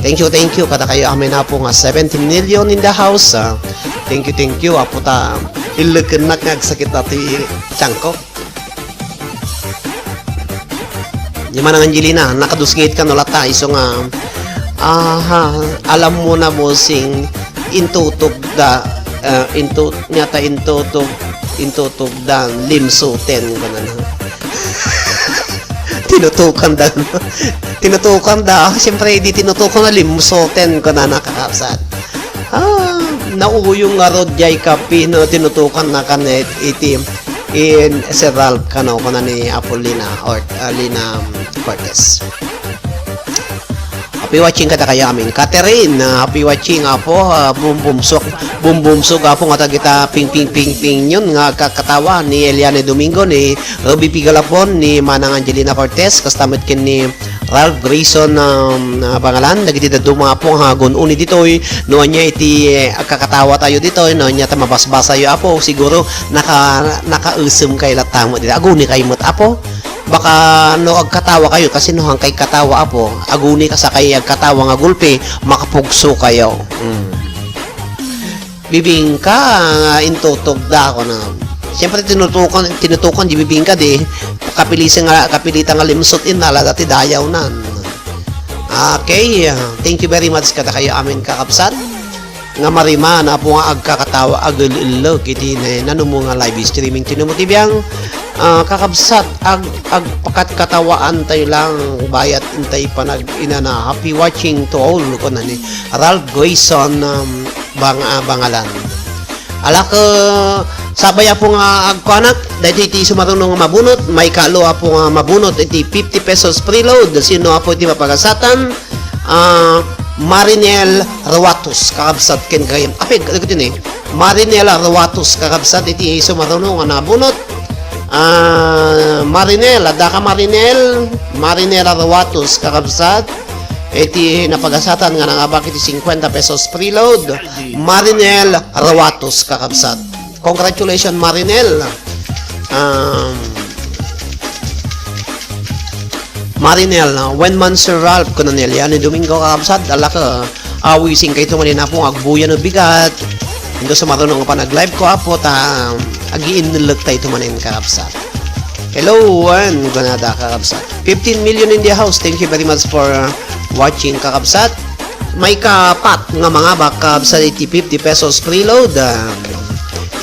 Thank you, thank you, kadakayo amin, Apo, nga seventeen million in the house, ah. Thank you, thank you, Apo, ta, illukennak nga agsakit datoy tiangko. Ni Manang Angelina, nakadusngit ka no latta, isu nga, aha, alam mo na, bossing, intutog da, ah, intu-, nyata intutog, intutog da, limsuten, ganun. Tinutukan da. Tinutukan da. Siyempre, di tinutukan na limsuten, kuna na kakabsat. Ah, nauyong nga rod jay kape no tinutukan na kanet iti in Sir Ralph kano kuna ni Apolina or, ah, Lina Cortez. Happy watching kadakayo amin. Catherine, ah, happy watching, Apo, ah, bumbumsok, bumbumsok, Apo, nga tagita ping, ping, ping, ping, yun nga kakatawa ni Eliane Domingo, ni Ruby Pigalapon, ni Manang Angelina Cortez, kasta met ken ni Ralph Grayson, um, ah, Bangalan, dagiti dadduma, Apo, nga agun-uni ditoy, no ania iti, eh, agkakatawa tayo ditoy, no ania ta mabasbasayo, Apo, siguro naka-, nakaesem kay latta met dita. Aguni kay met, Apo. Baka no agkatawa kayo, kasi no hangkay katawa, Apo, aguni ka sakay agkatawa nga gulpi, makapugso kayo. Mm. Bibingka nga intutog da ako na. Siyempre, tinutukan, tinutukan di bibingka di. Kapilisa nga, kapilita nga limsot in, ala dati dayaw nan. Okay, ah, thank you very much kada kayo amin kakabsat. Nga marima, Apo, nga agkakatawa, agul-ullog iti ne-, nanumo nga live streaming ti Numo T V ang, ah, kakabsat, ag-, agpakatkatawaan tayo lang, bayat intay panag-inana. Happy watching to all, kuna ni Ralph Grayson, um, Bang-, ah, Bangalan. Alak, eh, sabay, Apo, nga agkuanak, daytoy ti sumaruno nga mabunot, maikalo, Apo, nga mabunot iti fifty pesos preload. Sino, Apo, iti mapagasatan? Ah, Marinel Ruatus, kakabsat, ken gayam. Apay, dagiti ni Marinel Ruatus, kakabsat, iti sumaruno nga nabunot. Ah, Marinel, adda ka, Marinel? Marinel Ruatus, kakabsat, iti napagasatan nga nangabak iti cincuenta pesos preload. Marinel Ruatus, kakabsat. Congratulations, Marinel. Um, Marinel, no? When man, Sir Ralph, kuna ni Eliane Domingo, kakabsat, ala ka, ah, wishing kayto manen, Apo, nga agbuya no bigat. Indo sumaruno nga panag-live ko, Apo, ta, agiinlek tayo manen, kakabsat. Hello, Juan Gonada, kakabsat. Fifteen million in the house. Thank you very much for, uh, watching, kakabsat. Maikaapat nga mangabak, kakabsat, iti fifty pesos preload. Ah,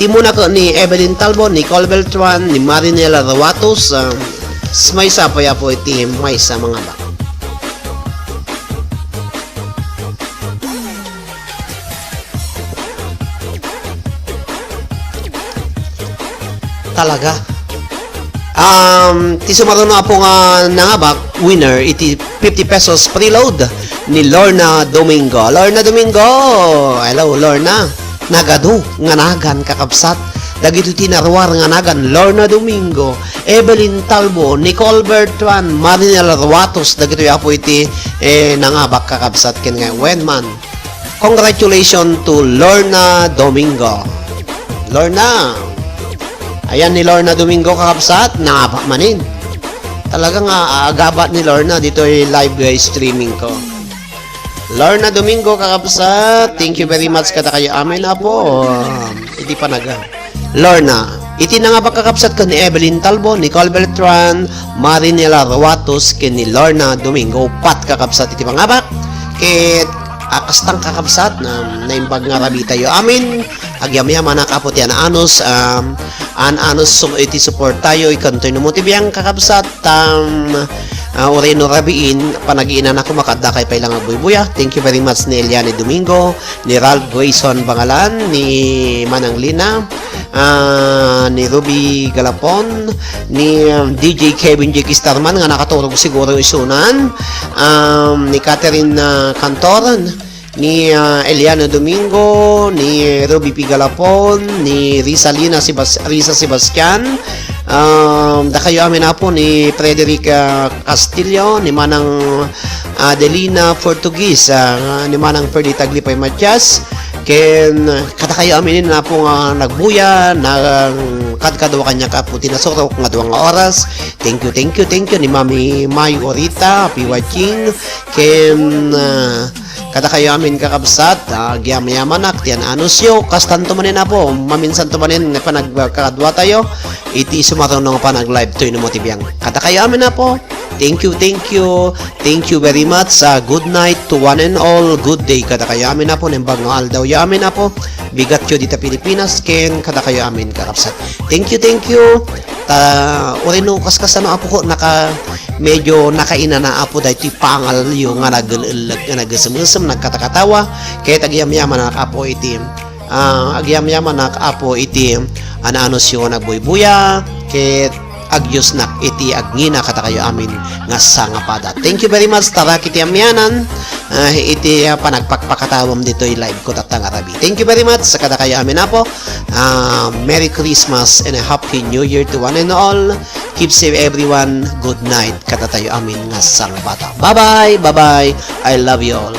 ti muna ko ni Evelyn Talbon, Nicole Beltran, ni Marinela Ruatos, ah, s-, maysa pay, Apo, iti maysa mangabak. Talaga. Um, ti sumaruno, Apo, nga nangabak, winner iti fifty pesos preload ni Lorna Domingo. Lorna Domingo! Hello, Lorna. Nagadu nga nagan, kakabsat. Dagitoy ti naruar nga nagan, Lorna Domingo, Evelyn Talbo, Nicole Bertrand, Marinel Ruatos, dagitoy, Apo, iti, eh, nangabak, kakabsat, ken nga wen man. Congratulations to Lorna Domingo. Lorna. Ayan ni Lorna Domingo, kakabsat, nangabak manin. Talaga nga, ah, agabat ni Lorna ditoy live, eh, streaming ko. Lorna Domingo, kakabsat, thank you very much kada kayo amin, Apo. Iti panaga. Lorna, iti nangabak, kakabsat, ken ni Evelyn Talbo, Nicole Beltran, Marinela Ruatos, ken ni Lorna Domingo. Upat, kakabsat, iti mangabak. Ket, ah, kastang, kakabsat, na naimbag nga rabii tayo amin. Agyamyamanak, Apo, ti an-anus, um, an-anus sum-, iti support tayo, ikantoy no mo ti biang, kakabsat, tam, ah, uray no rabiin, panagiinan ako, makadda kay pay lang agbuybuya. Thank you very much ni Eliane Domingo, ni Ralph Grayson Bangalan, ni Manang Lina, ah, ni Ruby Galapon, ni, um, D J Kevin J K Starman nga nakaturog siguro isunan, um, ni Catherine, ah, Cantor, ni, ah, Eliana Domingo, ni Ruby Pigalapon, ni Risalina Sebas-, Risa Sebastian, um, dakayo amin, Apo, ni Frederick, ah, Castillo, ni Manang Adelina Portuguese, ah, ni Manang Ferdy Taglipay Matias, ken kadakayo amin, Apo, nga nagbuya, nagkadkadua kaniak, Apo, ti nasurok nga dua nga oras. Thank you, thank you, thank you, ni Mami May Orita, Happy watching, ken, ah, kadakayo amin, kakabsat, ah, agyamayaman-ak ti an-anusyo, kastanto manen, Apo, maminsanto manen, panagkakaduatayo, iti sumarunong panag-live toy no mo ti biang. Kadakayo amin, Apo, thank you, thank you, thank you very much, ah, good night to one and all, good day, kadakayo amin, Apo, naimbag nga aldawyo amin, Apo, bigatyo dita Pilipinas, ken kadakayo amin, kakabsat. Thank you, thank you. Ta, uray no kaskasano, Apo ko, naka-, medyo nakainana, Apo, daytoy pangalyo nga nagel-, nga nagesem-esem, nagkatakatawa, ket agyamyamanak, Apo, iti, ah, agyamyamanak, Apo, iti an-anusyo nga nagbuybuya, ket agyusnak iti agngina kadakayo amin nga sangapada. Thank you very much, Tarak iti Amianan, ah, iti, ah, panagpakpakatawam ditoy live ko tatta nga rabii. Thank you very much sa kadakayo amin, Apo. Ah, Merry Christmas and a Happy New Year to one and all. Keep safe, everyone. Good night kadatayo amin nga sangbata. Bye-bye, bye-bye. I love you all.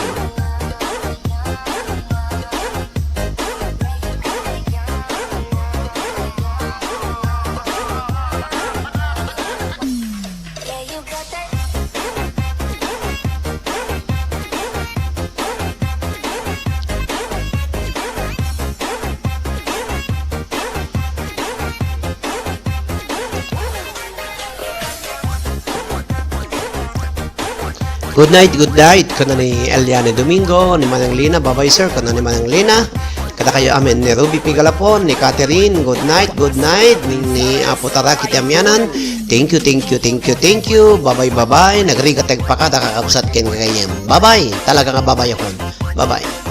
Good night, good night, kuna ni Eliana Domingo, ni Manang Lina, bye-bye, sir, kuna ni Manang Lina. Kadakayo amin ni Ruby Pigalapon, ni Catherine, good night, good night, ni, ni Apo Tarak iti Amianan. Thank you, thank you, thank you, thank you. Bye-bye, bye-bye. Nagrigat ti agpakada, kakabsat ken kagayem. Bye-bye. Talaga nga bye-bye ako. Bye-bye.